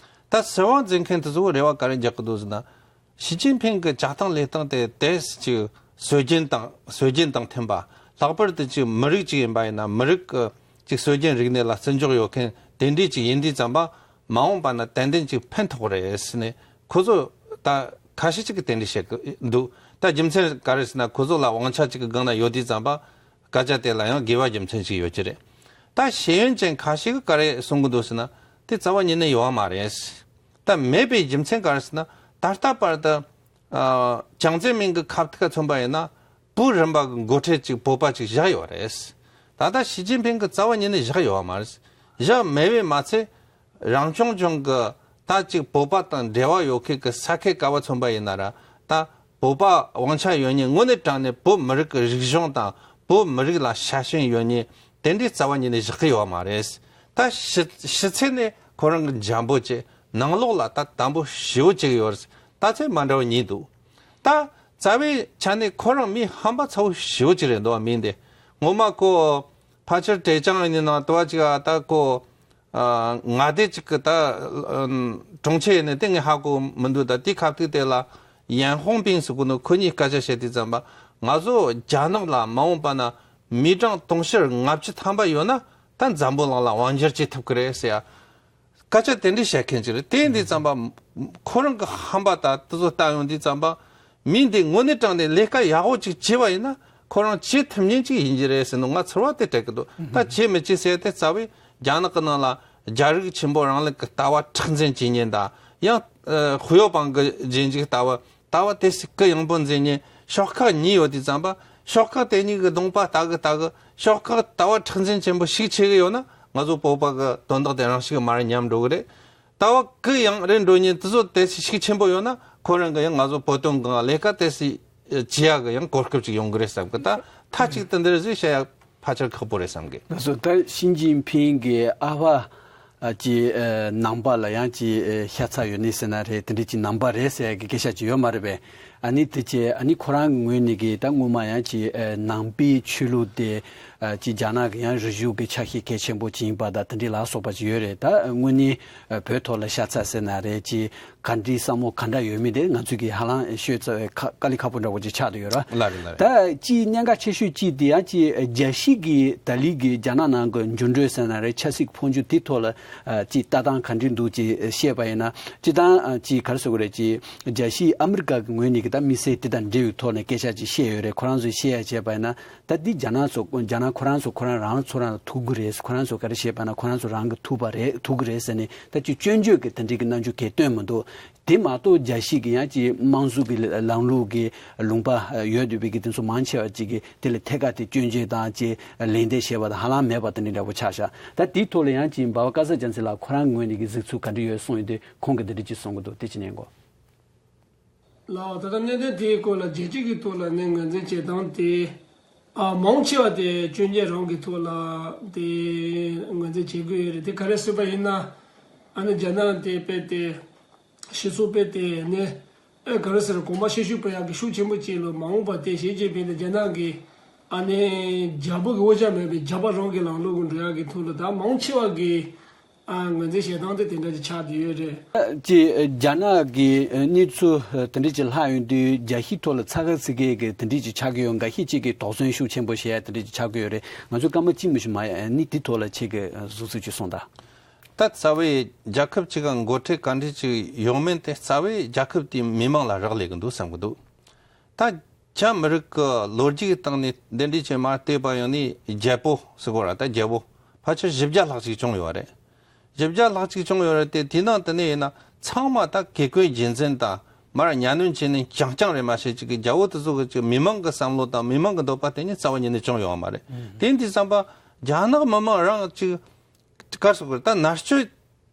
ད་ཟེར་དབང་འཛིན་མཁན་དེ་ཚོ་རེ་བ་ག་རེ་རྒྱག་གི་འདུག་ཟེར་ན། ཞི་ཅིན་ཕིང་གི་བྱ་སྟངས་ལས་སྟངས་དེ་དེ་ཅིག་སྲོལ་རྒྱུན་དང་སྲོལ་རྒྱུན་དང་མཐུན་པ། ལྷག་པར་དུ་ཅིག་མི་རིགས་ཅིག་ཡིན་པ་ཡིན་ན་མི་རིགས་ཀྱི་ཅིག་སྲོལ་རྒྱུན་རིག་གནས་ལ་བརྩི་འཇོག་ཡོད་མཁན་དེ་འདྲའི་ཅིག་ཡིན་དུས་ཙམ་པ། མ་འོངས་པ་ན་ཏན་ཏན་ཅིག་ཕན་ཐོགས་རེད་ཟེར་ནས་ཁོ་ཚོ་ད་ཁ་ཤས་ཅིག་གིས་དེ་འདྲ་བཤད་གི་འདུག་ད་རྒྱུ་མཚན་ག་རེ་ཟེར་ན། ཁོ་ཚོ་ལ་དབང་ཆ་ཅིག་གི་སྒང་ན་ཡོད་དུས་ཙམ་པ་སྐད་ཆ་དེ་ལ་ཡང་དགེ་བ་རྒྱུ་མཚན་ཅིག་ཡོད་ཀྱི་རེད། ད་ཤེས་ཡོན་ཅན་ཁ་ཤས་ཀྱིས་ག་རེ་གསུང་གི་འདུག་ཟེར་ན། དེ་རྩ་བ་ཉིད་ནས་ཡོད་མ་རེད། ད་མེད་པའི་རྒྱུ་མཚན་ག་རེ་ཟེར་ན། ད་ལྟ་བར་དུ་ཨ། ཅང་ཙེ་མིན་གྱི་ཁ་ཐུག་ག་མཚོན་པ་ཡིན་ན། བོད་རིམ་པ་གི་འགོ་ཁྲིད་ཅིག་བོད་པ་ཅིག་བཞག་ཡོད་རེད། ད་ལྟ་ཞི་ཅིན་ཕིང་གིས་རྩ་བ་ཉིད་ནས་བཞག་ཡོད་མ་རེད། བཞག་མེད་པས་མ་ཚད། རང་སྐྱོང་ལྗོངས་ཀྱི་ད་ཅིག་བོད་པ་དང་འབྲེལ་བ་ཡོད་མཁན་གྱི་ས་ཁུལ་ག་པར་མཚོན་པ་ཡིན་ན་ར། ད་བོད་པ་དབང་ཆ་ཡོད་མཁན། དངོས་གནས་དྲང་གནས་བོད་མི་རིགས་ཀྱི་རིག་གཞུང་དང་བོད་མི་རིགས་ལ་ཤ་ཞེན་ཡོད་མཁན་དེ་འདྲའི་རྩ་བ་ཉིད་ནས་བཞག་གི་ཡོད་མ་རེད། ད་ཕྱི་ཕྱི་ཚུལ་ནས་ཁོ་རང་གི་འཇམ་པོ་བྱས། ནང་ལོགས་ལ་ད་དམ་པོ་ཞེ་པོ་བྱེད་ཀྱི་ཡོད་རེད། ད་ཚད་མ་འདྲ་བ་གཉིས་འདུག་ད་རྩ་བའི་ཆ་ནས་ཁོ་རང་མི་ཧམ་པ་ཚ་བོ་ཞེ་པོ་ཅིག་རེད་འདུག་མི་འདི་ངོ་མ་ཁོ་ཕལ་ཆེར་ཀྲེ་ཅང་ཡིན་ནའང་དུ་བ་ཅིག་ཨ། ད་ཁོ་ཨ། མངའ་སྡེ་ཅིག་གི་ད་ཨ། གྲོང་ཁྱེར་ཡིན་ནའི་དེ་ངས་ཧ་གོ་མི་འདུག་ད་དེ་ཁ་ཐུག་དེ་ལ་ཡན་ཧོང་པིན་ཟེར་གོ་ནོ་ཁོ་གཉིས་སྐད་ཆ་བཤད་དུས་ཙམ་པ། ང་ཚོ་རྒྱ་ནག་ལ་མ་འོངས་པ་ན་མི་གྲངས་དུང་ཕྱུར་ལྔ་བཅུ་ཐམ་པ་ཡོད་ན། ད་འཛམ་བུ་གླིང་ལ་དབང་སྒྱུར་བྱེད་ཐུབ་ཀྱི་རེད་ཟེར་ཡ། སྐད་ཆ་དེ་འདྲ་བཤད་མཁན་ཅིག་རེད། དེ་ཡིན་དུས་ཙམ་པ་ཁོ་རང་གི་ཧམ་པ་ད་དེ་ཚོ་ལྟ་ཡོང་དུས་ཙམ་པ། མི་འདི་དངོས་གནས་དྲང་གནས་ལས་ཀ་ཡག་པོ་ཅིག་བྱས་པ་ཡིན་ན་ཁོ་རང་བྱེད་ཐུབ་མཁན་ཅིག་ཡིན་གྱི་རེད་ཟེར་ནོ་ང་ཚོར་བ་དེ་སྤྲད་ཀྱི་འདུག་ད་བྱེད་མི་བྱེད་ཟེར་དེ་རྩ་བའི་རྒྱ་ནག་གི་ནང་ལ་རྒྱ་རིགས་ཆེན་པོ་རང་ལུགས་ཀྱི་ལྟ་བ་མཁྲེགས་འཛིན་བྱེད་མཁན་དང་། ཡང་ཨ། ཧུའུ་པང་གི་རྗེས་འཇུག་ལྟ་བ། ལྟ་བ་དེ་སྲིད་ཀི་ཡང་པོ་འཛིན་ནས་ཤོག་ཁག་གཉིས་ཡོད་དུས་ཙམ་པ། ཤོག་ཁག་དེ་གཉིས་ཀྱི་གདོང་པ་ལྟ་གི་ལྟ་གི། ཤོག་ཁག་ལྟ་བ་མཁྲེགས་འཛིན་ཆེན་པོ་ཤུགས་ཆེ་གི་ཡོད་ན་ང་ཚོ་བོད་པ་གི་དོན་དག་དེ་རང་ཤུགས་མར་ཉམས་འགྲོ་གི་རེད། ལྟ་བ་ཀི་ཡང་རེད་འགྲོ་ཉིན་དེ་ཚོ་དེ་སྲིད་ཤུགས་ཆེན་པོ་ཡོད་ན་ཁོ་རང་གི་ཡང་ང་ཚོ་བོད་དོན་གི་ལས་ཀ་དེ་སྲིད་བྱེད་ཡག་གི་ཡང་གོ་སྐབས་ཅིག་ཡོང་གི་རེད་བསམ་གི། ད་མཐའ་གཅིག་ཏུ་འདིར་ཟིག་བཤད་ཡག་ཕལ་ཆེར་ཁག་པོ་རེད་བསམ་གི། ལགས་སོ། ད་ཞི་ཅིན་ཕིང་གི་ཨ་ཕ་ཨ་ཀྱི་ཨ་ནང་པ་ལ་ཡང་ཀྱི་ཨ་ཤ་ཚ་ཡོད་ནི་ཟེར་ན་རེད། དེ་འདྲ་ཀྱི་ནང་པ་རེད་ཟེར་ཡ་གི་སྐད་ཆ་ཅིག་ཡོད་མ་རེད་པས། ཨ་ནི་དེ་ཀྱི་ཨ་ནི་ཁོ་རང་གི་ངོས་ནས་གི་ད་སྔོན་མ་ཡང་ཀྱི་ཨ་ནང་པའི་ཆོས་ལུགས་དེ་ཨ་ཀྱི་རྒྱ་ནག་གི་ཡང་རིག་གཞུང་གི་ཆ་ཤས་གལ་ཆེན་པོ་ཅིག་ཡིན་པ་དང་དེ་འདྲ་ལ་སོགས་པ་ཅིག་ཡོད་རེད། ད་དངོས་གནས་ཨ་བོད་ཐོག་ལ་ཤ་ཚ་ཟེར་ན་རེད། ཀྱི་ག་འདྲའི་བསམ་བློ་ག་འདྲ་ཡོད་མེད་དེ་ང་ཚོས་ཀྱི་ཧ་ལམ་ཤོད་ཚ་བའི་ཁ་དཀའ་ལས་ཁག་པོ་འདྲ་བོ་ཅིག་ཆགས་བསྡད་ཡོད་ར། ལགས་རེད། ལགས་རེད། ད་ཅིག་གནད་འགག་ཆེ་ཤོས་གཅིག་དེ་ཡང་ཅིག་རྒྱལ་སྤྱི་གི་ད་ལི་གི་རྒྱ་ནག་ནང་གི་འགྱུར་འགྲོས་ཟེར་ན་རེད། ཆབ་སྲིད་ཕོ་འགྱུར་དེ་ཐོག་ལ་ཨ་ཅིག་ལྟ་སྟངས་ག་འདྲ་འདུག་ཅིག་བཤད་པ་ཡིན་ན། སྤྱིར་བཏང་ཨ་ཅིག་ག་རེ་ཟེར་དགོས་རེད། ཅིག་རྒྱལ་སྤྱི་ཨ་མི་རི་ཀ་གི་ངོས་ནས་གི་ད་དམིགས་བསལ་དེ་དང་འབྲེལ་བའི་ཐོག་ནས་སྐད་ཆ་ཅིག་བཤད་ཡོད་རེད། ཁོ་རང་ཚོས་བཤད་ཡ་བྱས་པ་ཡིན་ན། ད་འདི་རྒྱ་ནག་ཚོ་རྒྱ་ནག་ཁོ་རང་ཚོ་ཁོ་རང་རང་ཚོ་རང་ལ་ཐུག་གི་རེད། ཁོ་རང་ཚོ་ག་རེ་བཤད་པ་ན་ཁོ་རང་ཚོ་རང་གི་ཐུག་པ་རེད། ཐུག་གི་རེད་ཟེར་ནས་ད་ཅིག་སྐྱོན་བརྗོད་ཀྱི་དེ་འདྲའི་གི་རྣམ་འགྱུར་གང་སྟོན་མི་འདུག་དེ་མ་གཏོགས་རྒྱལ་སྤྱི་གི་ཡང་ཅིག་དམངས་གཙོ་གི་ལ་ལམ་ལུགས་ཀྱི་ལུང་པ་ཡོད་འདུག་པའི་གི་དེ་ཚོ་མང་ཆེ་བ་ཅིག་གི་དེ་ལ་ཐད་ཀར་དེ་སྐྱོན་བརྗོད་དང་ཅིག་ལན་འདེབས་བྱས་པ་དང་ཧ་ལམ་མེད་པ་དེ་འདྲ་འདྲ་པོ་ཆགས་ཤག་ད་དེའི་ཐོག་ལ་ཡང་ཅིག་འབའ་བ་ཀ་ས་ཅན་ཚེ་ལགས་ཁོ་རང་ངོས་ནས་གི་གཟིགས་ཚུལ་ག་འདྲ་ཡོད་གསུངས་ཡོད་དུས་ཁོང་གིས་འདི་འདྲ་ཅིག་གསུང་གི་འདུག་དེ་ཅིག་ཉན་གོ། ལགས། ད་ལྟ་གནད་དོན་དེའི་སྐོར་ལ་རྒྱལ་སྤྱི་གི་ཐོག་ལ་ནས་ངོས་འཛིན་བྱེད་སྟངས་དེ་ཨ་མང་ཆེ་བ་དེ་སྐྱོན་བརྗོད་རང་གི་ཐོག་ལ་དེ་ངོས་འཛིན་བྱེད་དགོས་ཡོད་རེད། དེ་ག་རེ་ཟེར་བ་ཡིན་ན་ཨ་ནི་རྒྱ་ནག་དེ་དཔེ་དེ་སྤྱི་ཚོགས་དཔེ་དེ་ནས་ཨེ་ག་རེ་ཟེར་གོང་མ་ཤེད་ཤུགས་སྤེལ་ཡག་གི་ཤུགས་ཆེན་པོ་ཅིག་ལ་མ་འོངས་པ་དེ་ཞི་ཅིན་ཕིང་དེ་རྒྱ་ནག་གི་ཨ་ནི་རྒྱལ་པོ་གི་དབུ་ཞྭ་མེད་པའི་རྒྱལ་པོ་རང་གི་ལམ་ལུགས་ཀྱི་འགྲོ་ཡག་གི་ཐོག་ལ་ད་མང་ཆེ་བ་གི་ཨ་ངོས་འཛིན་བྱེད་སྟངས་དེ་དེ་འདྲ་ཅིག་ཆགས་བསྡད་ཡོད་རེད། ཅེས་རྒྱ་ནག་གི་གནས་ཚུལ་དེ་འདྲ་ཅིག་ལྷག་ཡོང་དུས་རྒྱ་ཤི་ཐོག་ལ་ཚ་ཁ་ཚིག་གེ་གི་དེ་འདྲ་ཅིག་ཆགས་ཀྱི་ཡོད། འགའ་ཤས་ཅིག་གིས་དོགས་ཟོན་ཤུགས་ཆེན་པོ་བྱེད་ཡ་དེ་འདྲ་ཅིག་ཆགས་ཀྱི་ཡོད་རེད། ང་ཚོས་སྐར་མ་གཅིག་མི་ཞིག་མ་ནི་དེ་ཐོག་ལ་ཁྱེད་ཀྱི་གཟིགས་ཚུལ་ཅིག་གསུངས་དང་། ད་རྩ་བའི་རྒྱལ་ཁབ་ཅིག་ག་འགོ་ཁྲིད་ག་འདྲ་ཅིག་ཡོང་མིན་དེ་རྩ་བའི་རྒྱལ་ཁབ་དེའི་མི་མང་ལ་རག་ལས་ཀྱི་འདུག་བསམ་གྱི་འདུག་ད་ཆ་མི་རིགས་ཀྱི་ལོ་རྒྱུས་ཀྱི་སྟེང་ནས་འདི་འདྲའི་ཆེད་མ་བལྟས་པ་ཡང་ནི་རྒྱལ་པོ་ཟེར་གོ་ར། ད་རྒྱལ་པོ་ཕལ་ཆེར་བཞི་བརྒྱ་ལྷག་ཅིག་བྱུང་ཡོད་རེད། བཞི་བརྒྱ་ལྷག་ཅིག་བྱུང་ཡོད་རེད་དེ། དེའི་ནང་དུ་ནས་ཡིན་ན་ཚང་མ་ད་གེ་ཀོའི་རྒྱུན་འཛིན་དང་མར་གཉའ་གནོན་བྱས་ནས་རྐྱང་རྐྱང་རེད་མ་ཤེས་ཅིག་གི་རྒྱལ་པོ་དེ་ཚོ་གི་ཅིག་མི་མང་གི་བསམ་བློ་དང་མི་མང་གི་འདོད་པ་དེ་ནི་རྩ་བ་ཉིད་ནས་བྱུང་ཡོད་མ་རེད། དེ་འདི་བསམ་པ་རྒྱ་ནག་མི་མང་རང་ཅིག་གར་སོང་གི་ད་མནར་གཅོད་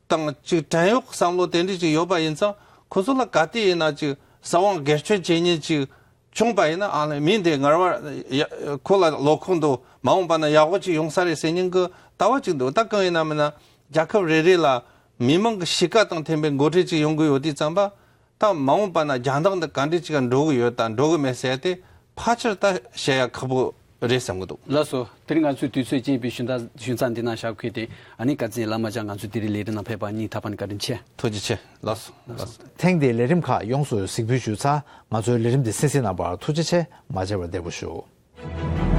དང་ཅིག་བྲན་གཡོག་བསམ་བློ་དེ་འདྲ་ཅིག་ཡོད་པ་ཡིན་ཙང་ཁོ་ཚོ་ལ་ག་དུས་ཡིན་ན་ཅིག་ས་དབང་སྒེར་གཅོད་བྱེད་མཁན་ཅིག་བྱུང་པ་ཡིན་ན་ཨ་ལས་མི་འདི་ངར་བ་ཡ་ཁོ་ལ་ལོ་ཁོང་དུ་མ་འོངས་པ་ན་ཡག་པོ་ཅིག་ཡོང་ས་རེད་ཟེར་མཁན་གི་ལྟ་བ་ཅིག་འདུག་ད་གང་ཡིན་ན་མིན་ན་རྒྱལ་ཁབ་རེ་རེ་ལ་མི་མང་གི་གཤིས་ཀ་དང་མཐུན་པའི་འགོ་ཁྲིད་ཅིག་ཡོང་གི་ཡོད་དུས་ཙམ་པ། ད་མ་འོངས་པ་ན་རྒྱང་ཐག་འདི་ག་འདྲ་ཅིག་འགྲོ་གི་ཡོད་དང་འགྲོ་གི་མེད་ཟེར་ཏེ་ཕལ་ཆེར་ད་བཤད་ཡ་ཁག་པོ་རེད་བསམ་གི་འདུག་ལགས་སོ། དེ་རིང་ང་ཚོའི་དུས་ཚོད་ཅན་པའི་ཞུ་དག་ཞུ་ཚགས་འདི་ན་ཞབས་ཁུལ་ཏེ་ཨ་ནི་བཀའ་བཙན་ལ་མ་བཅར་ང་ཚོའི་དེ་རིང་ལས་རིམ་ནང་ཕེབས་པ་སྙིང་ཐག་པ་ནས་བཀའ་དྲིན་ཆེ། ཐུགས་རྗེ་ཆེ། ལགས་སོ། ལགས་སོ། ཐེངས་འདིའི་ལས་རིམ་ཁག་ཡོངས་སུ་གཟིགས་འབུལ་ཞུས་ཚར། ང་ཚོའི་ལས་རིམ་འདི་གསན་གཟིགས་གནང་བར་ཐུགས་རྗེ་ཆེ། མ་མཇལ་བར་བདེ་པོ་བཞུགས།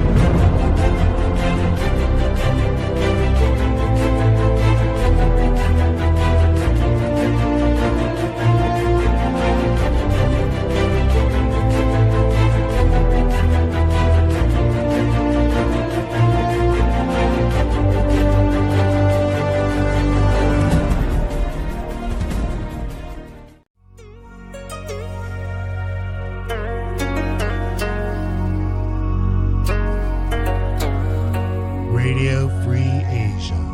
Radio Free Asia.